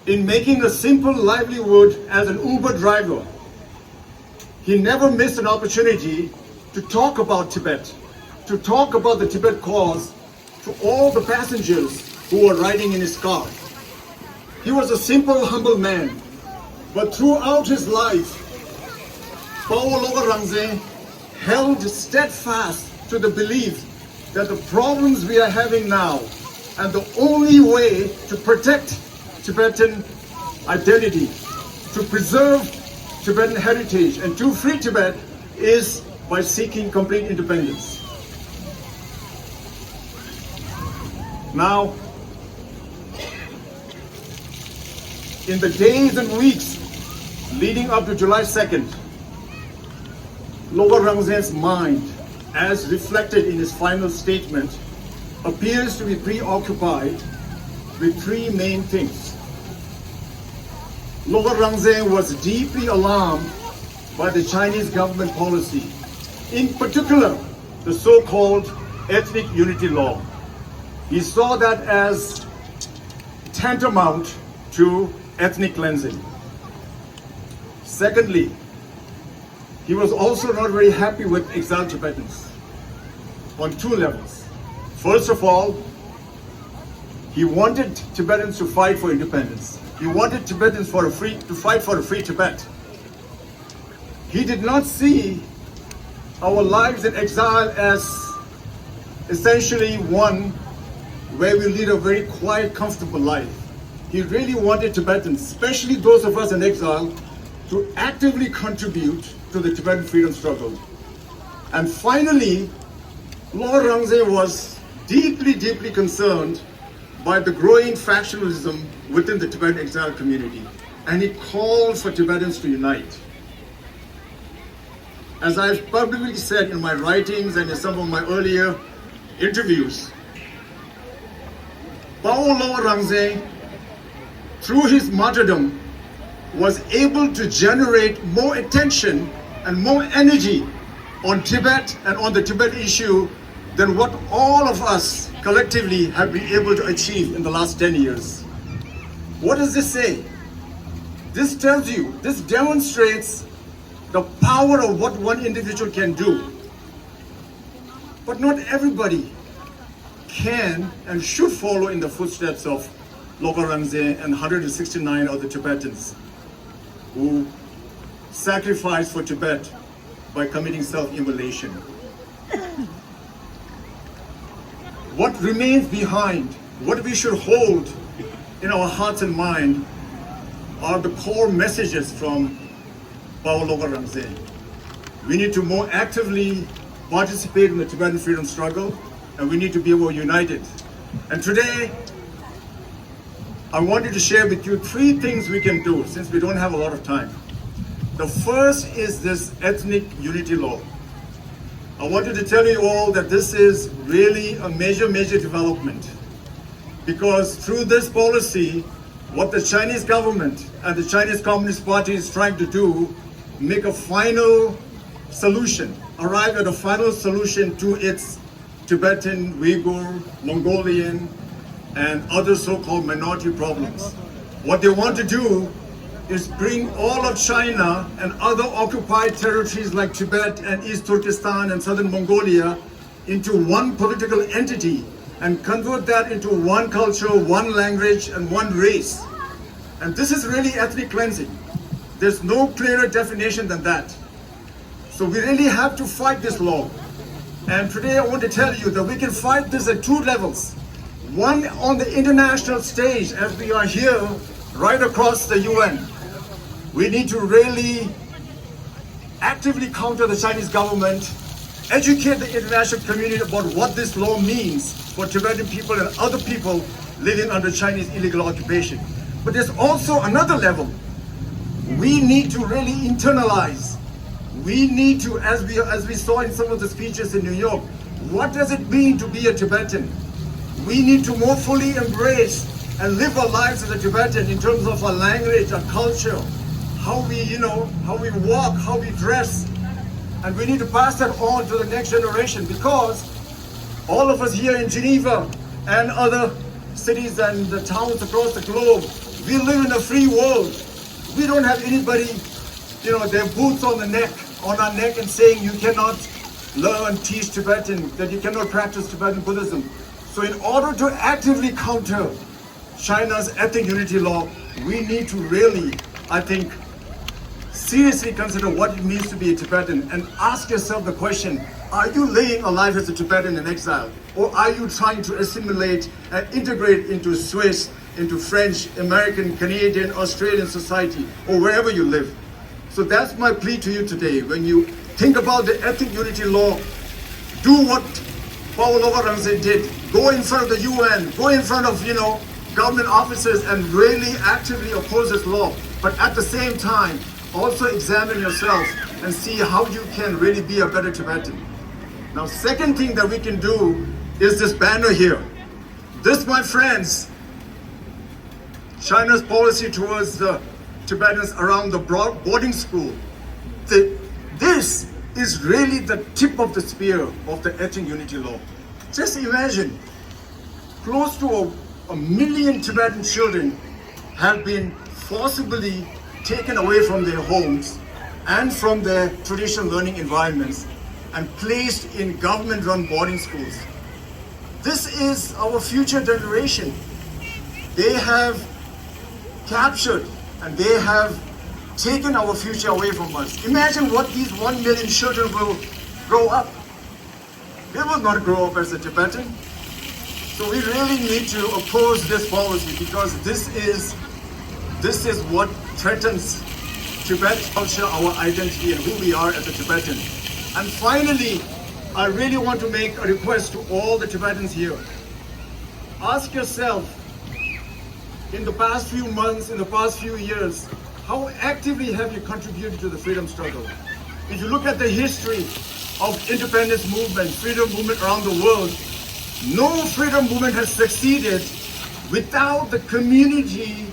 in making a simple livelihood as an Uber driver. He never missed an opportunity to talk about Tibet, to talk about the Tibet cause to all the passengers who were riding in his car. He was a simple, humble man, but throughout his life, Pawo Logar Rangzen held steadfast to the belief that the problems we are having now and the only way to protect Tibetan identity, to preserve Tibetan heritage, and to free Tibet is by seeking complete independence. Now, in the days and weeks leading up to July second, Logar Rangzen's mind, as reflected in his final statement, appears to be preoccupied with three main things. Logar Rangzen was deeply alarmed by the Chinese government policy, in particular, the so-called ethnic unity law. He saw that as tantamount to ethnic cleansing. Secondly, he was also not very happy with exiled Tibetans on two levels. First of all, he wanted Tibetans to fight for independence. He wanted Tibetans for a free, to fight for a free Tibet. He did not see our lives in exile as essentially one where we lead a very quiet, comfortable life. He really wanted Tibetans, especially those of us in exile, to actively contribute to the Tibetan freedom struggle. And finally, Logar Rangzen was deeply, deeply concerned by the growing factionalism within the Tibetan exile community, and he called for Tibetans to unite. As I've publicly said in my writings and in some of my earlier interviews, Pawo Lawang Rangzen, through his martyrdom, was able to generate more attention and more energy on Tibet and on the Tibet issue than what all of us collectively have been able to achieve in the last ten years. What does this say? This tells you, this demonstrates the power of what one individual can do. But not everybody can and should follow in the footsteps of Lawang Rangzen and one hundred sixty-nine other Tibetans who sacrificed for Tibet by committing self-immolation. What remains behind, what we should hold in our hearts and mind, are the core messages from Pawo Lawang Rangzen. We need to more actively participate in the Tibetan freedom struggle, and we need to be more united. And today, I wanted to share with you three things we can do since we don't have a lot of time. The first is this ethnic unity law. I wanted to tell you all that this is really a major, major development, because through this policy, what the Chinese government and the Chinese Communist Party is trying to do, make a final solution, arrive at a final solution to its Tibetan, Uyghur, Mongolian, and other so-called minority problems. What they want to do is bring all of China and other occupied territories like Tibet and East Turkestan and southern Mongolia into one political entity and convert that into one culture, one language, and one race. And this is really ethnic cleansing. There's no clearer definition than that. So we really have to fight this law. And today I want to tell you that we can fight this at two levels. One, on the international stage, as we are here right across the U N. We need to really actively counter the Chinese government, educate the international community about what this law means for Tibetan people and other people living under Chinese illegal occupation. But there's also another level. We need to really internalize. We need to, as we, as we saw in some of the speeches in New York, what does it mean to be a Tibetan? We need to more fully embrace and live our lives as a Tibetan in terms of our language, our culture, how we, you know, how we walk, how we dress. And we need to pass that on to the next generation, because all of us here in Geneva and other cities and the towns across the globe, we live in a free world. We don't have anybody, you know, their boots on the neck, on our neck, and saying you cannot learn, teach Tibetan, that you cannot practice Tibetan Buddhism. So in order to actively counter China's ethnic unity law, we need to really, I think, seriously consider what it means to be a Tibetan and ask yourself the question, are you living a life as a Tibetan in exile? Or are you trying to assimilate and integrate into Swiss, into French, American, Canadian, Australian society, or wherever you live? So that's my plea to you today. When you think about the ethnic unity law, do what Pawo Lawang Rangzen did. Go in front of the U N, go in front of, you know, government offices and really actively oppose this law. But at the same time, also examine yourself and see how you can really be a better Tibetan. Now, second thing that we can do is this banner here. This, my friends, China's policy towards the Tibetans around the broad boarding school. The, this is really the tip of the spear of the ethnic unity law. Just imagine, close to a, a million Tibetan children have been forcibly taken away from their homes and from their traditional learning environments and placed in government-run boarding schools. This is our future generation. They have captured and they have taken our future away from us. Imagine what these one million children will grow up. They will not grow up as a Tibetan. So we really need to oppose this policy, because this is this is what threatens Tibet culture, our identity, and who we are as a Tibetan. And finally, I really want to make a request to all the Tibetans here. Ask yourself, In the past few months, in the past few years, how actively have you contributed to the freedom struggle? If you look at the history of independence movement, freedom movement around the world, no freedom movement has succeeded without the community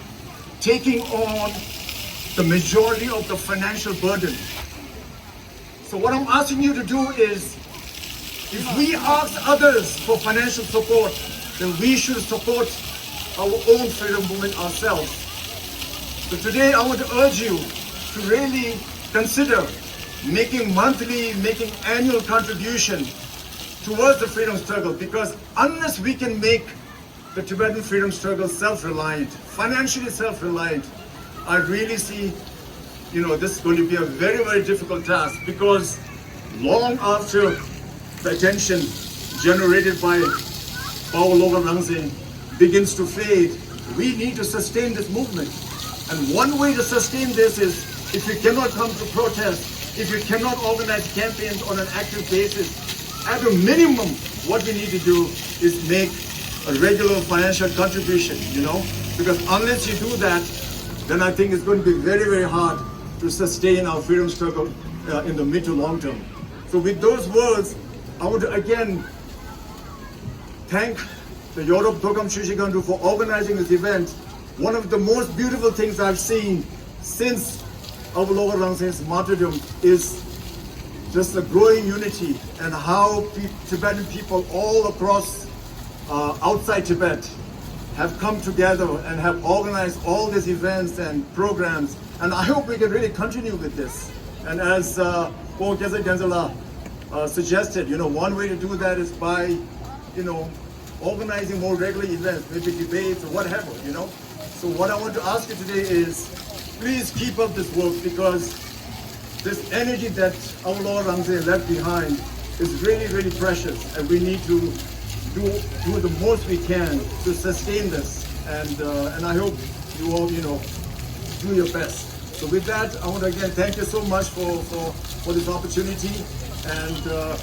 taking on the majority of the financial burden. So what I'm asking you to do is, if we ask others for financial support, then we should support our own freedom movement ourselves. So today I want to urge you to really consider making monthly, making annual contribution towards the freedom struggle, because unless we can make the Tibetan freedom struggle self-reliant, financially self-reliant, I really see, you know, this is going to be a very, very difficult task, because long after the attention generated by Pawo Logkar Rangzen begins to fade, we need to sustain this movement. And one way to sustain this is, if you cannot come to protest, if you cannot organize campaigns on an active basis, at a minimum, what we need to do is make a regular financial contribution, you know, because unless you do that, then I think it's going to be very, very hard to sustain our freedom struggle uh, in the mid to long term. So with those words, I want to again thank the Europe Dokam Shushi Gandu for organizing this event. One of the most beautiful things I've seen since Avalokiteshvara's martyrdom is just the growing unity and how pe- Tibetan people all across, uh, outside Tibet have come together and have organized all these events and programs. And I hope we can really continue with this. And as uh, Paul Geza Genzala uh, suggested, you know, one way to do that is by, you know, organizing more regular events, maybe debates or whatever, you know. So what I want to ask you today is, please keep up this work, because this energy that our Lord Ramsey left behind is really, really precious, and we need to do do the most we can to sustain this. And uh, and I hope you all, you know, do your best. So with that, I want to again thank you so much for for, for this opportunity, and uh,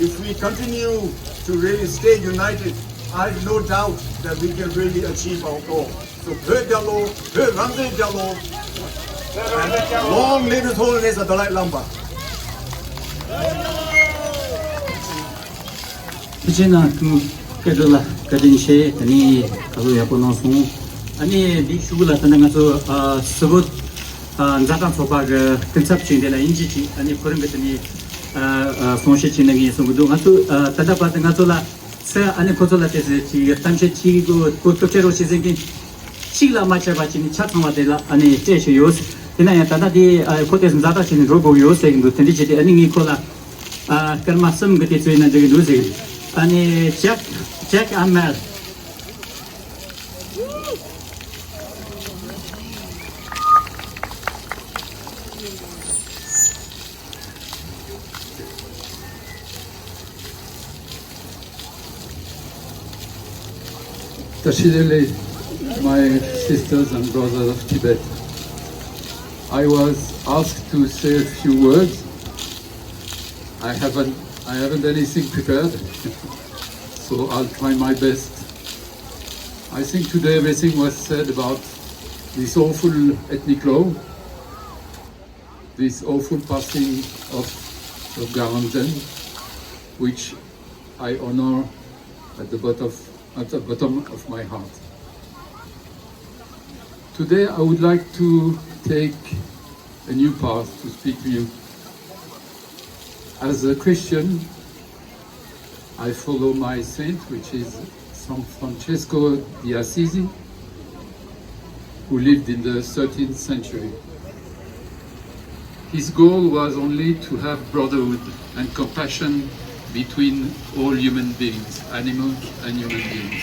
if we continue to really stay united, I have no doubt that we can really achieve our goal. So, Phö Jalo, Phö Ramsey Jalo, and long live His Holiness the Dalai Lama. ཐུགས་རྗེ་གནང་། སྐུ་སྐལ་སྒྲོལ་ལགས་བཀའ་དྲིན་ཆེ། ད་ནི་ཁ་ལོ་ཡག་པོ་གནང་སོང་། ཨ་ནི་འདི་ཞུ་གི་ལ་ད་ནི་ང་ཚོ་ཨ་སི་བོད་ཨ་མཛའ་འབྲེལ་ཚོགས་པ་གི་སྐུ་ཚབ་ཅིག་འདི་ལ་དབྱིན་ཇི་ཅིག་ཨ་ནི་ཁོ་རང་གི་ད་ནི་ཨ་ཨ་གསུང་བཤད་ཅིག་གནང་གི་ཡིན་གསུང་གི་འདུག་ང་ཚོ་ཨ་ད་ལྟ་བར་དུ་ང་ཚོ་ལ་ཚེ་ཨ་ནི་ཁོ་ཚོ་ལ་དེ་ཟེར་ཅིག་གཏམ་བཤད་ཅིག་གི་གོ་སྐབས་སྤྲད་རོགས་བྱེད་ཟེར་གི། གཅིག་ལ་མ་ཆད་པ་བྱས་ནས་ཆ་ཚང་བ་དེ་ལ་ཨ་ནི་སྤྲད་བཞིན་ཡོད། དེ་ན་ཡང་ད་ལྟ་དེ་ཨ་ཁོ་དེ་ཛ་དྲག་བྱས་ནས་འགྲོ་དགོས་ཡོད་ཟེར་གྱི་འདུག་དེ་འདྲ་བྱས་ཏེ་ཨ་ནི་ངས་ཁོ་ལ་ཨ་སྐར་མ་གསུམ་གྱི་དུས་ཚོད་ཡིན་ན་འགྲིག་གི་འདུག་ཟེར་གྱི་འདུག་ཨ་ནི་ཇེག་ཇེག་ཨ་མེལ། Tashidele, my sisters and brothers of Tibet, I was asked to say a few words. I haven't, I haven't anything prepared, so I'll try my best. I think today everything was said about this awful ethnic law, this awful passing of, of Garanzen, which I honor at the bottom, at the bottom of my heart. Today I would like to take a new path to speak to you. As a Christian, I follow my saint, which is Saint Francesco di Assisi, who lived in the thirteenth century. His goal was only to have brotherhood and compassion between all human beings, animals and human beings.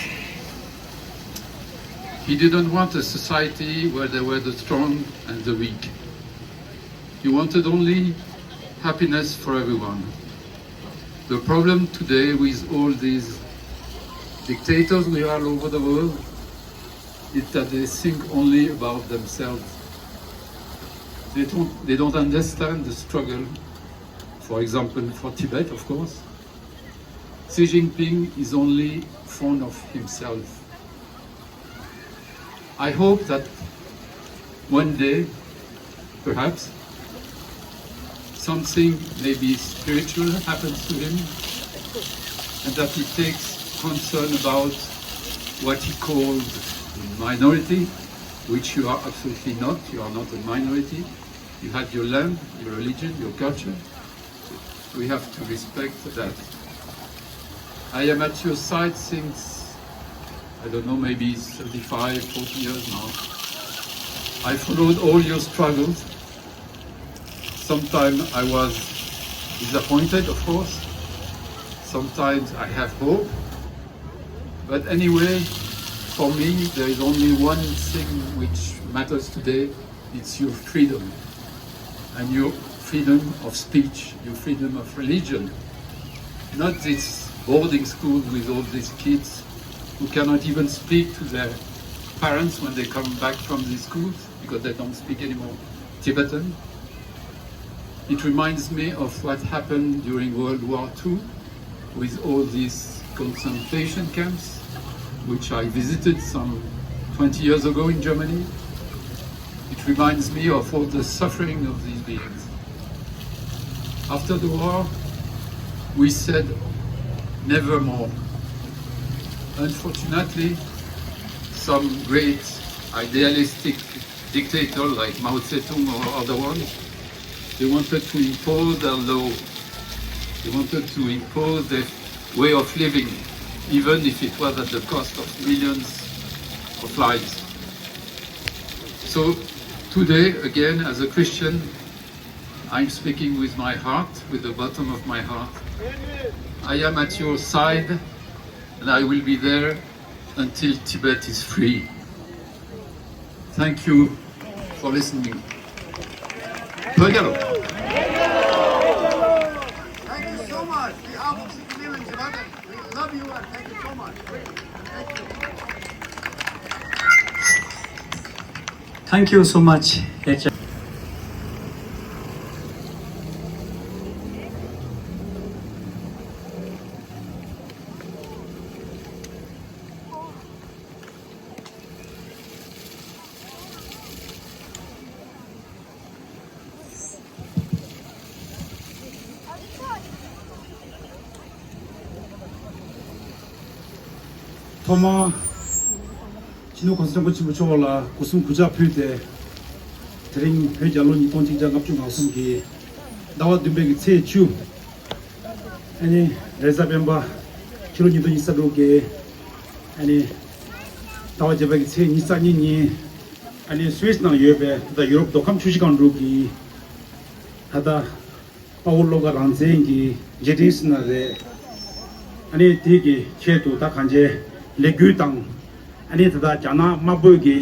He didn't want a society where there were the strong and the weak. He wanted only happiness for everyone. The problem today with all these dictators we have all over the world is that they think only about themselves. They don't, they don't understand the struggle, for example, for Tibet, of course. Xi Jinping is only fond of himself. I hope that one day, perhaps, something maybe spiritual happens to him, and that he takes concern about what he calls the minority, which you are absolutely not. You are not a minority. You have your land, your religion, your culture. We have to respect that. I am at your side since, I don't know, maybe thirty-five, forty years now. I followed all your struggles. Sometimes I was disappointed, of course. Sometimes I have hope. But anyway, for me, there is only one thing which matters today. It's your freedom. And your freedom of speech, your freedom of religion. Not this boarding school with all these kids who cannot even speak to their parents when they come back from these schools because they don't speak anymore Tibetan. It reminds me of what happened during World War Two with all these concentration camps, which I visited some twenty years ago in Germany. It reminds me of all the suffering of these beings. After the war, we said, "Never more." Unfortunately, some great idealistic dictator like Mao Zedong or other ones, they wanted to impose their law. They wanted to impose their way of living, even if it was at the cost of millions of lives. So today, again, as a Christian, I'm speaking with my heart, with the bottom of my heart. I am at your side, and I will be there until Tibet is free. Thank you for listening. Thank you so much. We have six million Tibetans. We love you and thank you so much. Thank you. Thank you so much. ཐོག་མར་སྤྱི་ནོར་གོང་ས་སྐྱབས་མགོན་ཆེན་པོ་མཆོག་ལ་སྒོ་གསུམ་གུས་ཕྱག་ཕུལ་ཏེ། དེ་རིང་བོད་རྒྱལ་ལོ་ཉིས་སྟོང་ཆིག་བརྒྱ་ལྔ་བཅུ་ང་གསུམ་གྱི་ཟླ་བ་བདུན་པའི་གི་ཚེས་བཅུ། ཨ་ནི་རེས་གཟའ་སྤེན་པ། ཕྱི་ལོ་ཉིས་སྟོང་ཉི་ཤུ་རྩ་དྲུག་གི་ཨ་ནི་ཟླ་བ་བརྒྱད་པའི་གི་ཚེས་ཉི་ཤུ་རྩ་གཉིས་ཉིན། ཨ་ནི་སུད་སི་ནང་ཡོད་པའི་ད་ལྟ་ཡུ་རོབ་མདོ་ཁམས་ཆུ་བཞི་སྒང་དྲུག་གི་ད་ལྟ་དཔའ་བོ་བློ་དགའ་རང་བཙན་གྱི་རྗེས་དྲན་ཟེར་ན་རེད། ཨ་ནི་དེ་གི་ཆེད་དུ་ད་གང་ཅི་ལས་འགུལ་དང་། ཨ་ནི་ད་ལྟ་རྒྱ་ནག་དམར་པོའི་གི་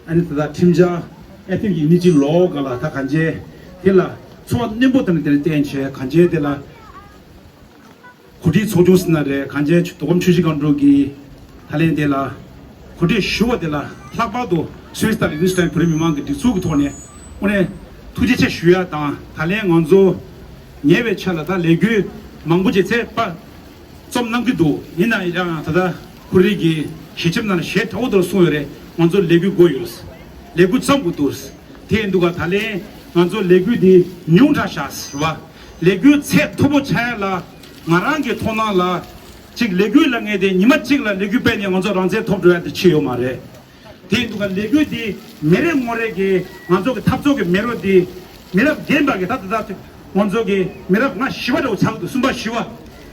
ཨ་ནི་ད་ལྟ་ཁྲིམས་འཆར་ཨེ་ཐིབ་ཀྱི་ནི་ཅི་ལོ་ག་ལ་ད་གང་ཅི་དེ་ལ་ཚོར་བ་རྣོན་པོ་དང་དེ་ལ་བརྟེན་བྱས་གང་ཅི་དེ་ལ། གོ་སྒྲིག་ཚོགས་ཆུང་ཟེར་ན་རེད། གང་ཅི་མདོ་ཁམས་ཆུ་བཞི་སྒང་དྲུག་གི་ད་ལན་དེ་ལ་གོ་སྒྲིག་ཞུ་བ་དེ་ལ་ལྷག་པར་དུ་སུད་སི་དང་ལིག་ཏེན་སི་ཏན་བོད་རིགས་མི་མང་གི་སྒྲིག་འཛུགས་ཀྱི་ཐོག་ནས་དངོས་གནས་ཐུགས་རྗེ་ཆེ་ཞུ་ཡ་དང་། ད་ལན་ང་ཚོ་ཉེ་བའི་ཆར་ལ་ད་ལས་འགུལ་མང་པོ་ཅིག་ཚེ་པ་རྩོམ་གནང་གི་འདུག་ཡིན་ན་ཡང་ད་ལྟ་ཁོ་རིགས་ཀྱི་ཞལ་ཆེམས་ནང་ལ་ཞལ་དྲག་པོ་དུ་གསུངས་ཡོད་རེད། ང་ཚོ་ལས་འགུལ་དགོས་ཡོད། ལས་འགུལ་བརྩམ་དགོས་འདུག་དེ་ཡིན་དུས་ག་ད་ལན་ང་ཚོ་ལས་འགུལ་འདི་ཉུང་དྲགས་ཤག་ཟེར་བ། ལས་འགུལ་ཚད་མཐོ་པོ་ཆགས་ཡ་ལ། ང་རང་གི་མཐོང་སྣང་ལ། གཅིག་ལས་འགུལ་ལབ་མཁན་དེ་ཉི་མ་གཅིག་ལ་ལས་འགུལ་སྤེལ་ནས་ང་ཚོ་རང་བཙན་ཐོབ་འགྲོ་ཡ་དེ་ཆེ་ཡོད་མ་རེད། དེ་ཡིན་དུས་ཀ་ལས་འགུལ་དེ་མི་རེ་ངོ་རེ་གི་ང་ཚོ་གི་འཐབ་རྩོད་ཀྱི་མེ་རོ་དེ་མི་རབས་རྒན་པ་གི་ད་ད་ད་ང་ཚོ་གི་མི་རབས་ང་བཞི་པ་འདྲ་བོ་ཆགས་འདུག་གསུམ་པ་བཞི་པ་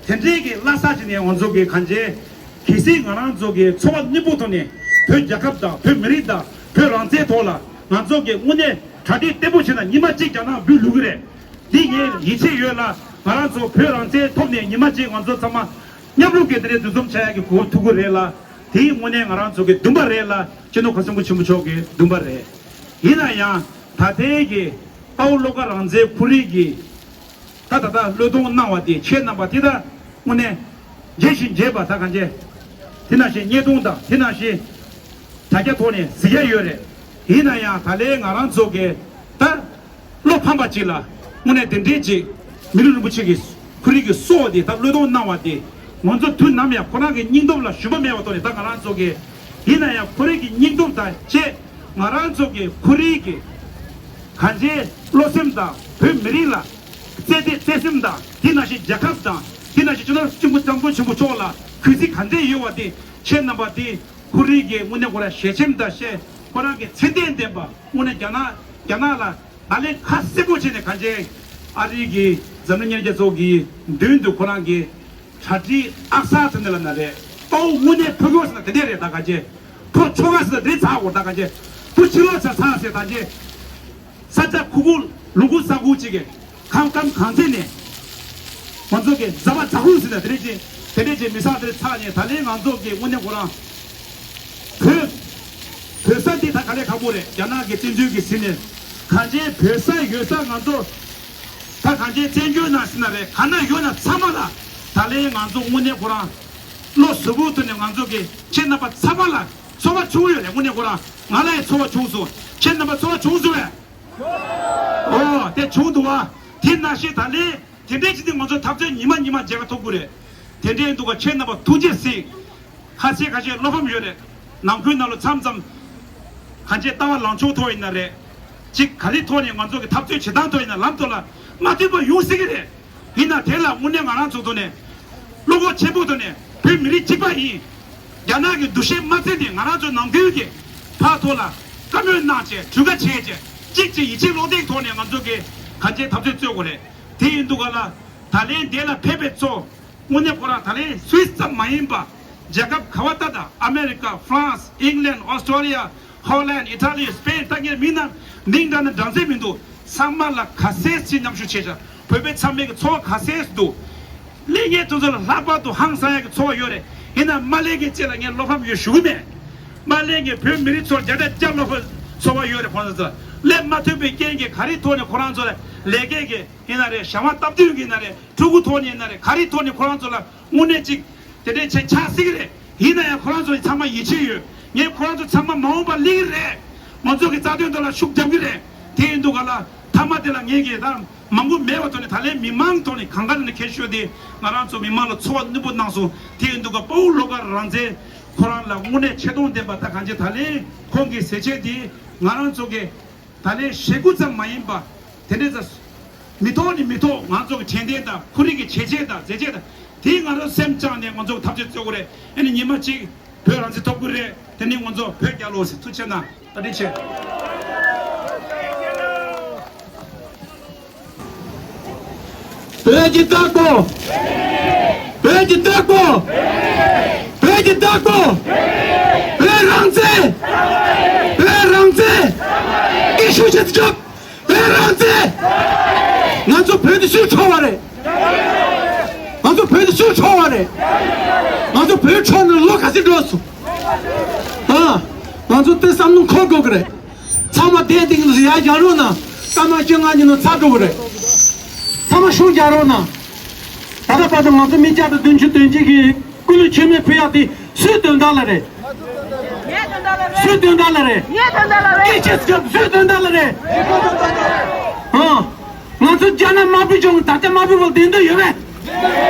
དེ་འདྲའི་གི་བླ་གཟར་ཅིག་ནས་ང་ཚོ་གི་གང་ཅི་གལ་སྲིད་ང་རང་ཚོ་གི་ཚོར་བ་རྣོན་པོ་ཐོག་ནས་བོད་རྒྱལ་ཁབ་དང་བོད་མི་རིགས་དང་བོད་རང་བཙན་ཐོག་ལ་ང་ཚོ་གི་དངོས་གནས་གྲ་སྒྲིག་བརྟན་པོ་བྱས་ན་ཉི་མ་གཅིག་རྒྱ་ནག་འབུད་ལུག་གི་རེད། འདི་ངས་ཡིད་ཆེས་ཡོད་ལ། ང་རང་ཚོ་བོད་རང་བཙན་ཐོབ་ནས་ཉི་མ་གཅིག་ང་ཚོ་ཚང་མ་མཉམ་རུབ་ཀྱིས་དེ་འདྲའི་འདུ་འཛོམས་བྱ་ཡག་གི་གོ་སྐབས་ཐོབ་ཀྱི་རེད་ལ། དེའི་དངོས་གནས་ང་རང་ཚོ་གི་འདུན་པ་རེད་ལ། སྤྱི་ནོར་གོང་ས་སྐྱབས་མགོན་ཆེན་པོ་མཆོག་གི་འདུན་པ་རེད། ཡིན་ན་ཡང་ད་ལྟའི་གི་དཔའ་བོ་བློ་དགའ་རང་བཙན་ཁོ་རང་གིས་ད་ད་ལྟ་བློས་གཏོང་གནང་བ་དེ་ཁྱེད་རྣམ་པ་དེ་ད་དངོས་གནས་རྗེས་ཤིང་རྗེས་པ་ད་གང་བྱས། དེ་ནང་བཞིན་བརྙས་གཏོང་དང་དེ་ནང་བཞིན་དྲ་རྒྱ་ཐོག་ནས་གཟིགས་ཡ་ཡོད་རེད། ཡིན་ན་ཡང་ད་ལན་ང་རང་ཚོ་གི་ད། བློ་ཕམ་པ་ཅིག་ལ། དངོས་གནས་དེ་འདྲའི་ཅིག་མི་ལུས་རིན་པོ་ཆེ་གི་ཁོ་རང་གི་སྲོག་དེ་ད་བློས་གཏོང་གནང་བ་དེ། ང་ཚོ་དུས་ནམ་ཡང་ཁོ་རང་གི་སྙིང་སྟོབས་ལ་ཞུམ་པ་མེད་པ་ཐོག་ནས་ད་ང་རང་ཚོ་གི་ ཡིན་ན་ཡང་ཁོ་རང་གི་སྙིང་སྟོབས་དང་བཅས་ང་རང་ཚོ་གི་ཁོར་ཡུག་གི་གང་ཅིའི་བློ་སེམས་དང་བོད་མི་རིགས་ལ་བརྩེ་དད་བརྩེ་སེམས་དང་དེ་ནང་བཞིན་རྒྱལ་ཁབ་དང་དེ་ནང་བཞིན་སྤྱི་ནོར་སྤྱི་ནོར་གོང་ས་སྐྱབས་མགོན་ཆེན་པོ་མཆོག་ལ་གུས་བརྩི་ག་འདྲས་ཡོད་པ་དེ་ཁྱེད་རྣམ་པ་དེ་ཁོར་ཡུག་གི་དངོས་གནས་ཁོ་རང་ཞལ་ཆེམས་དང་བཅས་ཁོ་རང་གི་ཚད་ལྡན་ལྡན་པ་དངོས་གནས་རྒྱ་ནག་རྒྱ་ནག་ལ་ད་ལན་ཁ་གསལ་པོ་བྱས་ནས་གང་ཅིའི་ཨ་རི་གི་འཛམ་གླིང་མཉམ་འབྲེལ་རྒྱལ་ཚོགས་ཀྱི་མདུན་དུ་ཁོ་རང་གི་གྲ་སྒྲིག་ཨ་གསར་ཐོན་ནས་ལབ་ན་རེད། དཔའ་བོ་དངོས་གནས་ཕུལ་དགོས་ཟེར་ན་དེ་འདྲས་རེད། ད་ག་ཅེ། ཕོ་ཆོ་ག་ཟེར་ན་དེ་ཚར་དགོས། ད་ག་ཅེ། ཕོ་ཕྱི་ལོགས་ཚར་ཚར་ཟེར་ད་ཅེ། ས་ཆ་ཁུག་ཁུག་ལུང་ཁུག་ས་ཁུག་ཅིག་གི་ཁམས་ཁམས་གངས་རྩེ་ནས་ང་ཚོ་གི་རྫ་བ་རྫ་ཁུག་ཟེར་ན་དེ་འདྲས་ཅིག་དེ་འདྲས་ཅིག་མི་ས་དེ་ཚར་ནས་ད་ལན་ང་ཚོ་གི་དངོས་གནས་ཁོ་རང་བོད་བོད་ས་འདི་ད་ག་ལས་ཁག་པོ་རེད། རྒྱ་ནག་གི་བཙན་འཛུལ་གྱིས་ཟིན་ནས་གང་ཅིའི་བོད་ས་ཡོད་ས་ང་ཚོ་ད་གང་ཅིའི་བཙན་བྱོལ་ནང་ཟེར་ན་རེད། ག་ན་ཡོད་ན་ཚང་མ་ལ་ད་ལན་ང་ཚོ་དངོས་གནས་ཁོ་རང་བློ་གཟུ་བོའི་ཐོག་ནས་ང་ཚོ་གི་ཁྱེད་རྣམ་པ་ཚང་མ་ལ་ཚོར་བ་བྱུང་ཡོད་རེད། དངོས་གནས་ཁོ་རང་ང་ལ་ཡང་ཚོར་བ་བྱུང་སོང་། ཁྱེད་རྣམ་པ་ཚོར་བ་བྱུང་སོང་བས། ཨོ་དེ་བྱུང་འདུག་བ། དེ་ནང་བཞིན་ད་ལན་དེ་འདྲས་ཅིག་ནི་ང་ཚོ་འཐབ་རྩོད་ཉི་མ་ཉི་མ་མཇལ་ཁ་ཐོབ་ཀྱི་རེད། དེ་འདྲས་འདུག་ག་ཁྱེད་རྣམ་པ་ཐུགས་རྗེ་གཟིགས། ཁ་ཤས་ཁ་ཤས་བློ་ཕམ་ཡོད་རེད། ནང་ཁུལ་ནང་ལ་མཚམས་མཚམས་གང་ཅིའི་ལྟ་བ་ལངས་ཕྱོགས་ཐོག་ཡིན་ན་རེད། ཅིག་ག་ལེ་ཐོག་ནས་ང་ཚོ་གི་འཐབ་རྩོད་བྱེད་སྟངས་ཐོག་ཡིན་ན་ལམ་ཐོག་ལ་མ་མཐུན་པ་ཡོང་སྲིད་ཀྱི་རེད། ཡིན་ན་དེ་ལ་དངོས་གནས་ང་རང་ཚོ་ཐོག་ནས་བློ་ཁོག་ཆེན་པོ་ཐོག་ནས་བོད་མི་རིགས་གཅིག་པ་ཡིན། རྒྱ་ནག་གི་འདུ་ཤེས་མ་བརྩིས་ནས་ང་རང་ཚོ་ནང་ཁུལ་གྱི་ཕར་ཐོག་ལ་བཀའ་མོལ་གནང་བྱས་གྲོས་ཁ་བྱས་བྱས་གཅིག་གཅིག་ཡིད་ཆེས་བློ་གདེང་ཐོག་ནས་ང་ཚོ་གི་གང་ཅིའི་འཐབ་རྩོད་རྩོད་དགོས་རེད། དེ་ཡིན་དུས་ག་ལ་ད་ལན་འདི་ལ་ཕེབས་པའི་ཚོ་དངོས་གནས་ཁོ་རང་ད་ལན་སུད་སི་ཙམ་མ་ཡིན་པ་རྒྱལ་ཁབ་ག་བ་ལྟ་དང་ཨ་མེ་རི་ཀ་ཧྥ་རན་སི་ཨིང་ལན་ཨོ་སི་ཀྲོ་ལི་ཡ་ཧོ་ལན་ཨི་ཊ་ལི་སི་པེན་ད་ངས་མིང་ན་མིང་འདྲ་ན་འདྲ་མཚན་མི་འདུག་ཚང་མ་ལ་ག་ཚད་ཅིག་མཉམ་ཞུགས་བྱས་ཤག་བོད་པའི་ཚང་མའི་གི་ཚོར་བ་ག་ཚད་འདུག་ལས་ངན་དེ་ཚོ་ལ་ལྷག་པར་དུ་ཧང་སང་ཡག་གི་ཚོར་བ་ཡོད་རེད། ཡིན་ན་མ་ལས་ཀའི་རྗེས་ལ་ངས་བློ་ཕམ་ཡོད་ཞུ་གི་མེད། མ་ལས་ངས་བོད་མི་རིགས་ཚོར་བརྒྱ་ཆ་བརྒྱ་བློ་ཕམ་ཚོར་བ་ཡོད་རེད། ཁོང་ཚོ་ལས་མ་ཐུབ་པའི་རྐྱེན་གྱིས་ག་རེ་ཐོག་ནས་ཁོ་རང་ཚོ་ལ་ལས་ཀའི་གི་ཡིན་ན་རེད། ཞྭ་དམར་སྟབས་བསྟུན་གྱི་ཡིན་ན་རེད། ཕྲུ་གུ་ཐོག་ནས་ཡིན་ན་རེད། ག་རེ་ཐོག་ནས་ཁོ་རང་ཚོ་ལ་དངོས་གནས་ཅིག་དེ་འདྲའི་ཆེ་ཆགས་སྲིད་ཀྱི་རེད། ཡིན་ན་ཡང་ཁོ་རང་ཚོ་ཚང་མ་ཡིད་ཆེས་ཡོད། ངས་ཁོ་རང་ཚོ་ཚང་མ་མ་འོངས་པར་སླེབས་ཀྱི་རེད། ང་ཚོ་གི་རྩ་དོན་དེ་ལ་ཤུགས་རྒྱབ་ཀྱི་རེད། དེ་ཡིན་དུས་ག་ལ་མཐའ་མ་དེ་ལ་ངས་ཀྱི་ད་མང་པོ་མེད་པ་ཐོག་ནས་ད་ལན་མི་མང་ཐོག་ནས་གང་ག་ནས་ཁྱེར་ཤོག་དེ་ང་རང་ཚོ་མི་མང་ལ་ཚོར་བ་སྣུན་པོ་གནང་སོང་། དེ་ཡིན་དུས་ག་དཔའ་བོ་བློ་དཀར་རང་བཙན་ཁོ་རང་ལ་དངོས་གནས་ཆེ་མཐོང་ལྡན་པ་ད་གང་ཅི་ད་ལན་ཁོང་གི་ཟས་བཅད་དེ་ང་རང་ཚོ་གི་ད་ལན་ཞེ་དགུ་ཙམ་མ་ཡིན་པ། དེ་འདྲའི་ཙམ་མི་ཐོག་ནས་མི་ཐོག་ང་ཚོ་གི་དྲན་རྟེན་དང་ཁོར་ཡུག་གི་བྱས་རྗེས་དང་མཛད་རྗེས་དང་དེ་ང་ཚོ་སེམས་བཅངས་ནས་ང་ཚོ་ཐབས་ཇུས་རྩོད་དགོས་རེད། ཨ་ནི་ཉི་མ་གཅིག་བོད་རང་བཙན་ཐོབ་ཀྱི་རེད། དེ་ནི་ང་ཚོ་བོད་རྒྱལ་ལོ་ཟེར། ཐུགས་རྗེ་གནང་། བཀའ་དྲིན་ཆེ། བོད་ཀྱི་བདག་པོ། བོད་ཀྱི་བདག་པོ། བོད་ཀྱི་བདག་པོ། བོད་རང་བཙན། བོད་རང་བཙན། ཀི་ཤུ་ཆེད་སྐྱོབ། བོད་རང་བཙན། ང་ཚོ་བོད་དུ་སུས་འཕྲོག་པ་རེད། ང་ཚོ་བོད་དུ་སུས་འཕྲོག་པ་རེད། ང་ཚོ་བོད་འཕྲོག་ནས་ལོ་ག་ཚོད་འགྲོ་སོང་། ཨ། ང་ཚོ་དེ་བསམ་བློ་འཁོར་དགོས་ཀྱི་རེད། ཚང་མ་བསྡད་དེ་ཡར་རྒྱག་རོགས་གནང་། སྐར་མ་བཅོ་ལྔ་ཉིན་ནང་ཚར་འགྲོ་གི་རེད། ཚང་མ་ཤུགས་རྒྱག་རོགས་གནང་། ད་ལྟ་བར་དུ་ང་ཚོ་མི་བརྒྱ་དང་བདུན་ཅུ་དོན་གཅིག་གི་སྐུ་ལུས་མཆོད་མེ་ཕུལ་ཡག་དེ་སུའི་དོན་དག་ལ་རེད། སུའི་དོན་དག་ལ་རེད། ངའི་དོན་དག་ལ་རེད། སྐད་ཆ་སྐྱབས་སུའི་དོན་དག་ལ་རེད། ཨང་། ང་ཚོ་རྒྱ་ནག་དམར་པོའི་ལྗོངས་ད་ལྟ་དམར་པོའི་བར་བདེན་དོན་ཡོད་པས།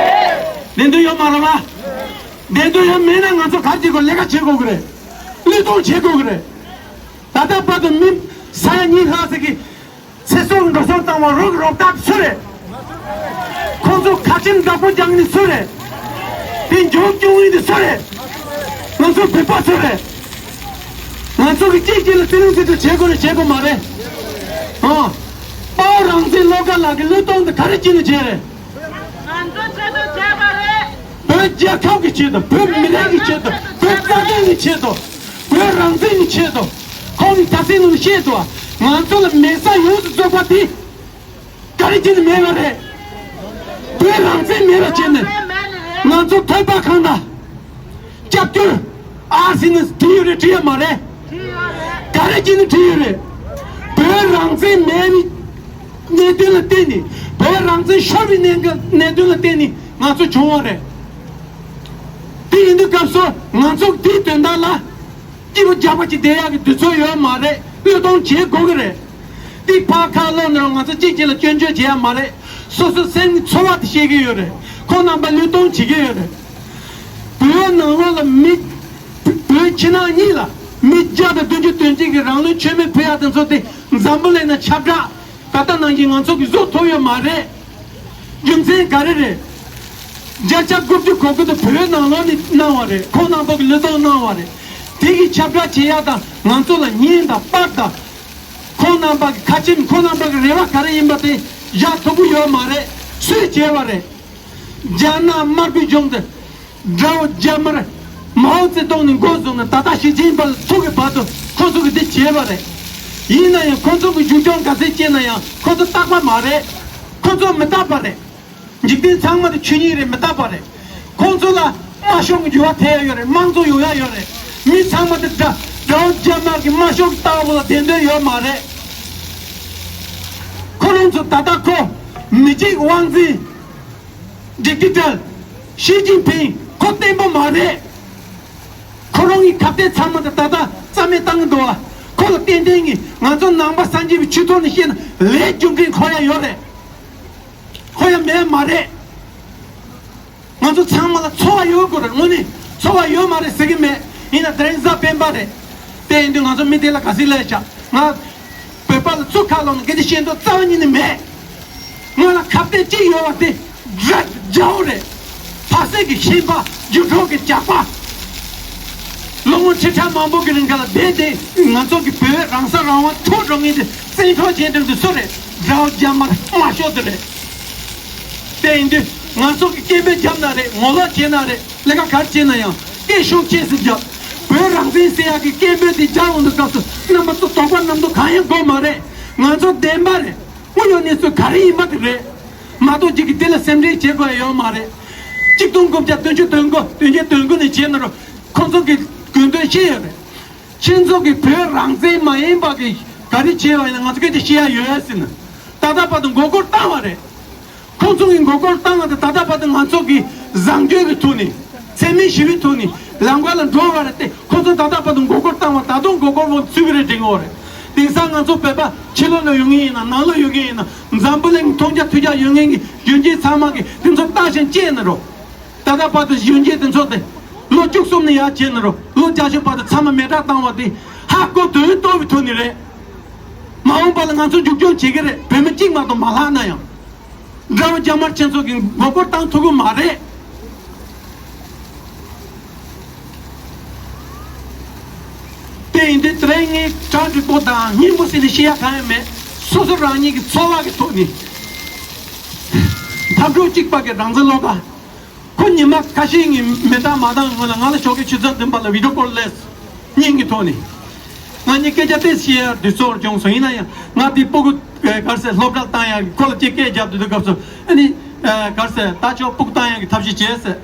བདེན་དོན་ཡོད་མ་རེད་པ། བདེན་དོན་ཡང་མེད་ན་ང་ཚོ་ག་རེ་བྱེད་དགོས། ལས་ཀ་བྱེད་དགོས་ཀྱི་རེད། བློས་གཏོང་བྱེད་དགོས་ཀྱི་རེད། ད་ལྟ་བར་དུ་མི་ས་ཡ་གཉིས་ལྷག་ཙམ་གྱིས་ཚེ་སྲོག་འགྲོ་སོང་བཏང་བ་རོགས་རོགས་ཐབས་སུ་རེད། ཁོང་ཚོ་ཁ་ཆེམས་བདག་པོ་རྒྱག་ནི་སུ་རེད། དེ་མགྱོགས་སྐྱོང་ཡིན་དེ་སུ་རེད། ང་ཚོ་བོད་པ་སུ་རེད། ང་ཚོ་གི་གཅིག་གཅིག་ལ་བརྩི་ལེན་བརྩི་སྲུང་བྱེད་དགོས་རེད། བྱེད་དགོས་མ་རེད། ཨ། དཔའ་བོ་རང་བཙན་བློ་དཀར་ལགས་ཀྱི་བློས་གཏོང་དེ་ག་རེ་བྱས་ནས་བྱས་རེད། ང་ཚོ་ཆེད་དུ་བྱས་པ་རེད། བོད་རྒྱལ་ཁབ་ཀྱི་ཆེད་དུ། བོད་མི་རིགས་ཀྱི་ཆེད་དུ། བོད་རྩ་དོན་གྱི་ཆེད་དུ། བོད་རང་བཙན་གྱི་ཆེད་དུ། ཁོང་གིས་ད་སེམས་ནང་བཤད་འདུག་ང་ཚོ་ལ་མེ་སྲེག་ཡོངས་སུ་རྫོགས་པ་དེ་ག་རེ་བྱས་ནས་མེད་པ་རེད། བོད་རང་བཙན་མེད་པ་བྱས་ནས་ང་ཚོ་ཐོབ་པ་གང་དང་། སྐྱབས་བཅོལ། ཨར་ཟེར་ནས་བྲིས་ཡོད་རེད། བྲིས་ཡོད་མ་རེད། ག་རེ་བྱས་ནས་བྲིས་ཡོད་རེད། བོད་རང་བཙན་མེད་པའི་གནད་དོན་ལ་བརྟེན་ནས། བོད་རང་བཙན་ཤོར་བའི་གནད་གནད་དོན་ལ་བརྟེན་ནས་ང་ཚོ་བྱུང་བ་རེད། དེ་ཡིན་དུས་སྐབས་སུ་ང་ཚོ་དེའི་དོན་དག་ལ་སྐྱིད་པོ་རྒྱག་པ་ཅིག་བསྡད་ཡག་གི་དུས་ཚོད་ཡོད་མ་རེད། བློས་གཏོང་བྱེད་དགོས་ཀྱི་རེད། དེ་ཕར་ཁ་ལོག་ནས་ང་ཚོ་གཅིག་གཅིག་ལ་སྐྱོན་བརྗོད་བྱེད་ཡག་མ་རེད། སོ་སོ་སེམས་ཀྱི་ཚོར་བ་དེ་བཤད་ཀྱི་ཡོད་རེད། ཁོང་རྣམ་པ་བློས་གཏོང་བྱེད་ཀྱི་ཡོད་རེད། བོད་ནང་ལོགས་ལ་མི། བོད་ ཕྱི་ནང་གཉིས་ལ་མི་བརྒྱ་དང་བདུན་ཅུ་དོན་གཅིག་གི་རང་ལུས་མཆོད་མེ་ཕུལ་ཡག་དེ་ཚོ་དེ་འཛམ་བུ་གླིང་ན་ཁྱབ་བསྒྲགས་ད་ལྟ་ནང་བཞིན་ང་ཚོ་གི་བཟོ་ཐུབ་ཡོད་མ་རེད། རྒྱུ་མཚན་ག་རེ་རེད། བརྒྱ་ཆ་དགུ་བཅུ་གོ་དགུ་དེ་བོད་ནང་ལོགས་ནས་གནང་བ་རེད། ཁོང་རྣམ་པ་གི་བློས་གཏོང་གནང་བ་རེད། དེ་གི་ཁྱབ་བསྒྲགས་བྱེད་ཡག་དང་ང་ཚོ་ལ་བརྙན་དང་པར་དང་། ཁོང་རྣམ་པ་གི་ཁ་ཆེམས། ཁོང་རྣམ་པ་གི་རེ་བ་ག་རེ་ཡིན་པ་དེ་བཞག་ཐུབ་ཀྱི་ཡོད་མ་རེད། སུས་བྱས་པ་རེད། རྒྱ་ནག་དམར་པོའི་གཞུང་དེ། དགྲ་བོ་རྒྱ་དམར། མའོ་ཙེ་ཏུང་ནས་འགོ་བཟུང་ནས་ད་ལྟ་ཞི་ཅིན་ཕིང་ལ་ཐུག་གི་བར་དུ་ཁོ་ཚོ་གིས་འདི་བྱས་པ་རེད། ཡིན་ན་ཡང་ཁོ་ཚོ་གིས་རྒྱུག་སྦྱོང་ག་ཚད་བྱས་ན་ཡང་ཁོ་ཚོ་རྟག་པ་མ་རེད། ཁོ་ཚོ་མི་རྟག་པ་རེད། འཇིག་རྟེན་ཚང་མ་དེ་ཆོས་ཉིད་རེད། མི་རྟག་པ་རེད། ཁོང་ཚོ་ལ་དམར་ཤོག་གི་འགྱུར་བ་ཐེབས་ཡ་ཡོད་རེད། དམངས་གཙོ་ཡོང་ཡ་ཡོད་རེད། མི་ཚང་མ་དེ་དགྲ་དགྲ་བོ་རྒྱ་དམར་གྱི་དམར་ཤོག་གི་ལྟ་བ་ལ་བདེན་དོན་ཡོད་མ་རེད། ཁོ་རང་ཚོ་ད་ལྟ་ཁོ་མི་གཅིག་དབང་འཛིན། ཌིག་ཊེ་ཊར། ཞི་ཅིན་ཕིང་ཁོ་བརྟན་པོ་མ་རེད། ཁོ་རང་གི་ཁ་གཏད་ཚང་མ་དེ་ད་ལྟ་རྩ་མེད་བཏང་གི་འདུག་བ། ཁོ་ལ་ཏན་ཏན་གྱིས་ང་ཚོ་ནང་པ་སངས་རྒྱས་པའི་ཆོས་ཐོག་ནས་བཤད་ན་ལས་རྒྱུ་འབྲས་འཁོར་ཡ་ཡོད་རེད། འཁོར་ཡ་མེད་མ་རེད། ང་ཚོ་ཚང་མ་ལ་འཚོ་བ་ཡོད་དགོས་རེད། དངོས་གནས་འཚོ་བ་ཡོད་མ་རེད་ཟེར་གི་མེད། ཡིན་ན་དེ་རིང་གཟའ་སྤེན་པ་རེད། དེ་ཡིན་དུས་ང་ཚོ་མི་དེ་ལ་ག་ཚོད་ལས་བྱ། ང་བོད་པ་ལ་ཚུར་ཁ་ལོག་ནས་སྐད་ཆ་བཤད་འདོད་རྩ་བ་ཉིད་ནས་མེད། ང་ལ་ཁ་གཏད་གཅིག་ཡོད་པ་དེ་དགྲ་རྒྱ་བོ་རེད། ཕ་སྲེག་གི་ཤན་པ། རྒྱུ་འཕྲོག་གི་ཇག་པ། ལོ་ངོ་ཁྲི་ཕྲག་མང་པོ་གི་རིང་ག་ལ་བསྡད་དེ་ང་ཚོ་གི་བོད་རང་ས་རང་དབང་ཐོབ་འགྲོ་མཁན་དེ་བཙན་འཕྲོག་བྱེད་མཁན་དེ་སུ་རེད། དགྲ་བོ་རྒྱ་དམར་དམར་ཤོག་དེ་རེད། དེ་ཡིན་དུས་ང་ཚོ་གི་སྐད་འབོད་བརྒྱབ་ན་རེད། ངོ་ལོག་བྱས་ན་རེད། ལས་ཀ་ག་རེ་བྱས་ན་ཡང་སྐད་ཤུགས་ཆེ་ཙམ་རྒྱབ། བོད་རང་བཙན་ཟེར་ཡག་གི་སྐད་འབོད་དེ་རྒྱག་འོང་དུས་སྐབས་སུ་རྣམ་པ་ཚོ་དོགས་པ་རྣམ་རྟོག་གང་ཡང་དགོས་མ་རེད། ང་ཚོ་བདེན་པ་རེད། དངོས་ཡོད་གནས་ཚུལ་ག་རེ་ཡིན་པ་དེ་རེད། མ་གཏོགས་གཅིག་གིས་དེ་ལ་སེམས་ཁྲལ་བྱེད་དགོས་ཡ་ཡོད་མ་རེད། གཅིག་སྟོང་དགུ་བརྒྱ་བདུན་ཅུ་དོན་དགུ་བདུན་བརྒྱ་དོན་དགུ་ནས་བྱས་ན་རོ། ཁོང་ཚོ་གི་དགོས་འདུན་ཤེས་ཡོད་རེད། ཁྱེད་ཚོ་གིས་བོད་རང་བཙན་མ་ཡིན་པ་གི་ག་རེ་བྱས་པ་ཡིན་ན་ང་ཚོ་སྐད་ཆ་བཤད་ཡ་ཡོད་ཟེར་ན། ད་ལྟ་བར་དུ་མགོ་སྐོར་བཏང་བ་རེད། ཁོང་ཚོ་གིས་མགོ་སྐོར་བཏང་བ་དེ་ད་ལྟ་བར་དུ་ང་ཚོ་གི་བཟང་སྤྱོད་ཀྱི་ཐོག་ནས་འཚེ་མེད་ཞི་བའི་ཐོག་ནས་ལམ་ཁ་ལ་འགྲོ་བ་རེད་དེ། ཁོང་ཚོ་ད་ལྟ་བར་དུ་མགོ་སྐོར་བཏང་བ་ད་དུང་མགོ་སྐོར་བོ་ཚུད་ཀྱི་རེད་དྲན་གྱི་ཡོད་རེད། དེང་སང་ང་ཚོ་བོད་པ་ཕྱི་ལོགས་ལ་ཡོད་མཁན་ཡིན་ན་ནང་ལོགས་ཡོད་མཁན་ཡིན་ན་འཛམ་བུ་གླིང་མཐོང་རྒྱ་ཐོས་རྒྱ་ཡོད་མཁན་གྱི་གཞོན་སྐྱེས་ཚང་མ་གིས་དེ་ཚོ་ལྟ་ཞིང་དཔྱད་ན་རོ། ད་ལྟ་བར་དུ་གཞོན་སྐྱེས་དེ་ཚོ་དེ་ལོ་བཅུ་གསུམ་ནས་ཡར་བྱས་ན་རོ། ལོ་བརྒྱད་ཅུ་བར་དུ་ཚང་མ་མེ་སྲེག་བཏང་བ་དེ་ཧ་གོ་དོན་རྟོགས་པའི་ཐོག་ནས་རེད། མ་འོངས་པ་ལ་ང་ཚོ་མཇུག་སྐྱོང་བྱེད་ཀྱི་རེད། བོད་མི་གཅིག་མ་གཏོགས་མ་ལྷག་ན་ཡང་། དགྲ་བོ་རྒྱ་དམར་ཁྱེད་ཚོ་གིས་མགོ་སྐོར་བཏང་ཐུབ་ཀྱི་མ་རེད། དེ་ཡིན་དུས་དེ་རིང་ངས་གྲ་འགྲིག་པོ་དང་སྙན་པོ་ཟེར་ནས་བཤད་ཡ་གང་ཡང་མེད། སོ་སོ་རང་ཉིད་ཀྱི་འཚོ་བ་གི་ཐོག་ནས་འཐབ་གྲོགས་གཅིག་པ་གི་རང་བཙན་བློ་དགའ། ཁོ་ཉི་མ་ཁ་ཤས་ངས་མེ་སྟག་མ་བཏང་སྔོན་ལ་ང་ལ་ཞོགས་ཀའི་ཆུ་ཚོད་བདུན་པ་ལ་བི་ཌིའོ་ཀོལ་སླེབས། སྙིང་གི་ཐོག་ནས། ང་གཉིས་སྐད་ཆ་ཏོག་ཙམ་བཤད་ཡ་དུས་ཚོད་བྱུང་སོང་། ཡིན་ན་ཡང་ང་དེ་སྤུ་གུ་ག་རེ་ཟེར་སློབ་གྲྭ་བཏང་ཡ་ཁོ་ལ་ཅིག་སྐད་རྒྱབ་དུས་དུས་སྐབས་སུ་ཨ་ནི་ག་རེ་ཟེར་ད་ཆོག་སྤུ་གུ་བཏང་ཡ་གི་ཐབས་ཤེས་བྱས་ཟེར།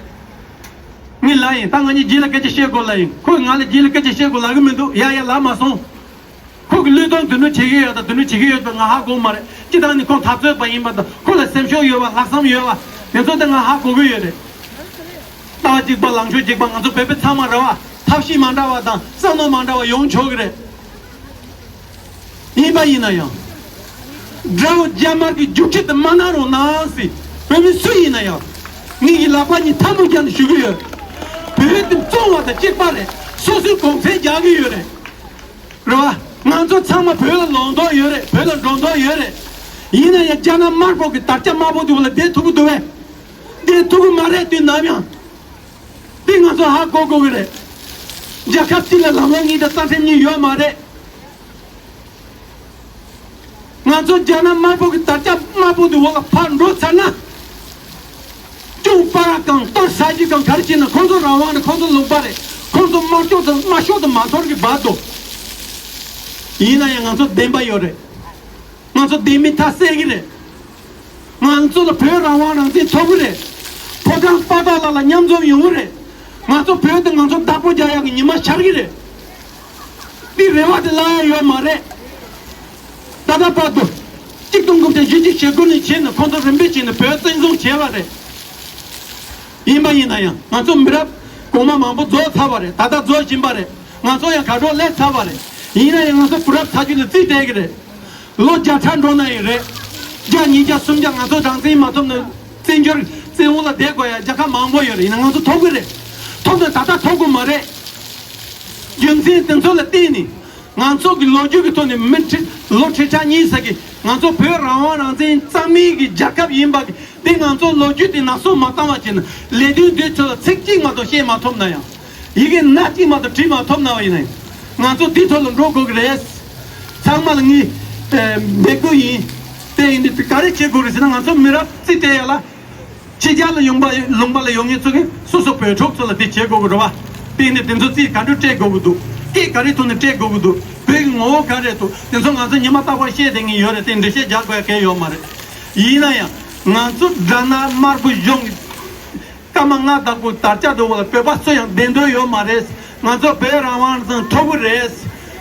ངས་ལབ་ཡིན། ད་ང་གཉིས་རྗེས་ལ་སྐད་ཆ་བཤད་དགོས་ལབ་ཡིན། ཁོས་ང་ལ་རྗེས་ལ་སྐད་ཆ་བཤད་དགོས་ལབ་གི་མི་འདུག་ཡ་ཡ་ལབ་མ་སོང་། ཁོ་གི་བློས་གཏོང་དེ་འདྲ་བྱེད་ཀྱི་ཡོད་དང་དེ་འདྲ་བྱེད་ཀྱི་ཡོད་པ་ང་ཧ་གོ་མ་རེད། སྤྱིར་བཏང་ནས་ཁོང་འཐབ་རྩོད་པ་ཡིན་པ་དང་ཁོ་ལ་སེམས་ཤུགས་ཡོད་པ་ལྷག་བསམ་ཡོད་པ་དེ་ཚོ་དེ་ང་ཧ་གོ་གི་ཡོད་རེད། ལྟ་བ་གཅིག་པ་ལངས་ཕྱོགས་གཅིག་པ་ང་ཚོ་བོད་པ་ཚང་མ་རེད་བ། ཐབས་ཤེས་མ་འདྲ་བ་དང་བསམ་བློ་མ་འདྲ་བ་ཡོང་ཆོག་གི་རེད། ཡིན་པ་ཡིན་ན་ཡང་། དགྲ་བོ་རྒྱ་དམར་གྱི་རྒྱུག་ཁྱི་དེ་མ་གནང་རོགས་གནང་ཟེར། བོད་མི་སུ་ཡིན་ན་ཡང་། ངེད་ཀྱི་ལག་པ་གཉིས་ཐལ་མོ་བརྒྱབ་ནས་ཞུ་གི་ཡོད། བོད་དེ་བཙོང་བ་དང་གཅིག་པ་རེད། སོ་སོའི་གོང་ཚད་རྒྱག་གི་ཡོད་རེད། རེད་བ། ང་ཚོ་ཚང་མ་བོད་ལ་ལོག་འདོད་ཡོད་རེད། བོད་ལ་འགྲོ་འདོད་ཡོད་རེད། ཡིན་ན་ཡང་རྒྱ་ནག་དམར་པོ་གི་དར་ཆ་དམར་པོ་དེ་བོད་ལ་བསྡད་ཐུབ་ཀྱི་འདུག་བས། བསྡད་ཐུབ་ཀྱི་མ་རེད་དུས་ནམ་ཡང་། འདི་ང་ཚོ་ཧ་གོ་དགོས་ཀྱི་རེད། རྒྱལ་ཁབ་གཅིག་ལ་ལམ་ལྷོང་གཉིས་དང་རྩ་ཁྲིམས་གཉིས་ཡོད་མ་རེད། ང་ཚོ་རྒྱ་ནག་དམར་པོ་གི་དར་ཆ་དམར་པོ་འདི་འོག་ལ་ཕར་འགྲོ་ཚར་ན། ཅུང་པར་གང་གཏོར་ས་གཞི་གང་ག་རེ་བྱས་ན་ཁོང་ཚོ་རང་དབང་རེད། ཁོང་ཚོ་ལུང་པ་རེད། ཁོང་ཚོ་དམར་ཤོག་དང་དམར་ཤོག་དང་མ་འཐོར་གི་བར་དུ། ཡིན་ན་ཡང་ང་ཚོ་བདེན་པ་ཡོད་རེད། ང་ཚོ་བདེན་མིན་མཐའ་གསལ་གི་རེད། ང་ཚོ་ལ་བོད་རང་དབང་རང་བཙན་ཐོབ་གི་རེད། ཕོ་བྲང་པ་ཏ་ལ་ལ་མཉམ་འཛོམས་ཡོང་གི་རེད། ང་ཚོ་བོད་དེ་ང་ཚོ་བདག་པོ་རྒྱག་ཡག་གི་ཉི་མ་ཤར་གི་རེད། འདི་རེ་བ་དེ་བརླག་ཡ་ཡོད་མ་རེད། ད་ལྟ་བར་དུ་གཅིག་སྟོང་དགུ་བརྒྱ་བཞི་བཅུ་ཞེ་དགུ་ནས་བྱས་ནས་ཁོང་ཚོ་རིམ་པས་བྱས་ནས་བོད་བཙན་བཟུང་བྱས་པ་རེད། ཡིན་པ་ཡིན་ན་ཡང་ང་ཚོ་མི་རབས་གོང་མ་མང་པོ་རྫོགས་ཚར་བ་རེད། ད་ལྟ་རྫོགས་བཞིན་པ་རེད། ང་ཚོ་ཡང་དགའ་གྲོགས་སླེབས་ཚར་བ་རེད། ཡིན་ན་ཡང་ང་ཚོ་བུ་རབས་ཚ་རྒྱུད་ལ་རྩིས་སྤྲད་ཀྱི་རེད། ལོ་བརྒྱ་ཕྲག་འགྲོ་ན་ཡང་རེད། བརྒྱ་ཉིས་བརྒྱ་སུམ་བརྒྱ་ང་ཚོ་རང་བཙན་མ་ཐོབ་ན་བཙན་བྱོལ་བཙན་འོག་ལ་བསྡད་དགོས་ཡ་རྒྱལ་ཁབ་མང་པོ་ཡོད་རེད། ཡིན་ན་ང་ཚོ་ཐོབ་ཀྱི་རེད། ཐོབ་ན་ད་ལྟ་ཐོབ་དགོས་མ་རེད། རྒྱུ་མཚན་དེ་ཚོ་ལ་བརྟེན་ནས། ང་ཚོ་གི་ལོ་རྒྱུས་ཀྱི་ཐོག་ནས་མི་ཁྲི་ལོ་ཁྲི་ཕྲག་གཉིས་ཙམ་གྱི་ང་ཚོ་བོད་རང་དབང་རང་བཙན་གཙང་མའི་གི་རྒྱལ་ཁབ་ཡིན་པ་གི་དེ་ང་ཚོ་ལོ་རྒྱུས་དེ་ནག་སོ་མ་བཏང་བ་བྱས་ན། ལས་དོན་དེ་ཚོ་ལ་ཚིག་གཅིག་མ་གཏོགས་བཤད་མ་ཐུབ་ན་ཡང་། ཡི་གེ་སྣ་གཅིག་མ་གཏོགས་བྲིས་མ་ཐུབ་ན་བ་ཡིན་ན་ཡང་། ང་ཚོ་དེ་ཐོག་ལ་འགྲོ་དགོས་ཀྱི་རེད། ཚང་མ་ལ་ངས་འབོད་སྐུལ་ཡིན། དེ་ཡིན་དུས་ག་རེ་བྱེད་དགོས་རེད་ཟེར་ན། ང་ཚོ་མི་རབས་རྩིས་སྤྲད་ཡ་ལ། ཕྱི་རྒྱལ་ལ་ཡོང་པ་ལུང་པ་ལ་ཡོང་མཁན་ཚོ་གིས་སོ་སོ་བོད་ཕྲུག་ཚོ་ལ་དེ་བྱེད་དགོས་ཀྱི་རེད་བ། དེ་ནི་དེ་ཚོ་རྩིས་ག་འདྲ་སྤྲད་དགོས་ཀྱི་འདུག་སྐད་ག་རེ་ཐོག་ནས་སྤྲད་དགོས་ཀྱི་འདུག་བོད་ཀྱི་ངོ་བོ་ག་རེ་འདུག་དེ་ཚོ་ང་ཚོ་ཉི་མ་རྟག་པར་བཤད་བསྡད་མཁན་ཡོད་རེད། དེ་འགྲེལ་བཤད་རྒྱག་དགོས་གལ་ཡོད་མ་རེད། ཡིན་ན་ཡང་ང་ཚོ་དགྲ་ནག་དམར་པོ་གཞུང་གི་སྐར་མ་ལྔ་བདག་པོ་དར་ལྕོག་འདྲ་བོ་ལ་བོད་པ་སུ་ཡང་བདེན་དོན་ཡོད་མ་རེད། ང་ཚོ་བོད་རང་དབང་ཐོབ་ཀྱི་རེད།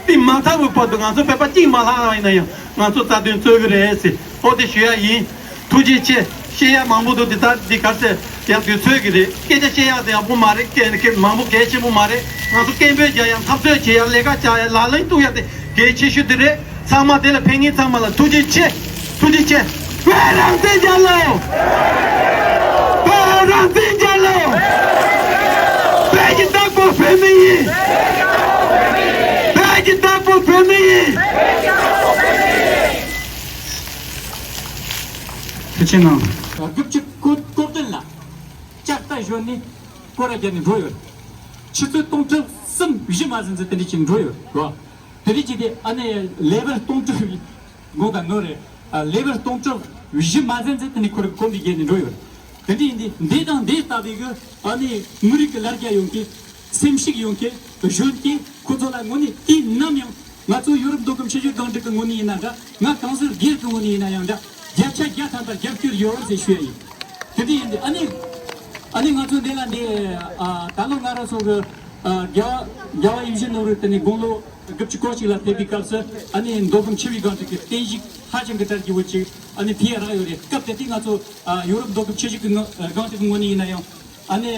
དེ་མ་ཐོབ་པའི་བར་དུ་ང་ཚོ་བོད་པ་གཅིག་མ་ལྷག་པ་ཡིན་ན་ཡང་ང་ཚོ་རྩ་དོན་རྩོད་ཀྱི་རེད་ཟེར། ཨོ་དེ་ཞུ་ཡ་ཡིན། ཐུགས་རྗེ་ཆེ། བཤད་ཡ་མང་པོ་འདུག་དེ་ལྟར་འདི་གར་ཚེ་ཡང་དུས་ཚོད་ཀྱི་རེད། སྐད་ཆ་བཤད་ཡ་དེ་ཡག་པོ་མ་རེད། སྐད་སྐད་མང་པོ་གལ་ཆེན་པོ་མ་རེད། ང་ཚོ་སྐད་འབོད་རྒྱག་ཡ། འཐབ་རྩོད་བྱེད་ཡ། ལས་ཀ་བྱ་ཡ། ལག་ལེན་གཏུག་ཡ་དེ་གལ་ཆེ་ཤོས་དེ་རེད། ཚང་མ་དེ་ལ་ཕེབས་མཁན་ཚང་མ་ལ་ཐུགས་རྗེ་ཆེ། ཐུགས་རྗེ་ཆེ། བོད་རང་བཙན་རྒྱལ་ལོ། བོད་རང་བཙན་རྒྱལ་ལོ། བོད་ཀྱི་བདག་པོ་བོད་མི་ཡིན། བོད་ཀྱི་བདག་པོ་བོད་མི་ཡིན། ཐུགས་རྗེ་གནང་། དགུ་བཅུ་གོ་གོ་བདུན་ལ་ལྕགས་རྟ་བཞོན་ནས་སྐོར་ར་བརྒྱབ་ནས་འགྲོ་ཡོད། ཆུ་ཚོད་སྟོང་ཕྲག་གསུམ་བཞི་མ་ཟིན་ཙམ་དེ་འདྲ་ཅིག་འགྲོ་ཡོད་གོ། དེ་འདྲ་ཅིག་དེ་ཨ་ནི་ལེ་བར་སྟོང་ཕྲག་དགོངས་དག་ནོར་རེད། ཨ་ལེ་བར་སྟོང་ཕྲག་བཞི་མ་ཟིན་ཙམ་དེ་ནས་ཁོ་རང་གོམ་པ་བརྒྱབ་ནས་འགྲོ་ཡོད། དེ་འདྲ་ཡིན་དུས་འདི་དང་འདི་ལྟ་བུའི་གི་ཨ་ནི་མི་རིགས་ཀྱི་ལར་རྒྱ་ཡོང་གི། སེམས་ཤུགས་ཡོང་གི། གཞོན་སྐྱེས་ཁོ་ཚོ་ལ་དངོས་གནས་དུས་ནམ་ཡང་ང་ཚོ་ཡོ་རོབ་མདོ་ཁམས་ཆུ་བཞི་སྒང་དྲུག་གི་ངོས་ནས་ཡིན་ན་འདྲ། ང་གངས་སེང་སྒེར་གྱི་ངོས་ནས་ཡིན་ན་ཡང་འདྲ། བརྒྱ་ཆ་བརྒྱ་ཐམ་པ་རྒྱབ་སྐྱོར་ཡོད་ཟེར་ཞུ་ཡ་ཡིན། དེ་འདྲ་ཡིན་དུས་ཨ་ནི་ཨ་ནི་ང་ཚོ་འདི་ལ་འདི་ཨ་ད་ལོ་ང་རང་ཚོ་གི་ཨ་རྒྱལ་བ་རྒྱལ་བ་ཡིད་བཞིན་ནོར་བུ་དེ་ནི་དགུང་ལོ་དགུ་བཅུ་གོ་གཅིག་ལ་ཕེབས་པའི་སྐབས་སུ་ཨ་ནི་མདོ་ཁམས་ཆུ་བཞི་སྒང་དྲུག་གི་བརྟན་བཞུགས་ཧ་ཅང་གི་གྲ་རྒྱས་པོ་ཅིག་ཨ་ནི་ཕུལ་ཡ་རག་ཡོད་རེད། སྐབས་དེ་དུས་ང་ཚོ་ཨ་ཡོ་རོབ་མདོ་ཁམས་ཆུ་བཞི་གི་ངོ་སྒང་དྲུག་གི་ངོས་ནས་ཡིན་ན་ཡང་ཨ་ནི་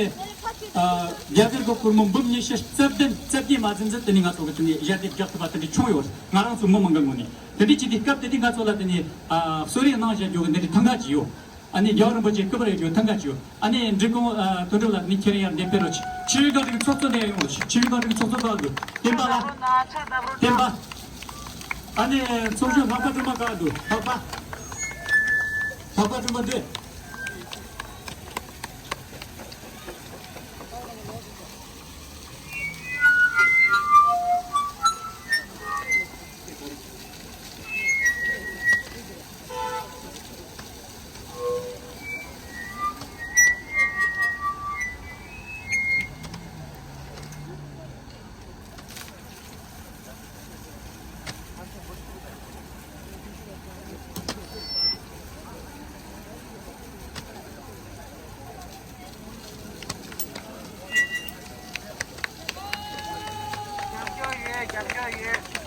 ཨ་རྒྱ་གར་གྱི་སྒོར་མོ་འབུམ་ཉི་ཤུ་རྩ་བདུན་རྩ་བརྒྱད་མ་ཟིན་ཙམ་དེ་ནི་ང་ཚོ་གི་དེ་ནི་ཞལ་འདེབས་རྒྱག་ཐུབ་པ་དེ་འདྲ་བྱུང་ཡོད་རེད། ང་རང་ཚོ་མི་མང་གི་ངོས་ནས། དེ་འདྲ་བྱས་དུས་སྐབས་དེ་དུས་ང་ཚོ་ལ་དེ་ནི་ཨ་གསོལ་རས་གནང་བཞག་རྒྱུ་གི་འདི་འདྲའི་ཐང་ག་ཅིག་ཡོད། ཨ་ནི་རྒྱལ་བ་རིན་པོ་ཆེ་སྐུ་པར་ཡོད་རྒྱུ་ཐང་ག་ཅིག་ཡོད། ཨ་ནི་འབྲི་གུང་ཨ་དོན་གྲུབ་ལགས་ནི་ཁྱེད་རང་ཡར་འདེམས་སྤེལ་རོགས་གྱིས། ཆུ་བཞི་སྒང་དྲུག་གི་ཚོགས་གཙོ་འདི་ཡང་ཡོང་རོགས་གྱིས། ཆུ་བཞི་སྒང་དྲུག་གི་ཚོགས་གཙོ་ག་འདུག་བསྟན་པ་ལགས། བསྟན་པ། ཨ་ནི་ཚོགས་གཞོན་ལྷག་པ་སྒྲོལ་མ་ག་འདུག་ལྷག་པ། ལྷག་པ་སྒྲོལ་མ་འདི། རྒྱབ་སྐྱོར་ཡོད། རྒྱབ་སྐྱོར་ཡོད།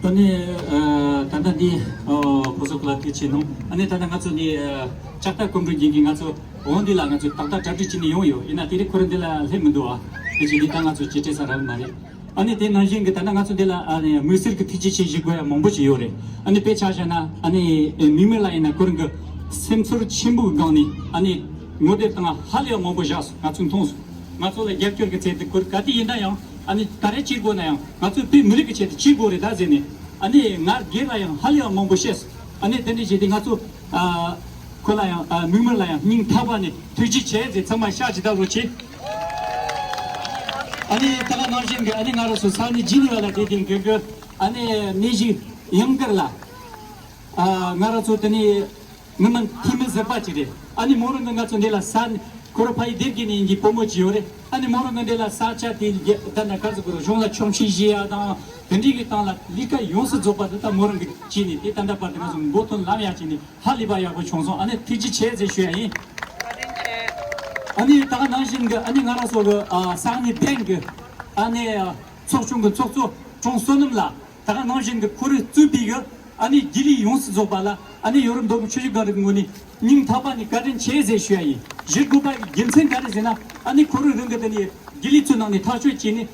ད་ནི་ཨ་ད་ལྟ་འདི་ཨོ་ཕོ་སོ་ཁ་ལ་ཐུགས་ཆེ་གནང་། ཨ་ནི་ད་ལྟ་ང་ཚོ་ནི་ཨ་ལྕགས་རྟ་སྐོར་འགྲོ་མཁན་གྱི་ང་ཚོ་འོང་འདི་ལ་ང་ཚོ་ཏག་ཏག་གྲ་སྒྲིག་བྱས་ནས་ཡོང་ཡོད། ཡིན་ན་དེ་རིང་ཁོ་རང་འདི་ལ་སླེབས་མི་འདུག་ཨ། དེ་བཞིན་འདི་ད་ང་ཚོ་ཅི་སྤྲད་ས་རག་མ་རེད། ཨ་ནི་དེ་ནང་བཞིན་གྱི་ད་ལྟ་ང་ཚོ་འདི་ལ་ཨ་ནི་དམིགས་བསལ་གྱི་ཐུགས་རྗེ་ཆེ་ཞུ་དགོས་ཡ་མང་པོ་ཞིག་ཡོད་རེད། ཨ་ནི་དཔེ་ཆ་བཞག་ན་ཨ་ནི་མིག་དམར་ལགས་ཡིན་ན་ཁོ་རང་གི་སེམས་ཚོར་ཆེན་པོའི་སྒང་ནས་ཨ་ནི་ངོ་དེབ་སྟེང་ཧ་ལས་པ་མང་པོ་བཞག་སོང་། ང་ཚོས་མཐོང་སོང་། ང་ཚོ་ལ་རྒྱབ་སྐྱོར་གྱི་ཚད་དེ་ཁོར་ག་དུས་ཡིན་ན་ཡང་ཨ་ནི་ག་རེ་བྱེད་དགོས་ན་ཡང་ང་ཚོས་བོད་མི་རིགས་ཀྱི་ཆེད་དུ་བྱེད་དགོས་རེད་ད་ཟེར་ནས། ཨ་ནི་ང་སྒེར་ལ་ཡང་ཧ་ལས་པ་མང་པོ་བཤད་སོང་། ཨ་ནི་དེ་འདྲ་བྱས་ཏེ་ང་ཚོ་ཨ་ཁོ་ལ་ཡང་ཨ་མིག་དམར་ལ་ཡང་སྙིང་ཐག་པ་ནས་ཐུགས་རྗེ་ཆེ་ཟེར། ཚང་མ་ཤ་ཅིག་བདག་རོགས་བྱེད། ཨ་ནི་ད་ག་ནང་བཞིན་གྱི་ཨ་ནི་ང་རང་ཚོ་ས་གནས་ཇི་ནི་ཝ་ལ་བསྡད་དེ་གི་གི་ཨ་ནི་གནས་གཞི་ཡང་དཀར་ལ་ཨ་ང་རང་ཚོ་དེ་ནས་ངི་མིང་ཐིག་མི་ཟེར་པ་ཅིག་རེད། ཨ་ནི་མོ་རང་གི་ང་ཚོ་འདི་ལ་ས་ཁོ་ར་ཕ་ཡི་སྡེ་དགེ་ནས་ཡིན་གྱི་བུ་མོ་ཅིག་ཡོད་རེད། ཨ་ནི་མོ་རང་གི་འདི་ལ་ས་ཆ་དེ་ད་ནི་ག་ཚོད་དགོས་རེད། གཞུང་ལ་ཆོག་མཆན་ཞུ་ཡ་དང་དེ་འདྲའི་གི་སྟེང་ལ་ལས་ཀ་ཡོངས་སུ་རྫོགས་པ་དེ་ད་མོ་རང་གི་བྱས་ནས་དེ་ད་ལྟ་བར་དུ་ང་ཚོ་མགོ་ཐོན་ལམ་ཡག་བྱས་ནས་ཧ་ལས་པ་ཡག་པོ་བྱུང་སོང་། ཨ་ནི་ཐུགས་རྗེ་ཆེ་ཟེར་ཞུ་ཡ་ཡིན། བཀའ་དྲིན་ཆེ། ཨ་ནི་ད་ག་ནང་བཞིན་གྱི་ཨ་ནི་ང་རང་ཚོ་གི་ཨ་ས་གནས་བན་གྱི་ཨ་ནི་ཚོགས་ཆུང་གི་ཚོགས་གཙོ་ཀྲོང་བསོད་ནམས་ལགས། ད་ག་ནང་བཞིན་གྱི་ཁོ་རང་གཙོས་པའི་གི་ཨ་ནི་རྒྱུན་ལས་ཡོངས་སུ་རྫོགས་པ་ལ་ཨ་ནི་ཡོ་རོབ་མདོ་ཁམས་ཆུ་བཞི་སྒང་དྲུག་གི་ངོས་ནས་སྙིང་ཐག་པ་ནས་བཀའ་དྲིན་ཆེ་ཟེར་ཞུ་ཡ་ཡིན། ཞུ་དགོས་པ་གི་རྒྱུ་མཚན་ག་རེ་ཟེར་ན། ཨ་ནི་ཁོ་རང་རང་གི་དེ་ནས་རྒྱུན་ལས་ཚོའི་ནང་ནས་ཐག་གཅོད་བྱས་ནས།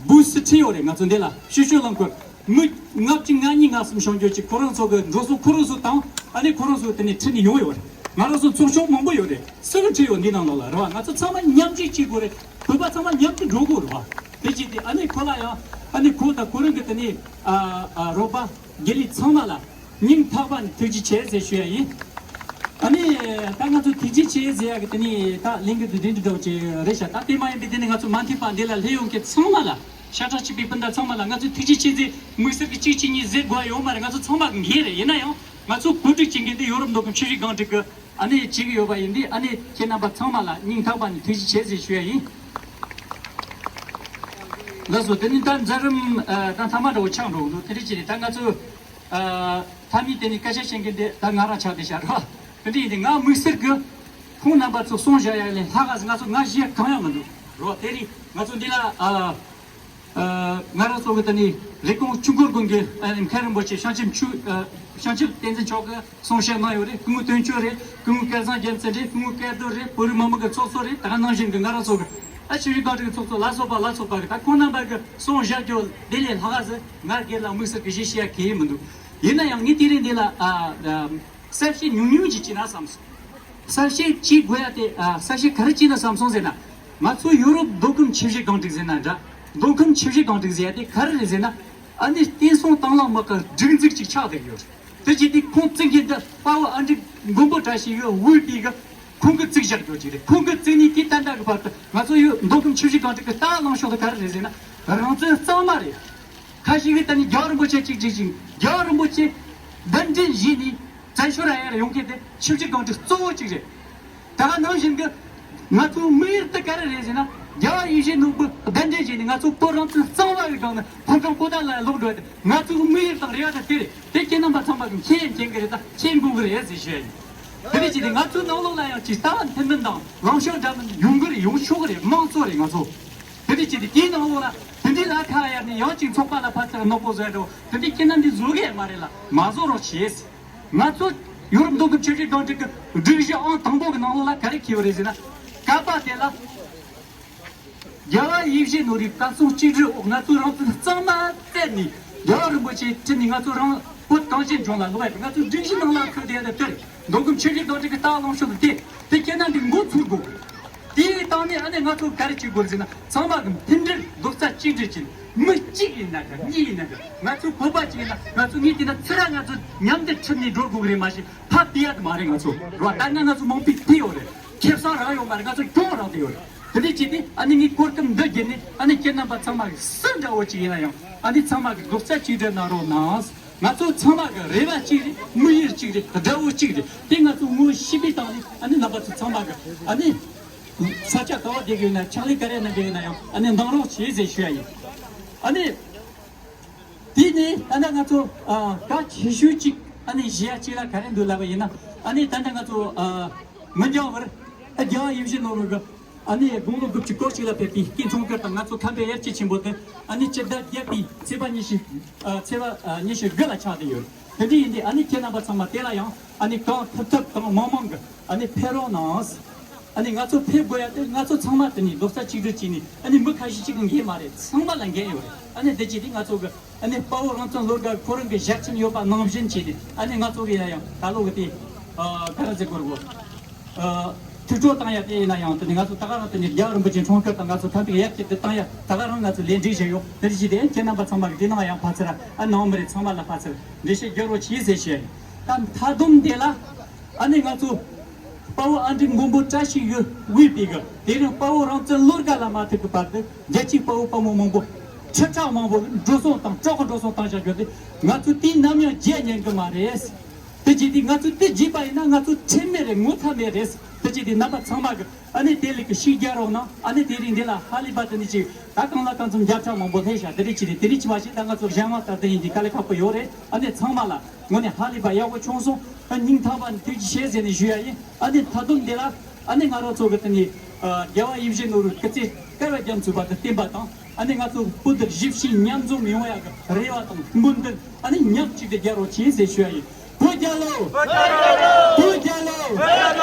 བུ་སུ་ཁྲིད་ཡོད་རེད། ང་ཚོ་འདི་ལ་ཤུ་ཤུ་རླངས་འཁོར་མི་ལྔ་བཅུ་ང་གཉིས་ང་གསུམ་བྱུང་རྒྱུ་ཅིག་ཁོ་རང་ཚོ་གི་འགྲོ་སོང་ཁོ་རང་ཚོ་དང་ཨ་ནི་ཁོ་རང་ཚོ་དེ་ནས་ཁྲིད་ནས་ཡོང་ཡོད་རེད། ང་རང་ཚོ་ཚོགས་ཆུང་མང་པོ་ཡོད་རེད། སུ་གི་ཁྲིད་ཡོད་འདི་ནང་ལོགས་ལ་རེད་བ། ང་ཚོ་ཚང་མ་མཉམ་ཞུགས་བྱེད་དགོས་རེད། བོད་པ་ཚང་མ་མཉམ་དུ་འགྲོ་དགོས་རེད་བ། དེ་བྱས་ཏེ་ཨ་ནི་ཁོ་ལ་ཡང་ཨ་ནི་ཁོ་དང་ཁོ་རང་གི་དེ་ནས་ཨ་ཨ་རོགས་པ་དགེ་ལས་ཚང་མ་ལ་སྙིང་ཐག་པ་ནས་ཐུགས་རྗེ་ཆེ་ཟེར་ཞུ་ཡ་ཡིན། ཨ་ནི་ད་ང་ཚོ་ཐུགས་རྗེ་ཆེ་ཟེར་ཡ་གི་དེ་ནི་ད་ལན་གི་དུ་དེ་འདྲ་འདྲ་བོ་ཅིག་རེད་ཤག་ད་དེ་མ་ཡིན་པའི་དེ་ནི་ང་ཚོ་མ་མཐུན་པ་འདི་ལ་སླེབས་ཡོང་མཁན་ཚང་མ་ལ། ཤ་ཁྲག་གཅིག་པའི་སྤུན་ཟླ་ཚང་མ་ལ་ང་ཚོས་ཐུགས་རྗེ་ཆེ་ཟེར་དམིགས་བསལ་གྱི་གཅིག་གཅིག་གཉིས་ཟེར་དགོས་ཡ་ཡོད་མ་རེད། ང་ཚོ་ཚང་མ་གི་འགན་རེད། ཡིན་ན་ཡང་ང་ཚོ་གོ་སྒྲིག་བྱེད་མཁན་དེ་ཡོ་རོབ་མདོ་ཁམས་ཆུ་བཞི་སྒང་དྲུག་གི་ཨ་ནི་བྱེད་ཀྱི་ཡོད་པ་ཡིན་དུས། ཨ་ནི་ཁྱེད་རྣམ་པ་ཚང་མ་ལ་སྙིང་ཐག་པ་ནས་ཐུགས་རྗེ་ཆེ་ཟེར་ཞུ་ཡ་ཡིན། ལགས་སོ། དེ་ནི་ད་མཛད་རིམ་ཨ་ད་མཐའ་མ་འདྲ་བོ་ཆགས་འགྲོ་གི་འདུག་དེ་འདྲ་བྱས་ནས་ད་ང་ཚོ་ཨ་མཐའ་མའི་དེ་ནི་སྐད་ཆ་བཤད་མཁན་དེ་ད་ང་རང་ཆགས་བསྡད་ཤག་རོ། དེ་འདྲ་ཡིན་དུས་ང་དམིགས་བསལ་གྱི་ཁོང་རྣམ་པ་ཚོ་གསུང་བཞག་ཡ་ལས་ལྷག་ག་ང་ཚོ་ང་བཤད་གང་ཡང་མི་འདུག་རོ། དེ་རིང་ང་ཚོ་འདི་ལ་ཨ། ཨ་ང་རང་ཚོ་གི་ད་ནི་རེབ་གོང་ཆོས་འཁོར་དགོན་གྱི་ཨ་མཁན་རིན་པོ་ཆེ་བྱང་ཆུབ་ཆོས་ཨ་བྱང་ཆུབ་བསྟན་འཛིན་མཆོག་གིས་གསུང་བཤད་གནང་ཡོད་རེད། སྐུ་ངོ་དོན་གཅོད་རེད། སྐུ་ངོ་སྐལ་བཟང་རྒྱལ་མཚན་རེད། སྐུ་ངོ་སྐལ་རྡོར་རེད། བོད་རིགས་མི་མང་གི་ཚོགས་གཙོ་རེད། ད་ག་ནང་བཞིན་གྱི་ང་རང་ཚོ་གི་ཨ་ཆོས་བཞིན་སྒང་དྲུག་གི་ཚོགས་གཙོ་ལ་སོགས་པ་ལ་སོགས་པ་གི་ད་ཁོང་རྣམ་པ་གི་གསུང་བཤད་རྒྱུ་དེ་ལས་ལྷག་ག་ཟེར་ང་སྒེར་ལ་དམིགས་བསལ་གྱི་གཞི་བཤད་ཡ་གལ་ཡིན་མི་འདུག་ཡིན་ན་ཡང་ངས་དེ་རིང་འདི་ལ་ཨ་ཨ་གསལ་བཤད་ཉུང་ཉུང་ཅིག་བྱས་ན་བསམ་སོང་། གསལ་བཤད་བྱེད་དགོས་ཡ་དེ་ཨ་གསལ་བཤད་ག་རེ་བྱས་ན་བསམ་སོང་ཟེར་ན། ང་ཚོ་ཡོ་རོབ་མདོ་ཁམས་ཆུ་བཞི་སྒང་དྲུག་ཟེར་ན་འདྲ། མདོ་ཁམས་ཆུ་བཞི་སྒང་དྲུག་ཟེར་ཡ་དེ་ག་རེ་རེད་ཟེར་ན། ཨ་ནི་བསྟན་སྲུང་དང་བླངས་དམག་གི་སྒྲིག་འཛུགས་ཅིག་ཆགས་བསྡད་ཡོད་རེད། དེ་བྱས་ཏེ་ཁོང་བཙུགས་མཁན་དེ་དཔའ་བོ་ཨ་འབྲུག་མགོན་པོ་བཀྲ་ཤིས་ཡོད་དབུས་པའི་གི་ཁོང་གི་བཙུགས་བཞག་རྒྱུ་ཅིག་རེད། ཁོང་གི་བཙུགས་ནས་དེ་ད་ལྟ་གི་བར་དུ་ང་ཚོ་ཡོད་མདོ་ཁམས་ཆུ་བཞི་སྒང་དྲུག་གི་ལྟ་བ་ལངས་ཕྱོགས་དེ་ག་རེ་རེད་ཟེར་ན། རང་བཙན་གཙང་མ་རེད། ཁ་ཤས་ཀྱིས་ད་ནི་རྒྱལ་བ་རིན་པོ་ཆེ་གཅིག་བྱེད་ཅིང་རྒྱལ་བ་རིན་པོ་ཆེ་གདན་འདྲེན་བྱས་ནས་བཙན་བྱོལ་ལ་ཡར་ཡོང་མཁན་དེ་ཆབ་སྲིད་སྒང་དྲུག་གཙོ་བོ་གཅིག་རེད། ད་ག་ནང་བཞིན་གྱི་ང་ཚོའི་དམིགས་ཡུལ་དེ་ག་རེ་རེད་ཟེར་ན། རྒྱལ་བ་ཡིད་བཞིན་ནོར་བུ་གདན་འདྲེན་བྱས་ནས་ང་ཚོ་བོད་རང་བཙན་གཙང་མ་གི་སྒང་ནས་ཕོ་བྲང་པོ་ཏཱ་ལ་ལོག་འགྲོ་ཡ་དེ་ང་ཚོའི་དམིགས་ཡུལ་དང་རེ་བ་དང་དེ་རེད། དེ་ཁྱེད་རྣམ་པ་ཚང་མ་གི་མཁྱེན་མཁྱེན་གི་རེད། ད་མཁྱེན་དགོས་གི་རེད་ཟེར་ཞུ་ཡ་ཡིན། དེ་འདྲ་བྱས་ཏེ་ང་ཚོའི་ནང་ལོགས་ལ་ཡང་ཅིག་ལྟ་བ་མཐུན་མིན་དང་ལངས་ཕྱོགས་འདྲ་མིན་ཡོང་གི་རེད། ཡོང་ཆོག་གི་རེད། དམངས་གཙོ་རེད་ང་ཚོ། དེ་འདྲ་བྱས་ཏེ་དེའི་ནང་ལོགས་ལ་དེ་འདྲའི་ལ་ཁ་གཡར་ནས་ཡང་ཅིག་ཚོགས་པ་ལ་ཕར་ཚུར་གནོད་པོ་བཟོ་ཡ་འགྲོ་དེ་འདྲའི་ཁྱེད་རྣམས་འདི་བཟོ་གི་ཡ་མ་རེད་ལ་མ་བཟོ་རོགས་བྱེད། ང་ཚོ་ཡོ་རོབ་མདོ་ཁམས་ཆུ་བཞི་སྒང་དྲུག་གི་སྒྲིག་གཞི་ཨང་དང་པོ་གི་ནང་ལོགས་ལ་ག་རེ་འཁོད་ཡོད་རེད་ཟེར་ན། ཀ་པ་དེ་ལ། རྒྱལ་བ་ཡིད་བཞིན་ནོར་བུའི་བཀའ་གསུང་གཅིག་སྒྲིལ་འོག་ང་ཚོས་རང་བཙན་གཙང་མ་བཙལ་ནས་རྒྱལ་བ་རིན་པོ་ཆེ་ཁྲིད་ནས་ང་ཚོ་རང་བོད་གངས་ཅན་ལྗོངས་ལ་ལོག་ཡ་དེ་ང་ཚོའི་སྒྲིག་གཞི་ནང་ལ་འཁོད་བསྡད་ཡ་དེ་དེ་རེད། མདོ་ཁམས་ཆུ་བཞི་སྒང་དྲུག་གི་ལྟ་བ་ལངས་ཕྱོགས་དེ་དེ་ཁྱེད་རྣམས་འདི་མགོ་ཚོས་དགོས། དེའི་སྟེང་ནས་ཨ་ནི་ང་ཚོ་ག་རེ་བྱེད་དགོས་ཟེར་ན། ཚང་མ་གི་མཐུན་སྒྲིལ་རྡོག་རྩ་གཅིག་སྒྲིལ་བྱས་ནས་མི་གཅིག་ཡིན་ན་འདྲ། གཉིས་ཡིན་ན་འདྲ། ང་ཚོ་བོད་པ་གཅིག་ཡིན་ན་ང་ཚོ་གཉིས་དེ་ན་ཚུར་ར་ང་ཚོ་མཉམ་དུ་ཁྲིད་ནས་འགྲོ་དགོས་གི་རེད། མ་གཞི་ཕར་བལྟས་ཡ་དེ་མ་རེད། ང་ཚོ་རོ་ད་ང་ང་ཚོ་མང་པོས་བལྟས་ཡོད་རེད། ཁེ་བཟང་རག་ཡོད་མ་རེད། ང་ཚོ་གྱོང་རག་བསྡད་ཡོད་རེད། དེ་འདྲ་བྱས་ཏེ་ཨ་ནི་ངས་གོ་སྐབས་འདི་བརྒྱུད་ནས་ཨ་ནི་ཁྱེད་རྣམ་པ་ཚང་མ་གི་སུ་འདྲ་བོ་ཅིག་ཡིན་ན་ཡང་ཨ་ནི་ཚང་མ་གི་རྡོག་རྩ་གཅིག་སྒྲིལ་གནང་རོགས་གནང་། ང་ཚོ་ཚང་མ་གི་རེ་བ་གཅིག་རེད། དམིགས་ཡུལ་གཅིག་རེད། དགྲ་བོ་གཅིག་རེད། དེ་ང་ཚོ་ངོ་ཤེས་པའི་སྟེང་ནས་ཨ་ནི་རྣམ་པ་ཚོ་ཚང་མ་གི་ཨ་ནི་ས་ཆ་ག་བ་བསྡད་ཀྱི་ཡོད་ན་ཕྱག་ལས་ག་རེ་གནང་གི་ཡོད་ན་ཡང་ཨ་ནི་གནང་རོགས་བྱེད་ཟེར་ཞུ་ཡ་ཡིན། ཨ་ནི་དེ་ནས་ད་ལྟ་ང་ཚོ་ཨ་གལ་ཆེ་ཤོས་གཅིག་ཨ་ནི་ཞུ་ཡ་གཅིག་ལ་ག་རེ་འདུག་ལབ་པ་ཡིན་ན། ཨ་ནི་ད་ལྟ་ང་ཚོ་ཨ་མི་འགྱངས་བར་ཨ་རྒྱལ་བ་ཡིད་བཞིན་ནོར་བུ་གི་ཨ་ནི་དགུང་ལོ་དགུ་བཅུ་གོ་གཅིག་ལ་ཕེབས་པའི་སྐུ་འཁྲུངས་སྐར་དང་ང་ཚོ་ཁམས་པའི་དབྱར་སྐྱིད་ཆེན་པོ་དེ་ཨ་ནི་སྤྱི་ཟླ་བརྒྱད་པའི་ཚེས་པ་ཉི་ཤུ་ཨ་ཚེས་པ་ཨ་ཉི་ཤུ་དགུ་ལ་ཆགས་བསྡད་ཡོད། དེ་འདྲ་ཡིན་དུས་ཨ་ནི་ཁྱེད་རྣམ་པ་ཚང་མ་དེ་ལ་ཡང་ཨ་ནི་གང་ཐུབ་ཐུབ་གང་མང་མང་གི་ཨ་ནི་ཕེབས་རོགས་གནང་། ཨ་ནི་ང་ཚོ་ཕེབས་དགོས་ཡ་དེ་ང་ཚོ་ཚང་མ་དེ་ནས་རྡོག་རྩ་གཅིག་སྒྲིལ་བྱས་ནས་ཨ་ནི་མི་ཁ་ཤས་གཅིག་གི་འགན་མ་རེད། ཚང་མ་ལ་འགན་ཡོད་རེད། ཨ་ནི་དེ་བྱས་ཏེ་ང་ཚོ་གི་ཨ་ནི་དཔའ་བོ་རང་བཙན་བློ་དགའ་ཁོ་རང་གི་ཞལ་ཆེམས་ཡོད་པ་ནང་བཞིན་བྱས་ཏེ་ཨ་ནི་ང་ཚོ་གི་ཡ་ཡང་ད་ལོ་གི་དེ་ཨ་ག་རེ་ཟེར་དགོས་རེད་གོ། ཨ་ཐུགས་སྤྲོ་བཏང་ཡ་དེ་ཡིན་ན་ཡང་དེ་ནི་ང་ཚོ་ད་ག་རང་དེ་ནི་རྒྱལ་བ་རིན་པོ་ཆེ་འཁྲུངས་སྐར་དང་ང་ཚོ་ཁམས་པའི་དབྱར་སྐྱིད་དེ་བཏང་ཡ་ད་ག་རང་ང་ཚོ་ལས་འགྲིག་བཞིན་ཡོད། དེ་བཞིན་དེ་ཁྱེད་རྣམ་པ་ཚང་མ་གི་དེ་ནང་ཡང་ཕར་ཚུར་ཨ་ནང་མི་རིགས་ཚང་མ་ལ་ཕར་ཚུར་འགྲེལ་བཤད་རྒྱག་རོགས་གྱིས་ཟེར་ཞུ་ཡ་ཡིན། ད་མཐའ་སྡོམ་དེ་ལ་ཨ་ནི་ང་ཚོ་དཔའ་བོ་ཨ་འབྲུག་མགོན་པོ་བཀྲ་ཤིས་འོད་དབུས་པའི་གི་དེ་རིང་དཔའ་བོ་རང་བཙན་བློ་དགའ་ལ་མ་ཐུག་གི་བར་དུ་རྒྱལ་གཅེས་དཔའ་བོ་དཔའ་མོ་མང་པོ་ཁྲི་ཕྲག་མང་པོ་འགྲོ་སོང་དང་སྤྲོ་གི་འགྲོ་སོང་བཏང་བཞག་རྒྱུ་དེ་ང་ཚོས་དུས་ནམ་ཡང་བརྗེད་ཉན་གི་མ་རེད། དེ་བྱས་ཏེ་ང་ཚོས་དེ་བརྗེད་པ་ཡིན་ན་ང་ཚོ་ཁྲིམས་མེད་རེད། ངོ་ཚ་མེད་རེད། དེ་བྱས་ཏེ་རྣམ་པ་ཚང་མ་གི་ཨ་ནི་དེ་ལས་ཀྱི་ཤུགས་རྒྱག་རོགས་གནང་། ཨ་ནི་དེ་རིང་འདི་ལ་ཧ་ལས་པ་དེ་ནི་ཅིག་ད་གང་ལ་གང་འཚམ་བརྒྱ་ཕྲག་མང་པོ་སླེབས་ཤག་དེ་རིང་བྱས་ཏེ་དེ་རིང་བྱས་པ་ཞིག་ད་ང་ཚོ་གཞན་དབང་ལྟར་དུ་ཡིན་དེ་དཀའ་ལས་ཁག་པོ་ཡོད་རེད། ཨ་ནི་ཚང་མ་ལ་དངོས་གནས་ཧ་ལས་པ་ཡག་པོ་བྱུང་སོང་། ཨ་སྙིང་ཐག་པ་ནས་ཐུགས་རྗེ་ཆེ་ཟེར་ནས་ཞུ་ཡ་ཡིན། ཨ་ནི་མཐའ་སྡོམ་འདི་ལ་ ཨ་ནི་ང་རང་ཚོ་གི་དེ་ནི་རྒྱལ་བ་ཡིད་བཞིན་ནོར་བུའི་སྐུ་ཚེ་བསྐལ་བ་རྒྱ་མཚོའི་བར་དུ་བརྟན་པ་དང་། ཨ་ནི་ང་ཚོ་བོད་དུ་གཞིས་བྱེས་མཉམ་འཛོམས་ཡོང་ཡག་གི་རེ་བ་དང་སྨོན་འདུན། ཨ་ནི་མཉམ་གཅིག་ཏུ་རྒྱལ་རོགས་བྱེད་ཟེར་ཞུ་ཡ་ཡིན། བོད་རྒྱལ་ལོ། བོད་རྒྱལ་ལོ། བོད་རྒྱལ་ལོ།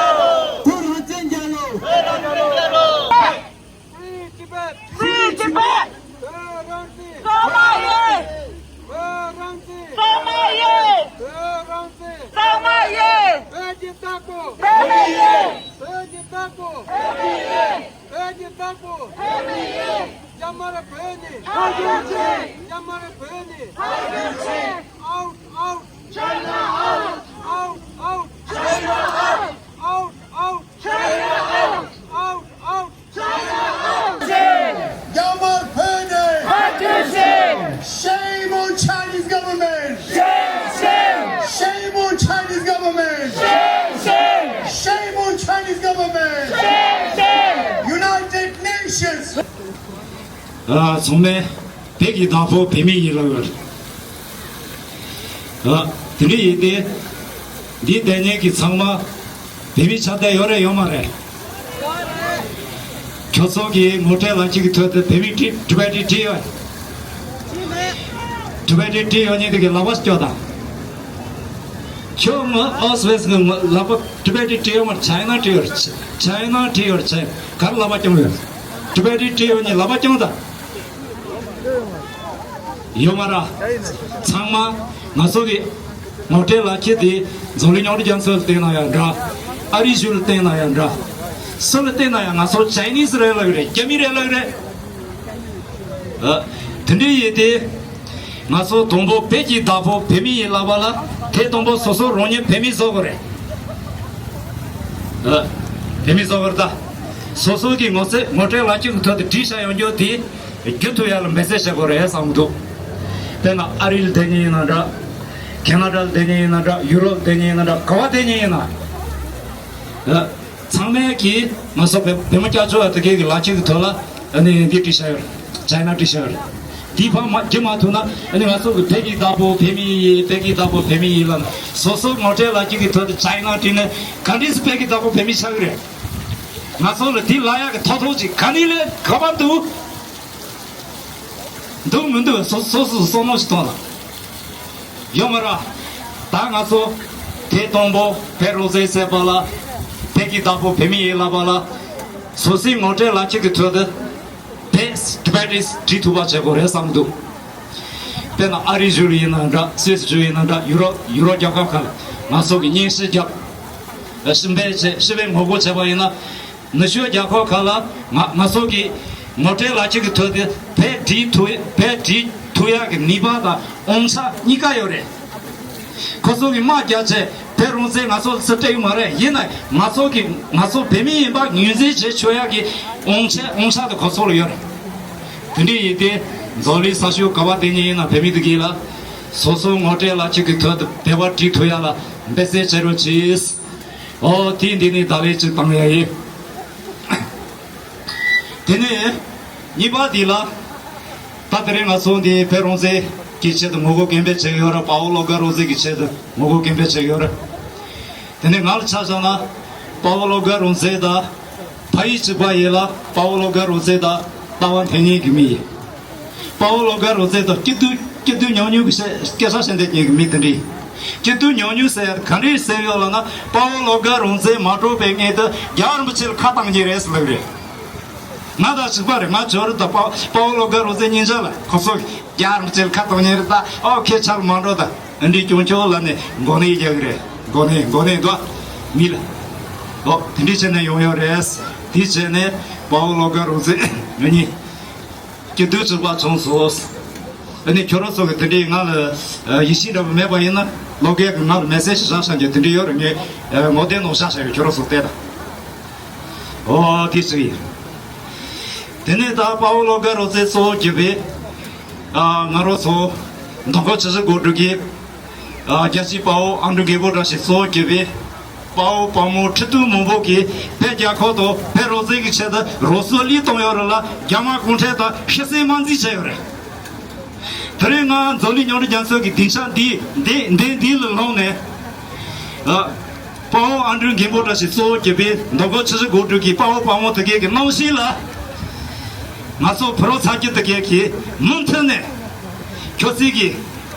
བོད་རང་བཙན་རྒྱལ་ལོ། Free Tibet! Free Tibet! བོད་རང་བཙན། གཙང་མ་ཡིན། བོད་རང་བཙན། གཙང་མ་ཡིན། གཙང་མ་ཡིན། བོད་ཀྱི་བདག་པོ། བོད་མི་ཡིན། བོད་ཀྱི་བདག་པོ། བོད་མི་ཡིན། བོད་ཀྱི་བདག་པོ། བོད་མི་ཡིན། རྒྱ་དམར་བོད་ནས། ཕར་རྒྱུག་བྱེད། རྒྱ་དམར་བོད་ནས། ཕར་རྒྱུག་བྱེད། Out, out! China out! Out, out! China out! Out, out! Out, out! China out! རྒྱ་དམར་བོད་ནས། ཕར་རྒྱུག་བྱེད། Shame on Chinese government! Shame, shame! Shame on Chinese government! Shame, shame! Shame on Chinese government! Shame, shame! United Nations! ཨ། ཚང་མས་བོད་ཀྱི་བདག་པོ་བོད་མི་ཡིན་ལབ་ཡོད་རེད། ཨ། དེ་འདྲ་ཡིན་ཏེ། འདི་བལྟས་མཁན་གྱི་ཚང་མ་བོད་མི་ཆགས་བསྡད་ཡོད་རེད་ཡོད་མ་རེད། ཁྱོད་ཚོ་གི་ངོ་སྤྲོད་ལག་ཁྱེར་གྱི་ཐོག་ཏུ་བོད་མི་ཊི་ཊི་བེ་ཊི་བྲིས་ཡོད། ཊི་བེ་ཊི་བྲིས་ཡོད་མཁན་དེ་གི་ལག་པ་སྐྱོ་དང་། ཁྱོད་ངོ་ཨོ་སི་ཝེ་སི་གི་ལག་པ་ཊི་བེ་ཊི་བྲིས་ཡོད་མ་རེད། ཆའི་ན་བྲིས་ཡོད་རེད། ཆའི་ན་བྲིས་ཡོད་རེད། ཆའི་གར་ལག་པ་སྐྱོ་ཡོད། ཊི་བེ་ཊི་བྲིས་ཡོད་མཁན་ལག་པ་སྐྱོ་དང་། ཡོད་མ་རེད། ཚང་མ་ང་ཚོ་གི་ངོ་སྤྲོད་ལག་ཁྱེར་དེ་འཛམ་གླིང་མཉམ་འབྲེལ་རྒྱལ་ཚོགས་ལ་བསྟན་ན་ཡང་འདྲ། ཨ་རིའི་གཞུང་ལ་བསྟན་ན་ཡང་འདྲ། སུ་ལ་བསྟན་ན་ཡང་ང་ཚོ་ཆའི་ནིས་རེད་ལབ་ཀྱི་རེད། རྒྱ་མི་རེད་ལབ་ཀྱི་རེད། ཨ། དེ་འདྲ་ཡིན་ཏེ། ང་ཚོ་དང་པོ་བོད་ཀྱི་བདག་པོ་བོད་མི་ཡིན་ལབ་པ་ལ་དེ་དང་པོ་སོ་སོ་རང་ཉིད་བོད་མི་བཟོ་དགོས་རེད། ཨ། བོད་མི་བཟོ་དགོས་རེད་ད། སོ་སོ་གི་ངོ་ཚ་ངོ་སྤྲོད་ལག་ཁྱེར་གྱི་ཐོག་ཏུ་བྲིས་བཞག་ཡོང་རྒྱུ་དེ། རྒྱུན་མཐུད་ཡག་ལ་འབད་བརྩོན་བྱེད་དགོས་རེད་བསམ་གྱི་འདུག་དཔེར་ན་ཨ་རི་ལ་བསྡད་མཁན་ཡིན་ན་འདྲ། ཁེ་ན་ཌ་ལ་བསྡད་མཁན་ཡིན་ན་འདྲ། ཡུ་རོབ་ལ་བསྡད་མཁན་ཡིན་ན་འདྲ། ག་པར་བསྡད་མཁན་ཡིན་ན། ཨ། ཚང་མས་ཀྱིས་ང་ཚོ་བོད་བོད་མི་སྐྱབས་བཅོལ་བ་དེ་གའི་གི་ལག་ཁྱེར་གྱི་ཐོག་ལ་ཨ་ནི་འདི་བྲིས་བཞག་ཡོད། ཆའི་ན་བྲིས་བཞག་ཡོད། འདི་ཕར་མ་བརྒྱུད་མ་ཐུབ་ན་ཨ་ནི་ང་ཚོ་གི་བོད་ཀྱི་བདག་པོ་བོད་མི་ཡིན། བོད་ཀྱི་བདག་པོ་བོད་མི་ཡིན་ལབ་ནས་སོ་སོ་ངོ་སྤྲོད་ལག་ཁྱེར་གྱི་ཐོག་ཏུ་ཆའི་ན་བྲིས་ནས་ག་འདྲས་སེ་བོད་ཀྱི་བདག་པོ་བོད་མི་ཆགས་ཀྱི་རེད། ང་ཚོ་ལ་འདི་ལབ་ཡག་གི་ཐོབ་ཐང་ཅིག་ག་ནས་སླེབས། ག་པར་འདུག་འདུག་མི་འདུག་སོ་སོ་སོ་བསམ་བློ་ཞིག་གཏོང་དང་། ཡོད་མ་རེད། ད་ང་ཚོ་དེ་དང་པོ་བོད་རང་བཙན་ཟེར་བ་ལ། བོད་ཀྱི་བདག་པོ་བོད་མི་ཡིན་ལབ་པ་ལ། སོ་སོའི་ངོ་སྤྲོད་ལག་ཁྱེར་གྱི་ཐོག་ཏུ་བོད་ཊི་བེ་ཊི་བྲིས་ཐུབ་པ་བྱེད་དགོས་རེད་བསམ་འདུག་དཔེར་ན་ཨ་རིའི་གཞུང་ཡིན་ན་འདྲ། སུད་སི་གཞུང་ཡིན་ན་འདྲ། ཡུ་རོབ་ཡུ་རོབ་རྒྱལ་ཁབ་ཁག་ལ་ང་ཚོ་གི་སྙན་ཞུ་བརྒྱབ། ཨ། ཞིབ་འབད་བྱས། ཞིབ་འབད་ངོ་རྒོལ་བྱས་པ་ཡིན་ན། ནུབ་ཕྱོགས་རྒྱལ་ཁབ་ཁག་ལ་ང་ང་ཚོ་གི་ངོ་སྤྲོད་ལག་ཁྱེར་གྱི་ཐོག་ཏུ་བོད་བྲིས་ཐུབ། བོད་བྲིས་ཐུབ་ཡག་གི་ནུས་པ་དང་དབང་ཆ་གཉིས་ཀ་ཡོད་རེད། ཁོ་ཚོ་གིས་དམག་རྒྱག་བྱས་བོད་རང་བཙན་ང་ཚོ་ལ་སུས་སྤྲད་ཡོད་མ་རེད། ཡིན་ན་ང་ཚོ་གི་ང་ཚོ་བོད་མི་ཡིན་པ་ངོས་འཛིན་བྱེད་ཆོག་ཡག་གི་དབང་ཆ་དབང་ཆ་དེ་ཁོ་ཚོ་ལ་ཡོད་རེད། དེ་འདྲ་ཡིན་ཏེ་འཛམ་གླིང་ས་ཕྱོགས་ག་པར་བསྡད་མཁན་ཡིན་ན་བོད་མི་དེ་གས་ལ་སོ་སོ་ངོ་སྤྲོད་ལག་ཁྱེར་གྱི་ཐོག་ཏུ་བོད་པ་བྲིས་ཐུབ་ཡག་ལ་འབད་བརྩོན་བྱེད་རོགས་གྱིས། ཨོ། དེ་འདི་ནས་བརྡ་ལན་ཅིག་བཏང་ཡ་ཡིན། དེ་ནས་གཉིས་པ་འདི་ལ། ད་དེ་རིང་ང་ཚོ་འདི་བོད་རང་བཙན་གྱི་ཆེད་དུ་ངོ་རྒོལ་གང་འབད་བྱེད་ཀྱི་ཡོད་རེད། དཔའ་བོ་བློ་དགའ་རང་བཙན་གྱི་ཆེད་དུ་ངོ་རྒོལ་གང་འབད་བྱེད་ཀྱི་ཡོད་རེད། དེ་ནས་ང་ལ་ཆ་བཞག་ན་དཔའ་བོ་བློ་དགའ་རང་བཙན་དང་ཕ་ཡུལ་གཅིག་པ་ཡིན་ལ། དཔའ་བོ་བློ་དགའ་རང་བཙན་དང་རྟ་དབང་འཐེན་མཁན་གྱི་མི་ཡིན། དཔའ་བོ་བློ་དགའ་རང་བཙན་དང་སྐྱིད་སྡུག་སྐྱིད་སྡུག་མྱོང་མྱོང་གི་བཤད་སྐད་ཆ་བཤད་བསྡད་མཁན་གྱི་མི་དེ་འདྲ་ཡིན། སྐྱིད་སྡུག་མྱོང་མྱོང་ཟེར་ཡ་ག་འདྲས་ཟེར་ཡོད་ལབ་ན། དཔའ་བོ་བློ་དགའ་རང་བཙན་མ་གྲོངས་པའི་སྔོན་དུ་རྒྱལ་བ་རིན་པོ་ཆེ་ལ་ཁ་བཏང་མཁན་རེད་ཟེར་ལབ་རེད། ང་དང་གཅིག་པ་རེད། ང་འབྱོར་རེད། ད་དཔའ་དཔའ་བོ་བློ་དགའ་རང་བཙན་སྙིང་རྗེ་ལ་ཁོ་ཚོ་གིས་རྒྱལ་བ་རིན་པོ་ཆེ་ལ་ཁ་བཏང་མཁན་རེད། ད་ཨོ་ཁྱེད་ཆ་ལ་མ་འགྲོ། ད་འདི་སྐྱོན་ཆོག་ལབ་ནས་མགོ་ནས་རྒྱག་གི་རེད། མགོ་ནས་མགོ་ནས་འདུག་མི་ལ། ཨོ་དེ་འདྲས་བྱས་ནས་ཡོང་ཡོད་རེད། དེ་བྱས་ནས་དཔའ་བོ་བློ་དགའ་རང་བཙན་ང་གཉིས། སྐྱིད་སྡུག་གཅིག་པ་བྱུང་སོང་། ཨ་ནི་ཁྱོད་རང་ཚོ་གི་དེ་འདྲའི་ང་ལ་ཡིད་ཆེས་འདྲ་པོ་མེད་པ་ཡིན་ན་ལོ་རྒན་གི་ང་ལ་མེ་སེ་ཇི་བཞག་བཞག་རྒྱུ་དེ་འདྲ་ཡོད་རེད། ངས་ངོ་དེབ་ནང་བཞག་བཞག་གི་ཁྱོད་རང་ཚོ་བལྟས་དང་། ཨོ་དེ་ཅིག་ཡིན། དེ་ནས་ད་དཔའ་བོ་བློ་དགའ་རང་བཙན་གཙོ་བོ་གྱུར་པའི་ང་རང་ཚོ་མདོ་ཁམས་ཆུ་བཞི་སྒང་དྲུག་གི་རྒྱལ་གཅེས་དཔའ་བོ་ཨ་འབྲུག་རྒད་པོ་བཀྲ་ཤིས་གཙོ་བོ་གྱུར་པའི་དཔའ་བོ་དཔའ་མོ་ཁྲི་སྟོང་མང་པོ་གིས་བོད་རྒྱལ་ཁབ་དང་བོད་རང་བཙན་གྱི་ཆེད་དུ་རང་སྲོག་བློས་བཏང་ཡོད་རེད་ལ། རྒྱ་དམར་གུང་ཁྲན་ཏང་ཤི་གསོན་དམར་འཛིང་བྱས་ཡོད་རེད། དེ་རིང་ང་འཛམ་གླིང་མཉམ་འབྲེལ་རྒྱལ་ཚོགས་ཀྱི་སྡིངས་ཆ་འདི་འདི་འདི་འདི་ལ་ལངས་ནས། ཨ། དཔའ་བོ་ཨ་འབྲུག་མགོན་པོ་བཀྲ་ཤིས་གཙོ་བོ་གྱུར་པའི་མདོ་སྒོ་ཆུ་བཞི་སྒོ་དྲུག་གི་དཔའ་བོ་དཔའ་མོ་དེ་གའི་གི་གནང་བཞིན་ལ། ང་ཚོ་བུ་རོ་ཚ་རྒྱུད་དེ་གའི་གི་མུ་མཐུད་ནས་ཁྱོད་ཚོའི་གི་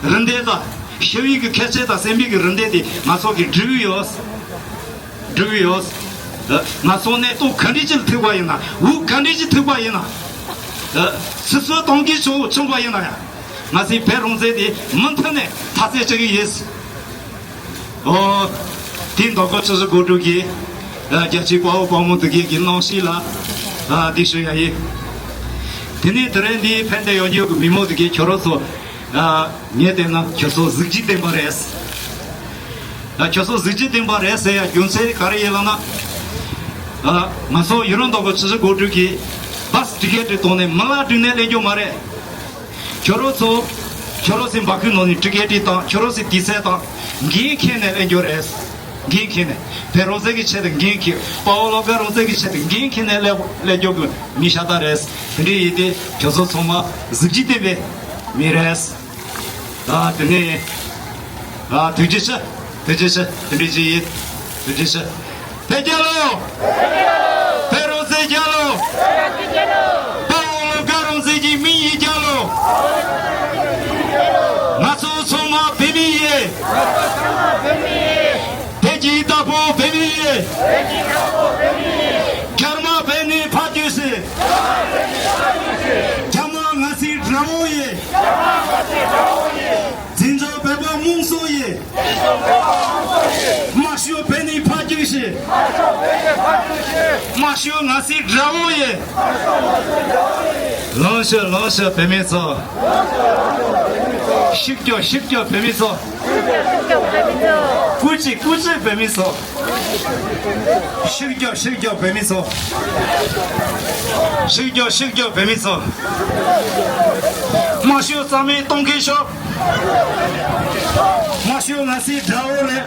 རིན་དེ་དང་ཞི་བའི་གི་ཁ་ཆད་དང་སེམས་པའི་གི་རིན་དེ་དེ་ང་ཚོ་གི་སྒྲུབ་ཡོད། སྒྲུབ་ཡོད། ང་ཚོ་གནས་སྟངས་ག་འདྲ་ཅིག་ལ་ཐུག་པ་ཡིན་ན། འུ་ག་འདྲ་ཅིག་ཐུག་པ་ཡིན་ན། སུ་སུ་གཏོང་གི་བྱུང་བྱུང་བ་ཡིན་ན་ཡང་། ང་ཚོའི་བོད་རང་བཙན་དེ་མུ་མཐུད་ནས་མཐའ་གཅིག་ཏུ་ཡིན། ཨོ། དེ་མདོ་སྒོ་ཆུ་བཞི་སྒོ་དྲུག་གི་རྒྱལ་གཅེས་དཔའ་བོ་དཔའ་མོ་དེ་གའི་གི་གནང་བཞིན་ལ་འདི་ཞུ་ཡ་ཡིན། དེ་ནས་དེ་རིང་འདི་ཕན་བདེ་ཡོང་རྒྱུ་གི་མི་མང་དེ་གའི་ཁྱོད་རང་ཚོ་ངས་བལྟས་ན་ཁྱོད་ཚོ་གཟི་བརྗིད་ལྡན་པ་རེད། ཁྱོད་ཚོ་གཟི་བརྗིད་ལྡན་པ་རེད་ཟེར་ཡ་རྒྱུ་མཚན་ག་རེ་ཡིན་ལབ་ན། ང་ཚོ་ཡུན་རིང་མདོ་སྒོ་ཆུ་བཞི་སྒོ་དྲུག་གི་བཱས་ཊི་ཀེ་ཊི་བཏང་ནས་མི་ལ་བསྒྲིགས་ནས་སླེབས་རྒྱུ་མ་རེད། ཁྱོད་རང་ཚོ། ཁྱོད་རང་ཚོའི་འབག་གི་ནང་ནས་ཊི་ཀེ་ཊི་དང་ཁྱོད་རང་ཚོའི་དུས་ཚོད་དང་འགན་འཁྱེར་ནས་སླེབས་རྒྱུ་རེད། འགན་འཁྱེར་ནས། བོད་རང་བཙན་གྱི་ཆེད་དུ་འགན་འཁྱེར། དཔའ་བོ་བློ་དགའ་རང་བཙན་གྱི་ཆེད་དུ་འགན་འཁྱེར་ནས་སླེབས་སླེབས་རྒྱུ་གི་མི་ཤ་སྟག་རེད། དེ་འདྲ་ཡིན་ཏེ་ཁྱོད་ཚོ་ཚང་མ་གཟི་བརྗིད་ལྡན་པའི་མི་རེད། ཨ་དེ་ནས། ཨ་ཐུགས་རྗེ་ཆེ། ཐུགས་རྗེ་ཆེ། དེ་འདྲ་ཅིག་ཡིན། ཐུགས་རྗེ་ཆེ། བོད་རྒྱལ་ལོ། བོད་རང་བཙན་རྒྱལ་ལོ། དཔའ་བོ་བློ་དགའ་རང་བཙན་གྱི་མི་ཡི་རྒྱལ་ལོ། ང་ཚོ་ཚང་མ་བོད་མི་ཡིན། བོད་ཀྱི་བདག་པོ་བོད་མི་ཡིན། རྒྱ་དམར་བོད་ནས་ཕར་རྒྱུགས་ཤིག་རྒྱ་དམར་ང་ཚོའི་དགྲ་བོ་ཡིན། འཛིན་སྐྱོང་བོད་པ་དམངས་གཙོ་ཡིན། དམར་ཤོག་བོད་ནས་ཕར་རྒྱུགས་ཤིག་དམར་ཤོག་ང་ཚོའི་དགྲ་བོ་ཡིན། ལངས་ཤོག་ལངས་ཤོག་བོད་མི་ཚོ། ཤུགས་རྒྱོབ་ཤུགས་རྒྱོབ་བོད་མི་ཚོ། སྐུ་གཅིག་སྐུ་གཅིག་བོད་མི་ཚོ། ཤུགས་རྒྱོབ་ཤུགས་རྒྱོབ་བོད་མི་ཚོ། ཤུགས་རྒྱོབ་ཤུགས་རྒྱོབ་བོད་མི་ཚོ། དམར་ཤོག་རྩ་མེད་གཏོང་མཁན་ཤོག་དམར་ཤོག་ང་ཚོའི་དགྲ་བོ་རེད།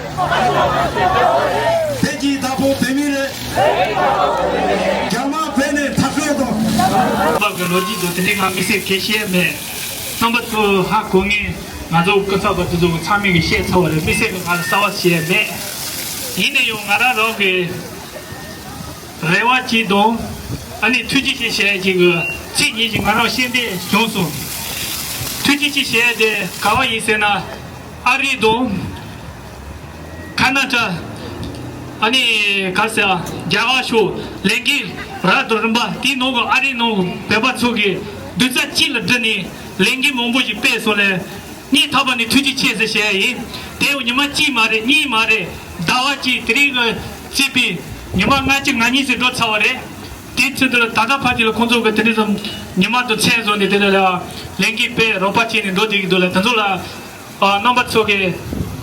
བོད་ཀྱི་བདག་པོ་བོད་མི་རེད། རྒྱ་དམར་བོད་ནས་མཐར་སྐྲོད་དང་། བ་གི་ལོ་རྒྱུས་དང་དེ་འདྲའི་ང་དམིགས་བསལ་གལ་བཤད་མེད། རྣམ་པ་ཚོ་ཧ་གོ་ངེས། ང་ཚོ་སྐུ་ཚབ་པ་དེ་ཚོ་ཚང་མས་གི་བཤད་ཚར་བ་རེད། དམིགས་བསལ་གི་ང་ལ་གསར་བ་བཤད་མེད། ཡིན་ན་ཡང་ང་རང་རང་གི་རེ་བ་གཅིག་དང་། ཨ་ནི་ཐུགས་རྗེ་ཆེ་ཞུ་ཡ་གཅིག་གི་ཚིག་གཉིས་ཤིག་ང་རང་ཤེས་འདོད་བྱུང་སོང་། ཐུགས་རྗེ་ཆེ་ཞུ་ཡ་དེ་ག་བ་ཡིན་ཟེར་ན། ཨ་རི་དང་། ཁ་ན་ཌ། ཨ་ནི་ག་རེ་ཟེར། རྒྱ་གར་ཕྱོགས་ལས་འགུལ་རབ་དང་རིམ་པ་དེའི་ནང་གི་ཨ་རིའི་ནང་གི་བོད་པ་ཚོ་གིས་གདུང་རྩ་གཅིག་ལ་བསྒྲིལ་ནས་ལས་འགུལ་མང་པོ་ཞིག་སྤེལ་སོང་ལས། སྙིང་ཐག་པ་ནས་ཐུགས་རྗེ་ཆེ་ཟེར་བཤད་ཡ་ཡིན། དེ་ཉི་མ་གཅིག་མ་རེད། གཉིས་མ་རེད། ཟླ་བ་གཅིག་དེ་རིང་གི་བརྩིས་པའི་ཉི་མ་ལྔ་བཅུ་ང་གཉིས་ཙམ་འགྲོ་ཚར་བ་རེད། དེའི་ཚུན་དུ་ལ་ད་ལྟ་ཕར་གྱི་ལ་ཁོང་ཚོ་གི་དེ་འདྲ་ཙམ་ཉི་མ་དང་མཚན་བཟུང་ནས་དེ་འདྲ་ལ་ལས་འགུལ་སྤེལ་རོགས་པ་བྱས་ནས་འགྲོ་བསྡད་ཀྱི་འདུག་ལ། དེ་ཚོ་ལ། ཨ། རྣམ་པ་ཚོ་གིས་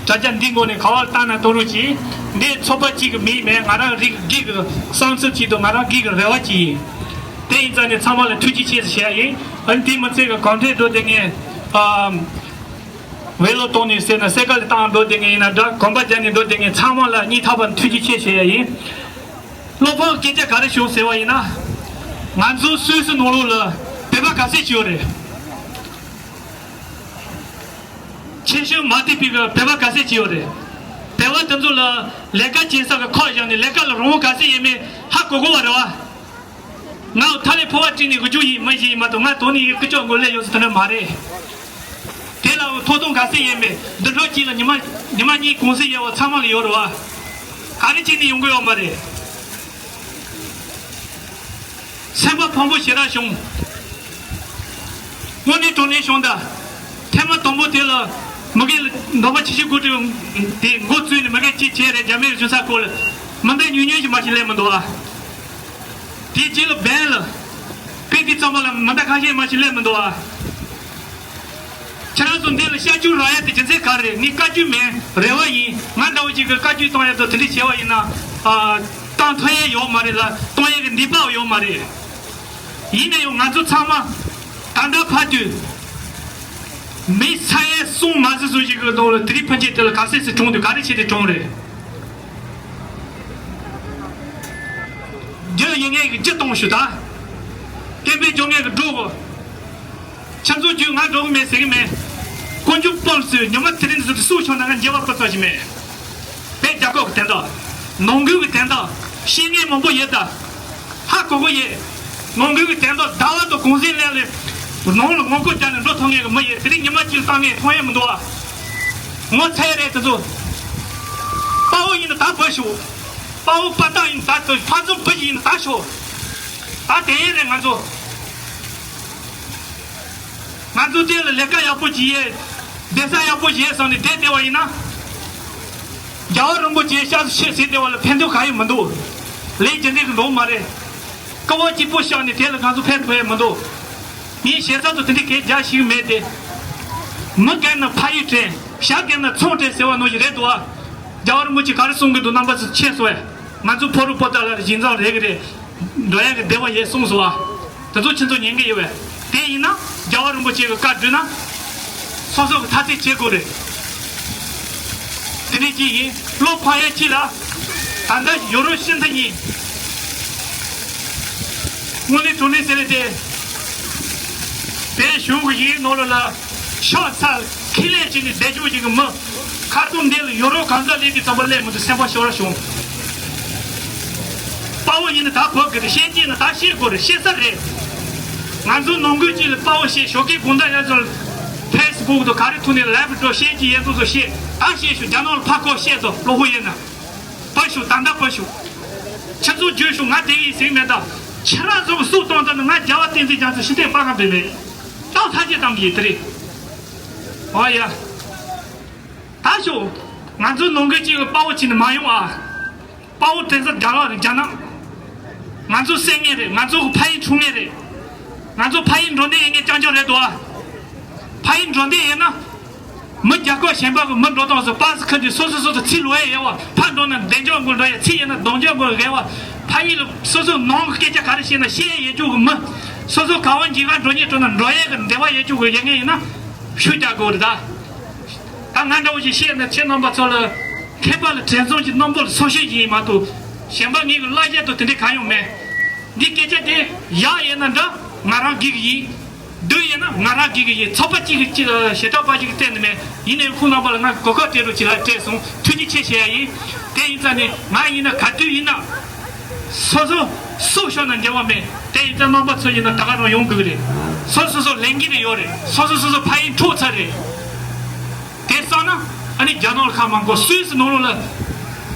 དྲ་རྒྱ་འདིའི་ངོས་ནས་ག་བ་ལ་བཏང་ན་གཏོང་རོགས་གྱིས། འདི་ཚོགས་པ་གཅིག་གི་མིང་མེད། ང་རང་རིགས་སྒེར་གྱི་བསམ་ཚུལ་གཅིག་དང་ང་རང་སྒེར་གྱི་རེ་བ་གཅིག་ཡིན། དེ་ཡིན་ཙང་ནས་ཚང་མ་ལ་ཐུགས་རྗེ་ཆེ་ཟེར་བཤད་ཡ་ཡིན། ཨ་ནི་དེ་མི་ཚད་གི་གང་འདྲས་འགྲོ་བསྡད་མཁན། ཨ། བེ་ལོ་གཏོང་ནས་ཟེར་ན་སེ་ཀལ་བཏང་འགྲོ་བསྡད་མཁན་ཡིན་ན་འདྲ། གོམ་པ་རྒྱག་ནས་འགྲོ་བསྡད་མཁན་ཚང་མ་ལ་སྙིང་ཐག་པ་ནས་ཐུགས་རྗེ་ཆེ་ཞུ་ཡ་ཡིན། བློ་ཕམ་སྐད་ཆ་ག་རེ་བྱུང་ཟེར་བ་ཡིན་ན། ང་ཚོ་སུད་སི་ནང་ལོགས་ལ་བོད་པ་ག་ཚད་ཅིག་ཡོད་རེད། ཆེ་ཤོས་མ་བསྡད་པའི་གི་བོད་པ་ག་ཚད་ཅིག་ཡོད་རེད། བོད་པ་དེ་ཚོ་ལ་ལས་ཀ་བྱེད་ས་གི་ཁག་བཞག་ནས་ལས་ཀ་ལ་རང་དབང་ག་ཚད་ཡོད་མེད་ཧ་གོ་དགོས་པ་རེད་བ། ང་ཐ་ལི་ཕོ་བ་བྲིས་ནས་དགུ་བཅུ་ཡིན་མི་ཞིག་ཡིན་མ་གཏོགས། ང་དོན་ནི་ཡི་སྐུ་ཅོག་མགོ་ལས་ཡོད་ས་དེ་འདྲ་མ་རེད། དེ་ལ་ཐོབ་ཐང་ག་ཚད་ཡོད་མེད། འདི་འགྲོ་གཅིག་ལ་ཉི་མ་ཉི་མ་གཉིས་གུང་སེང་ཡོད་པ་ཚང་མ་ལ་ཡོད་རེད་བ། ག་རེ་བྱས་ནས་ཡོང་གི་ཡོད་མ་རེད། སེམས་པ་ཕམ་པོ་ཞེ་དྲག་བྱུང་། དངོས་གནས་དྲང་གནས་བྱུང་ད། ཐེངས་མ་དང་པོ་དེ་ལ་མི་རྒན་ལ་འདོན་པ་ཆེ་ཤོས་དགུ་དྲུག་དེ་མགོ་བཙུགས་ནས་མི་རྒན་གཅིག་བྱས་རེད། རྒྱ་མི་རུ་ཞུ་ས་སྐོར་ལ་མི་འདི་ཉུང་ཉུང་ཞིག་མ་ཞིག་སླེབས་མི་འདུག་ཨ། དེ་རྗེས་ལ་བན་ལ་དཔེ་དེ་ཙམ་པ་ལ་མི་འདི་ཁ་ཤས་མ་ཞིག་སླེབས་མི་འདུག་ཨ། ཁྱེད་རང་ཚོ་འདི་ལ་ཤ་ཆུ་རག་ཡ་དེ་རྒྱུ་མཚན་ག་རེ་རེད། ངས་བཀའ་བཀྱོན་མེད། རེ་བ་ཡིན། ང་འདྲ་བོ་ཅིག་གི་བཀའ་བཀྱོན་གཏོང་ཡ་དང་དེ་འདྲ་བྱས་པ་ཡིན་ན། ཨ། བཏང་ཐུབ་ཡ་ཡོད་མ་རེད་ལ། གཏོང་ཡ་གི་ནུས་པ་ཡོད་མ་རེད། ཡིན་ན་ཡང་ང་ཚོ་ཚང་མ་ད་ལྟ་ཕར་དུས་མི་ས་ཡ་གསུམ་མ་ཟིན་སོང་ཞིག་གི་ནང་ལ་དེ་རིང་ཕན་ཆད་དེ་ལ་ག་ཚད་ཅིག་གྲོངས་འདུག་ག་རེ་བྱས་ཏེ་གྲོངས་རེད། རྒྱུ་ཡིན་ངེས་ཀྱི་རྒྱུ་གཏོང་ཞུ་ད། སྐད་འབོད་རྒྱག་ངེས་ཀྱི་འགྲོ་གོ། ཁྱེད་ཚོ་རྒྱུས་ང་འགྲོ་གི་མེད་ཟེར་གི་མེད། དཀོན་མཆོག་དཔང་སུ་ཉི་མ་དེ་རིང་འདི་ཚོ་སུ་ཆོག་ན་ང་འགྱེལ་བ་སྤུ་ཙམ་ཞིག་མེད། བོད་རྒྱལ་ཁབ་ཀྱི་དོན་དག་ནང་ཁུལ་གྱི་དོན་དག་བཤད་མཁན་མང་པོ་ཡོད་ད། ཧ་གོ་གི་ཡོད། ནང་ཁུལ་གྱི་དོན་དག་ཟླ་བ་དང་གུང་སེང་ལས་ལས་ནང་ལ་ངོ་རྒོལ་རྒྱག་ནས་འགྲོ་ཐུབ་མཁན་གྱི་མི་ཡོད། དེ་རིང་ཉི་མ་གཅིག་བཏང་མཁན་མཐོང་ཡས་མི་འདུག་ཨ། ངོ་ཚ་ཡས་རེད་དེ་ཚོ། དཔའ་བོ་ཡིན་ན་ད་བུད་ཤོག་དཔའ་བོ་དཔའ་རྟགས་ཡིན་ན་ད་ཕར་ཚུར་བུད་ཡིན་ན་ད་ཤོག་ད་དེ་ཡས་རེད་ང་ཚོ། ང་ཚོ་དེ་ལ་ལས་ཀ་ཡག་པོ་ཅིག་ཡས། བསྡད་ས་ཡག་པོ་ཅིག་ཡས་བསམ་ནས་བསྡད་བསྡད་པ་ཡིན་ན། རྒྱལ་བ་རིན་པོ་ཆེ་ཤག་ཏུ་ཆེ་ཟེར་བསྡད་པ་ལ་ཕན་ཐོགས་གང་ཡང་མི་འདུག་ལས་ཀྱི་འདི་གི་འགྲོ་མ་རེད། ཀ་བ་གཅིག་པོ་བཞག་ནས་དེ་ལ་ང་ཚོ་ཕན་ཐོགས་ཡས་མི་འདུག་ངས་ཞེ་ས་ཚོ་དེ་འདྲའི་སྐད་རྒྱག་ཤེས་ཀྱི་མེད་དེ། མི་རྒན་ན་ཕ་ཡུལ་དྲན། ཞག་རྒན་ན་ཚོང་དྲན་ཟེར་བ་ནོ་ཞིག་རེད་འདུག་ཨ། རྒྱལ་བ་རིན་པོ་ཆེ་ག་རེ་གསུང་གི་འདུག་རྣམ་པ་ཚོ་མཁྱེན་སོང་ཨེ། ང་ཚོ་ཕོ་རུ་པོ་ཏ་ལ་བཞིན་བཟང་རེད་གི་རེད། འགྲོ་ཡག་གི་བདེ་བ་ཡོད་གསུངས་སོང་ཨ། དེ་ཚོ་ཁྱེད་ཚོ་ཉན་གི་ཡོད་པས། དེ་ཡིན་ན་རྒྱལ་བ་རིན་པོ་ཆེ་གི་བཀའ་བསྒྲུབས་ན། སོ་སོ་གི་ཐ་ཚིག་བྱེད་དགོས་རེད། དེ་ནས་ཅི་ཡིན་བློ་ཕམ་ཡས་ཅི་ལ། ད་ལྟ་ཡོ་རོབ་ཤིན་ཐ་ཡིན། དངོས་གནས་དྲང་གནས་ཟེར་ཏེ། བོད་གཞུང་གི་ཡིག་ནང་ལོགས་ལ། ཤོག་ཚར་ཁས་ལེན་བྱས་ནས་བསྡད་རྒྱུ་ཞིག་གི་མི། ཁ་ཐུག་འདི་ལ་ཡོ་རོབ་གང་ཟག་སླེབས་དུས་ཙམ་པ་སླེབས་མི་འདུག་སེམས་པ་ཤོར་བྱུང་། དཔའ་བོ་ཡིན་ན་ད་བོད་ཀྱི་རེད། བཤད་རྒྱུ་ཡིན་ན་ད་བཤད་དགོས་རེད། བཤད་ས་རེད། ང་ཚོ་ནང་ཁུལ་གཅིག་ལ་དཔའ་བོ་བཤད། ཞོགས་ཀའི་དགོང་དག་ཡ་ཚོ་ལ་ཕེ་སི་བུག་དང་ག་རེ་ཐོག་ནས་ལའེབ་འགྲོ། བཤད་རྒྱུ་ཡིན་ཚོ་ཚོ་བཤད། ད་བཤད་ཤོག་རྒྱ་ནག་ལ་ཕར་སྐོར་བཤད་དོ། བློ་ཕུགས་ཡིན་ན། བུད་ཤོག་ད་ལྟ་བུད་ཤོག་ཁྱེད་ཚོ་བརྗོད་ཤོག་ང་དེ་ཡིན་ཟེར་མེད་ད། ཁྱེད་རང་ཚོ་གི་སུ་གཏོང་ད་ནི་ང་རྒྱལ་བ་བསྟན་འཛིན་རྒྱ་མཚོ་ཕྱི་ཐེངས་པ་གང་བེད་མེད། ཏང་ཐ་ཅི་བཏང་གི་དེ་རེད། ཨོ་ཡ། ད་ཤོག་ང་ཚོ་ནང་ཁུལ་གཅིག་གི་དཔའ་བོ་བྱས་ནས་མ་ཡོང་ཨ། དཔའ་བོ་དེ་ཚོ་རྒྱ་ནག་རེད། རྒྱ་ནག་ང་ཚོ་བསད་མཁན་རེད། ང་ཚོ་གི་ཕ་ཡུལ་འཁྲུག་མཁན་རེད། ང་ཚོ་ཕ་ཡུལ་འགྲོ་འདོད་ཡོད་མཁན་རྐྱང་རྐྱང་རེད་དོ། ཕ་ཡུལ་འགྲོ་འདོད་ཡོད་ན། མི་རྒྱ་སྐད་གཞན་པ་གི་མི་འགྲོ་སྟངས་སུ་པ་སི་ཁ་དུས་སོ་སོ་སོ་སོ་ཚིག་ལོས་ཡོད་པ། ཕར་འགྲོ་ན་བདེ་འཇགས་སྒོ་འགྲོ་ཡ། ཚིག་ཡོད་ན་གདེང་འཇགས་སྒོ་ཡོད་པ། ཕ་ཡུལ་ལ་སོ་སོ་ནང་གི་སྐད་ཆ་ག་རེ་བཤད་ན་བཤད་ཡ་ཡོད་རྒྱུ་གི་མི། སོ་སོ་ག་བ་འཇིགས་ག་འགྲོ་ཉེ་འགྲོ་ན་འགྲོ་ཡ་གི་འདེ་བ་ཡོད་རྒྱུ་གི་ཡོད་མཁན་ཡིན་ན་ཤུགས་རྒྱག་དགོས་རེད་ད། ད་ང་འདྲ་བོ་ཞིག་བཤད་ན་ཁྱེད་རྣམ་པ་ཚོ་ལ་མཁས་པ་ལ་དྲན་གསོ་ཞིག་རྣམ་པ་ལ་སོ་བཤད་ཞིག་ཡིན་མ་གཏོགས་གཞན་པ་ངེད་ཀྱི་བླ་བཤད་དུ་དེ་འདྲའི་གང་ཡང་མེད། འདི་སྐད་ཆ་དེ་ཡག་ཡིན་ན་འདྲ་ང་རང་སྒེར་གྱི་ཡིན། སྡུག་ཡིན་ན་ང་རང་སྒེར་གྱི་ཡིན། ཚོགས་པ་གཅིག་གི་གཅིག་ལ་ཞེ་དྲག་པ་ཞིག་གི་བལྟས་ནི་མེད། ཡིན་ནའི་ཁོང་རྣམ་པ་ལ་ང་གོ་སྐབས་སྤྲད་རོགས་གྱིས་ལ་སྤྲད་སོང་། ཐུགས་རྗེ་ཆེ་ཞུ་ཡ་ཡིན། དེ་ཡིན་ཙང་ནི་ང་ཡིན་ན་ག་དུས་ཡིན་ན། སོ་སོ་སུ་ཤོར་ན་འགྱུར་བ་མེད། དེ་ཡིན་ཙང་རྣམ་པ་ཚོ་ཡིན་ན་ད་ག་རང་ཡོང་དགོས་ཀྱི་རེད། སོ་སོ་སོ་ལས་འགན་རེ་ཡོད་རེད། སོ་སོ་སོ་སོ་ཕ་ཡུལ་འཁྲུག་ཚར་རེད། དེ་བསམ་ན་ཨ་ནི་རྒྱ་ནག་ལ་ཁ་མ་འགོ་སུད་སི་ནང་ལོགས་ལ།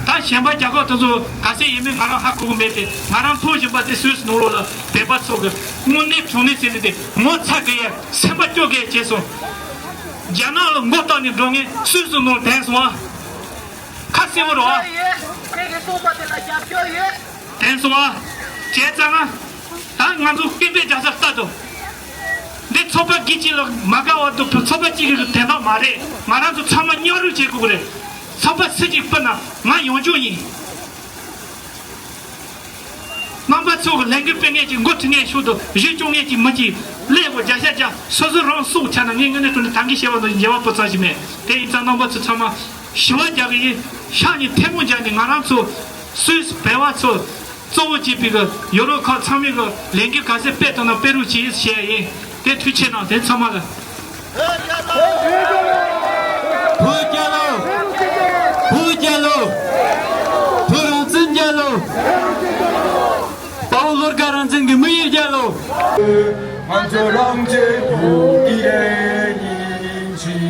ད་གཞན་པ་རྒྱ་གར་དེ་ཚོ་ག་ཚད་ཡིན་མིན་ང་རང་ཧ་གོ་གི་མེད་དེ། ང་རང་མཐོང་བཞིན་པ་དེ་སུད་སི་ནང་ལོགས་ལ་བོད་པ་ཚོ་གི་དངོས་གནས་དྲང་གནས་ཟེར་ཏེ་དེ་ངོ་ཚ་གི་ཡ་སེམས་པ་སྐྱོ་གི་ཡ་བྱས་སོང་། རྒྱ་ནག་ལ་མགོ་བཏགས་ནས་འགྲོ་མཁན་སུད་སི་ནང་ལ་བསྡད་སོང་ཨ། ཁ་གསལ་པོ་རོ། ཁྱེད་ཀྱི་གསུངས་པ་དེ་ལ་རྒྱབ་སྐྱོར་ཡོད། དྲན་སོང་ཨ། བྱས་ཙང་ཨ། ད་ང་ཚོ་སྐད་འབོད་རྒྱག་ས་ལྟ་དུ། འདི་ཚོགས་པ་གི་གཅིག་ལ་མ་དགའ་བ་འདུག་ཚོགས་པ་གཅིག་གི་དོན་དག་མ་རེད། ང་རང་ཚོ་ཚང་མ་མཉམ་རུབ་བྱེད་དགོས་རེད། ཚོགས་པ་སུ་གཅིག་སྤུ་ན་ང་ཡོང་རྒྱུ་ཡིན། རྣམ་པ་ཚོ་གི་ལས་འགུལ་སྤེལ་མཁན་གྱི་འགོ་ཁྲིད་མཁན་ཤུགས་དང་གཞི་སྐྱོང་མཁན་གྱི་མི་གཅིག་ཀླད་ཀོར་བརྒྱ་ཆ་བརྒྱ་སོ་སོ་རང་སྲོག་ཆགས་ན་ངས་དངོས་གནས་དྲང་གནས་ད་གིན་བཤད་པ་དང་འགྱུར་བ་སྤུ་ཙམ་ཞིག་མེད། དེ་ཡིན་ཙང་རྣམ་པ་ཚོ་ཚང་མ་ཞི་བ་རྒྱག་གི་ཡིན། ཤག་གཉིས་ཐལ་མོ་སྦྱར་ནས་ང་རང་ཚོ་སུད་སི་བོད་པ་ཚོ་གཙོ་བོ་བྱས་པའི་གི་ཡོ་རོབ་ཁག་ཚང་མའི་གི་ལས་འགུལ་ག་ཚད་སྤེལ་ཐུབ་ན་སྤེལ་རོགས་བྱེད་ཞེས་ཡིན། དེ་ཐུགས་ཆེ་གནང་། དེ་ཚང་མ་ལ། བོད་རྒྱལ་ལོ། བོད་རྒྱལ་ལོ། བོད་རང་བཙན་རྒྱལ་ལོ། དཔའ་བོ་བློ་དགའ་རང་བཙན་གྱི་མི་ཡི་རྒྱལ་ལོ། ང་ཚོ་རང་བཙན་ཐོབ་ཀྱི་རེད་ཡིན་གྱི།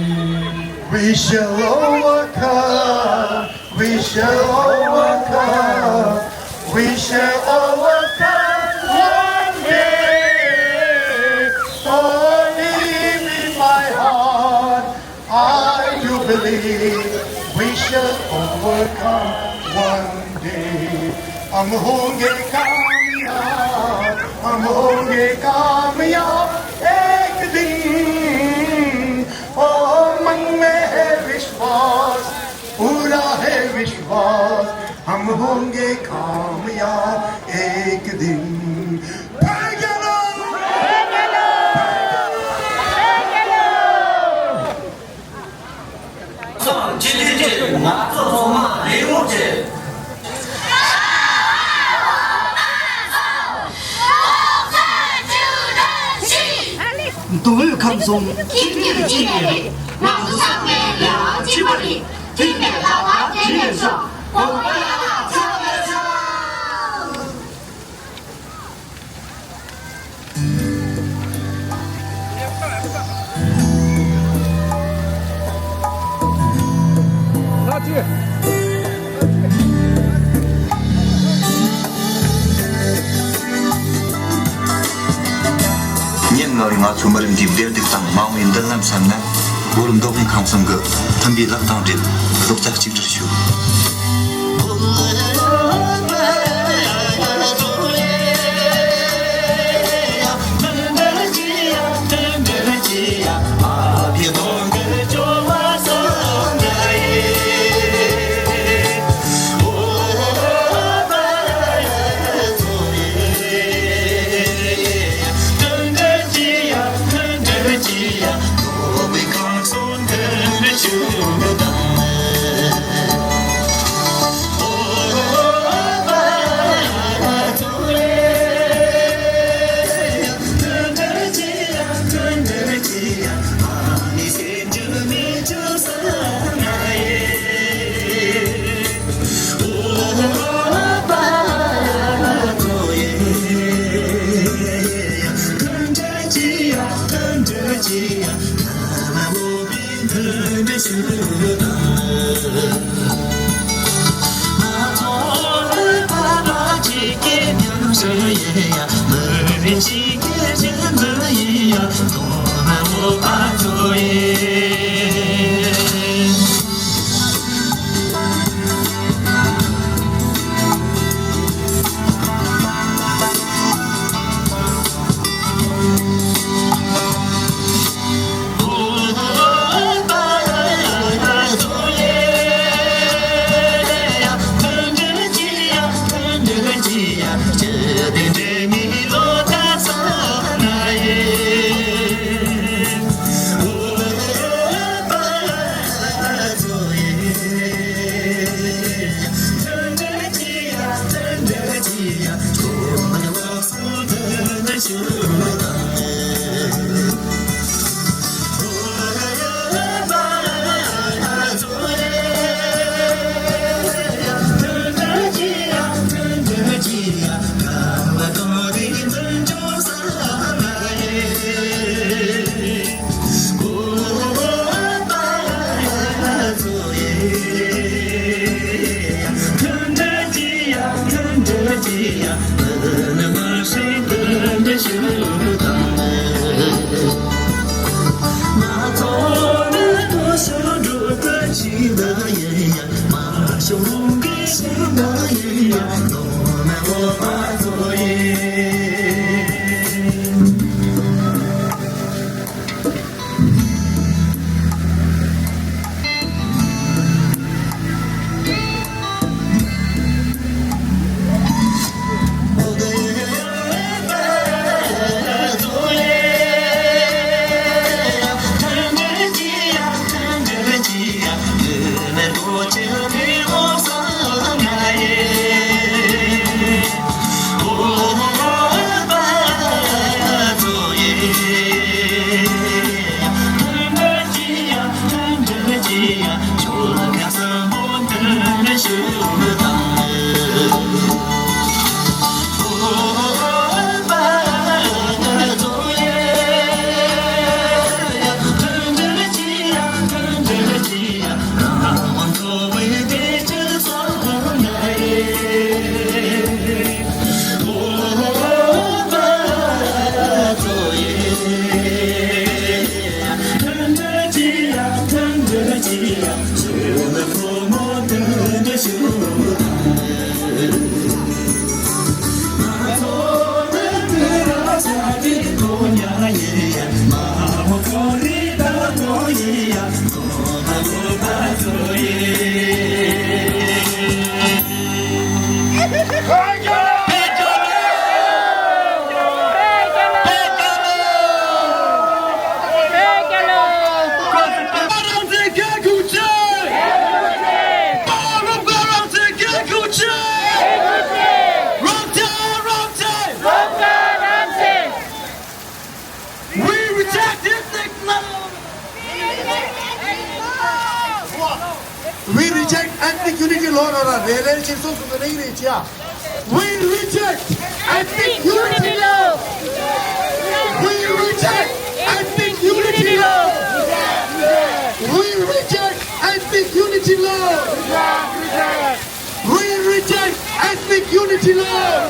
We shall overcome. We shall overcome. We shall overcome one day. Oh, deep in my heart, I do believe we shall overcome one day. हम होंगे कामयाब, हम होंगे कामयाब एक दिन। ओ मन में है विश्वास, पूरा है विश्वास, हम होंगे कामयाब एक दिन। མདོ་དབུས་ཁམས་གསུམ་གཅིག་གྱུར་གཅིག་གྱུར་རེད། ང་ཚོ་ཚང་མའི་ལས་དབང་གཅིག་པ་རེད། མཐུན་པའི་ལག་པ་འཕྲིན་ལས་ཤོག་འོ་ཡ་ལ་ཚ། ཉིན་ལྔ་རིང་ང་ཚོ་མི་རིགས་འདིའི་བདེ་སྡུག་དང་མ་འོངས་པའི་མདུན་ལམ་སེམས་ནས། བོད་མདོ་དབུས་ཁམས་གསུམ་གྱི་མཐུན་པའི་ལག་དང་འབྲེལ་རྡོག་རྩ་གཅིག་སྒྲིལ་ཞུ། We reject ethnic law. We reject ethnic unity law. ལོ་ར་རེ་རེ་ཆེ་སོ་སོ་གི་རེ་རེ་ཆེ། We reject ethnic unity law. We reject ethnic unity law. We reject ethnic Unity law. We reject ethnic unity law.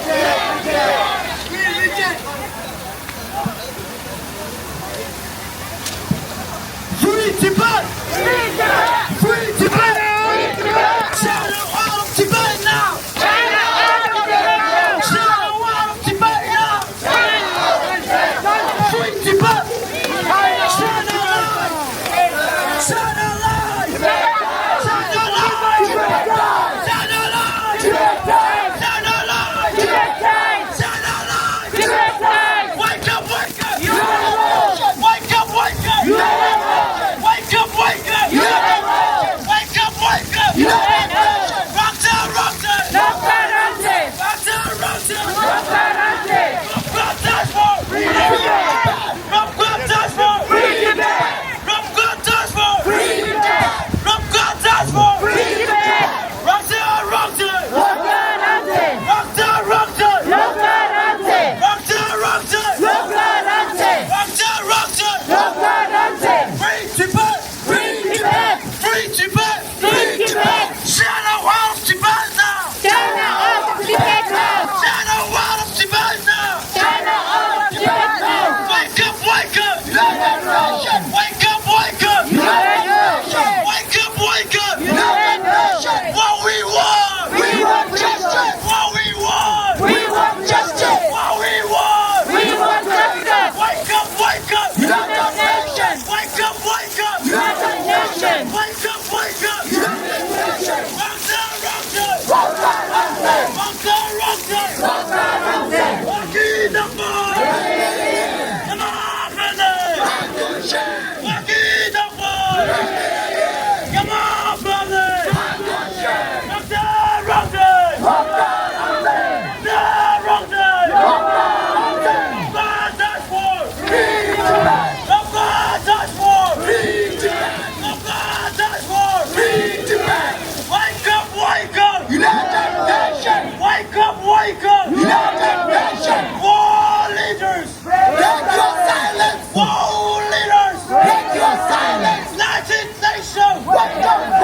We reject. Free Tibet. Free Tibet. China out of Tibet now. China out of Tibet now. Free Tibet! China alive! China alive! China alive! China alive! China alive! Wake up, wake up! Wake up, wake up! Wake up, wake up! Wake up, wake up! Rock down, rock down! Rock down, rock down! Rock down, rock down! Free Tibet! Rock down, rock down! Free Tibet! Rock down, rock down! Free Tibet! Rock down, rock down! Free Tibet! Rock down, rock down! Rock down, rock down! Rock down, rock down! Rock down, rock down! Rock down, rock down! Rock down, rock down! Rock down, rock down! Free Tibet! Free Tibet! Free Tibet! Free Tibet! China out of Tibet now! China out of Tibet now! China out of Tibet now! China out of Tibet now! Wake up, wake up! United Nations! Wake up, wake up! United Nations! Wake up, wake up! United Nations! What we want! We want justice! What we want! We want justice! What we want! We want justice! Wake up, wake up! United Nations! Wake up, wake up! United Nations! Wake up, wake up! United Nations! Rock down, rock down! Rock down, rock down! Rock down, rock down! Rock down, rock down! Rocky the boy! Come on, brother! Rocky the boy! Come on, brother! Rock down, rock down! Rock down, rock down! Rock down, rock down! Rock down, rock down! Rock down, rock down! Free Tibet! Free Tibet! Free Tibet! Wake up, wake up! United Nations! Wake up, wake up! United Nations! World leaders! Break your silence! World leaders! Break your silence! United Nations! Wake up!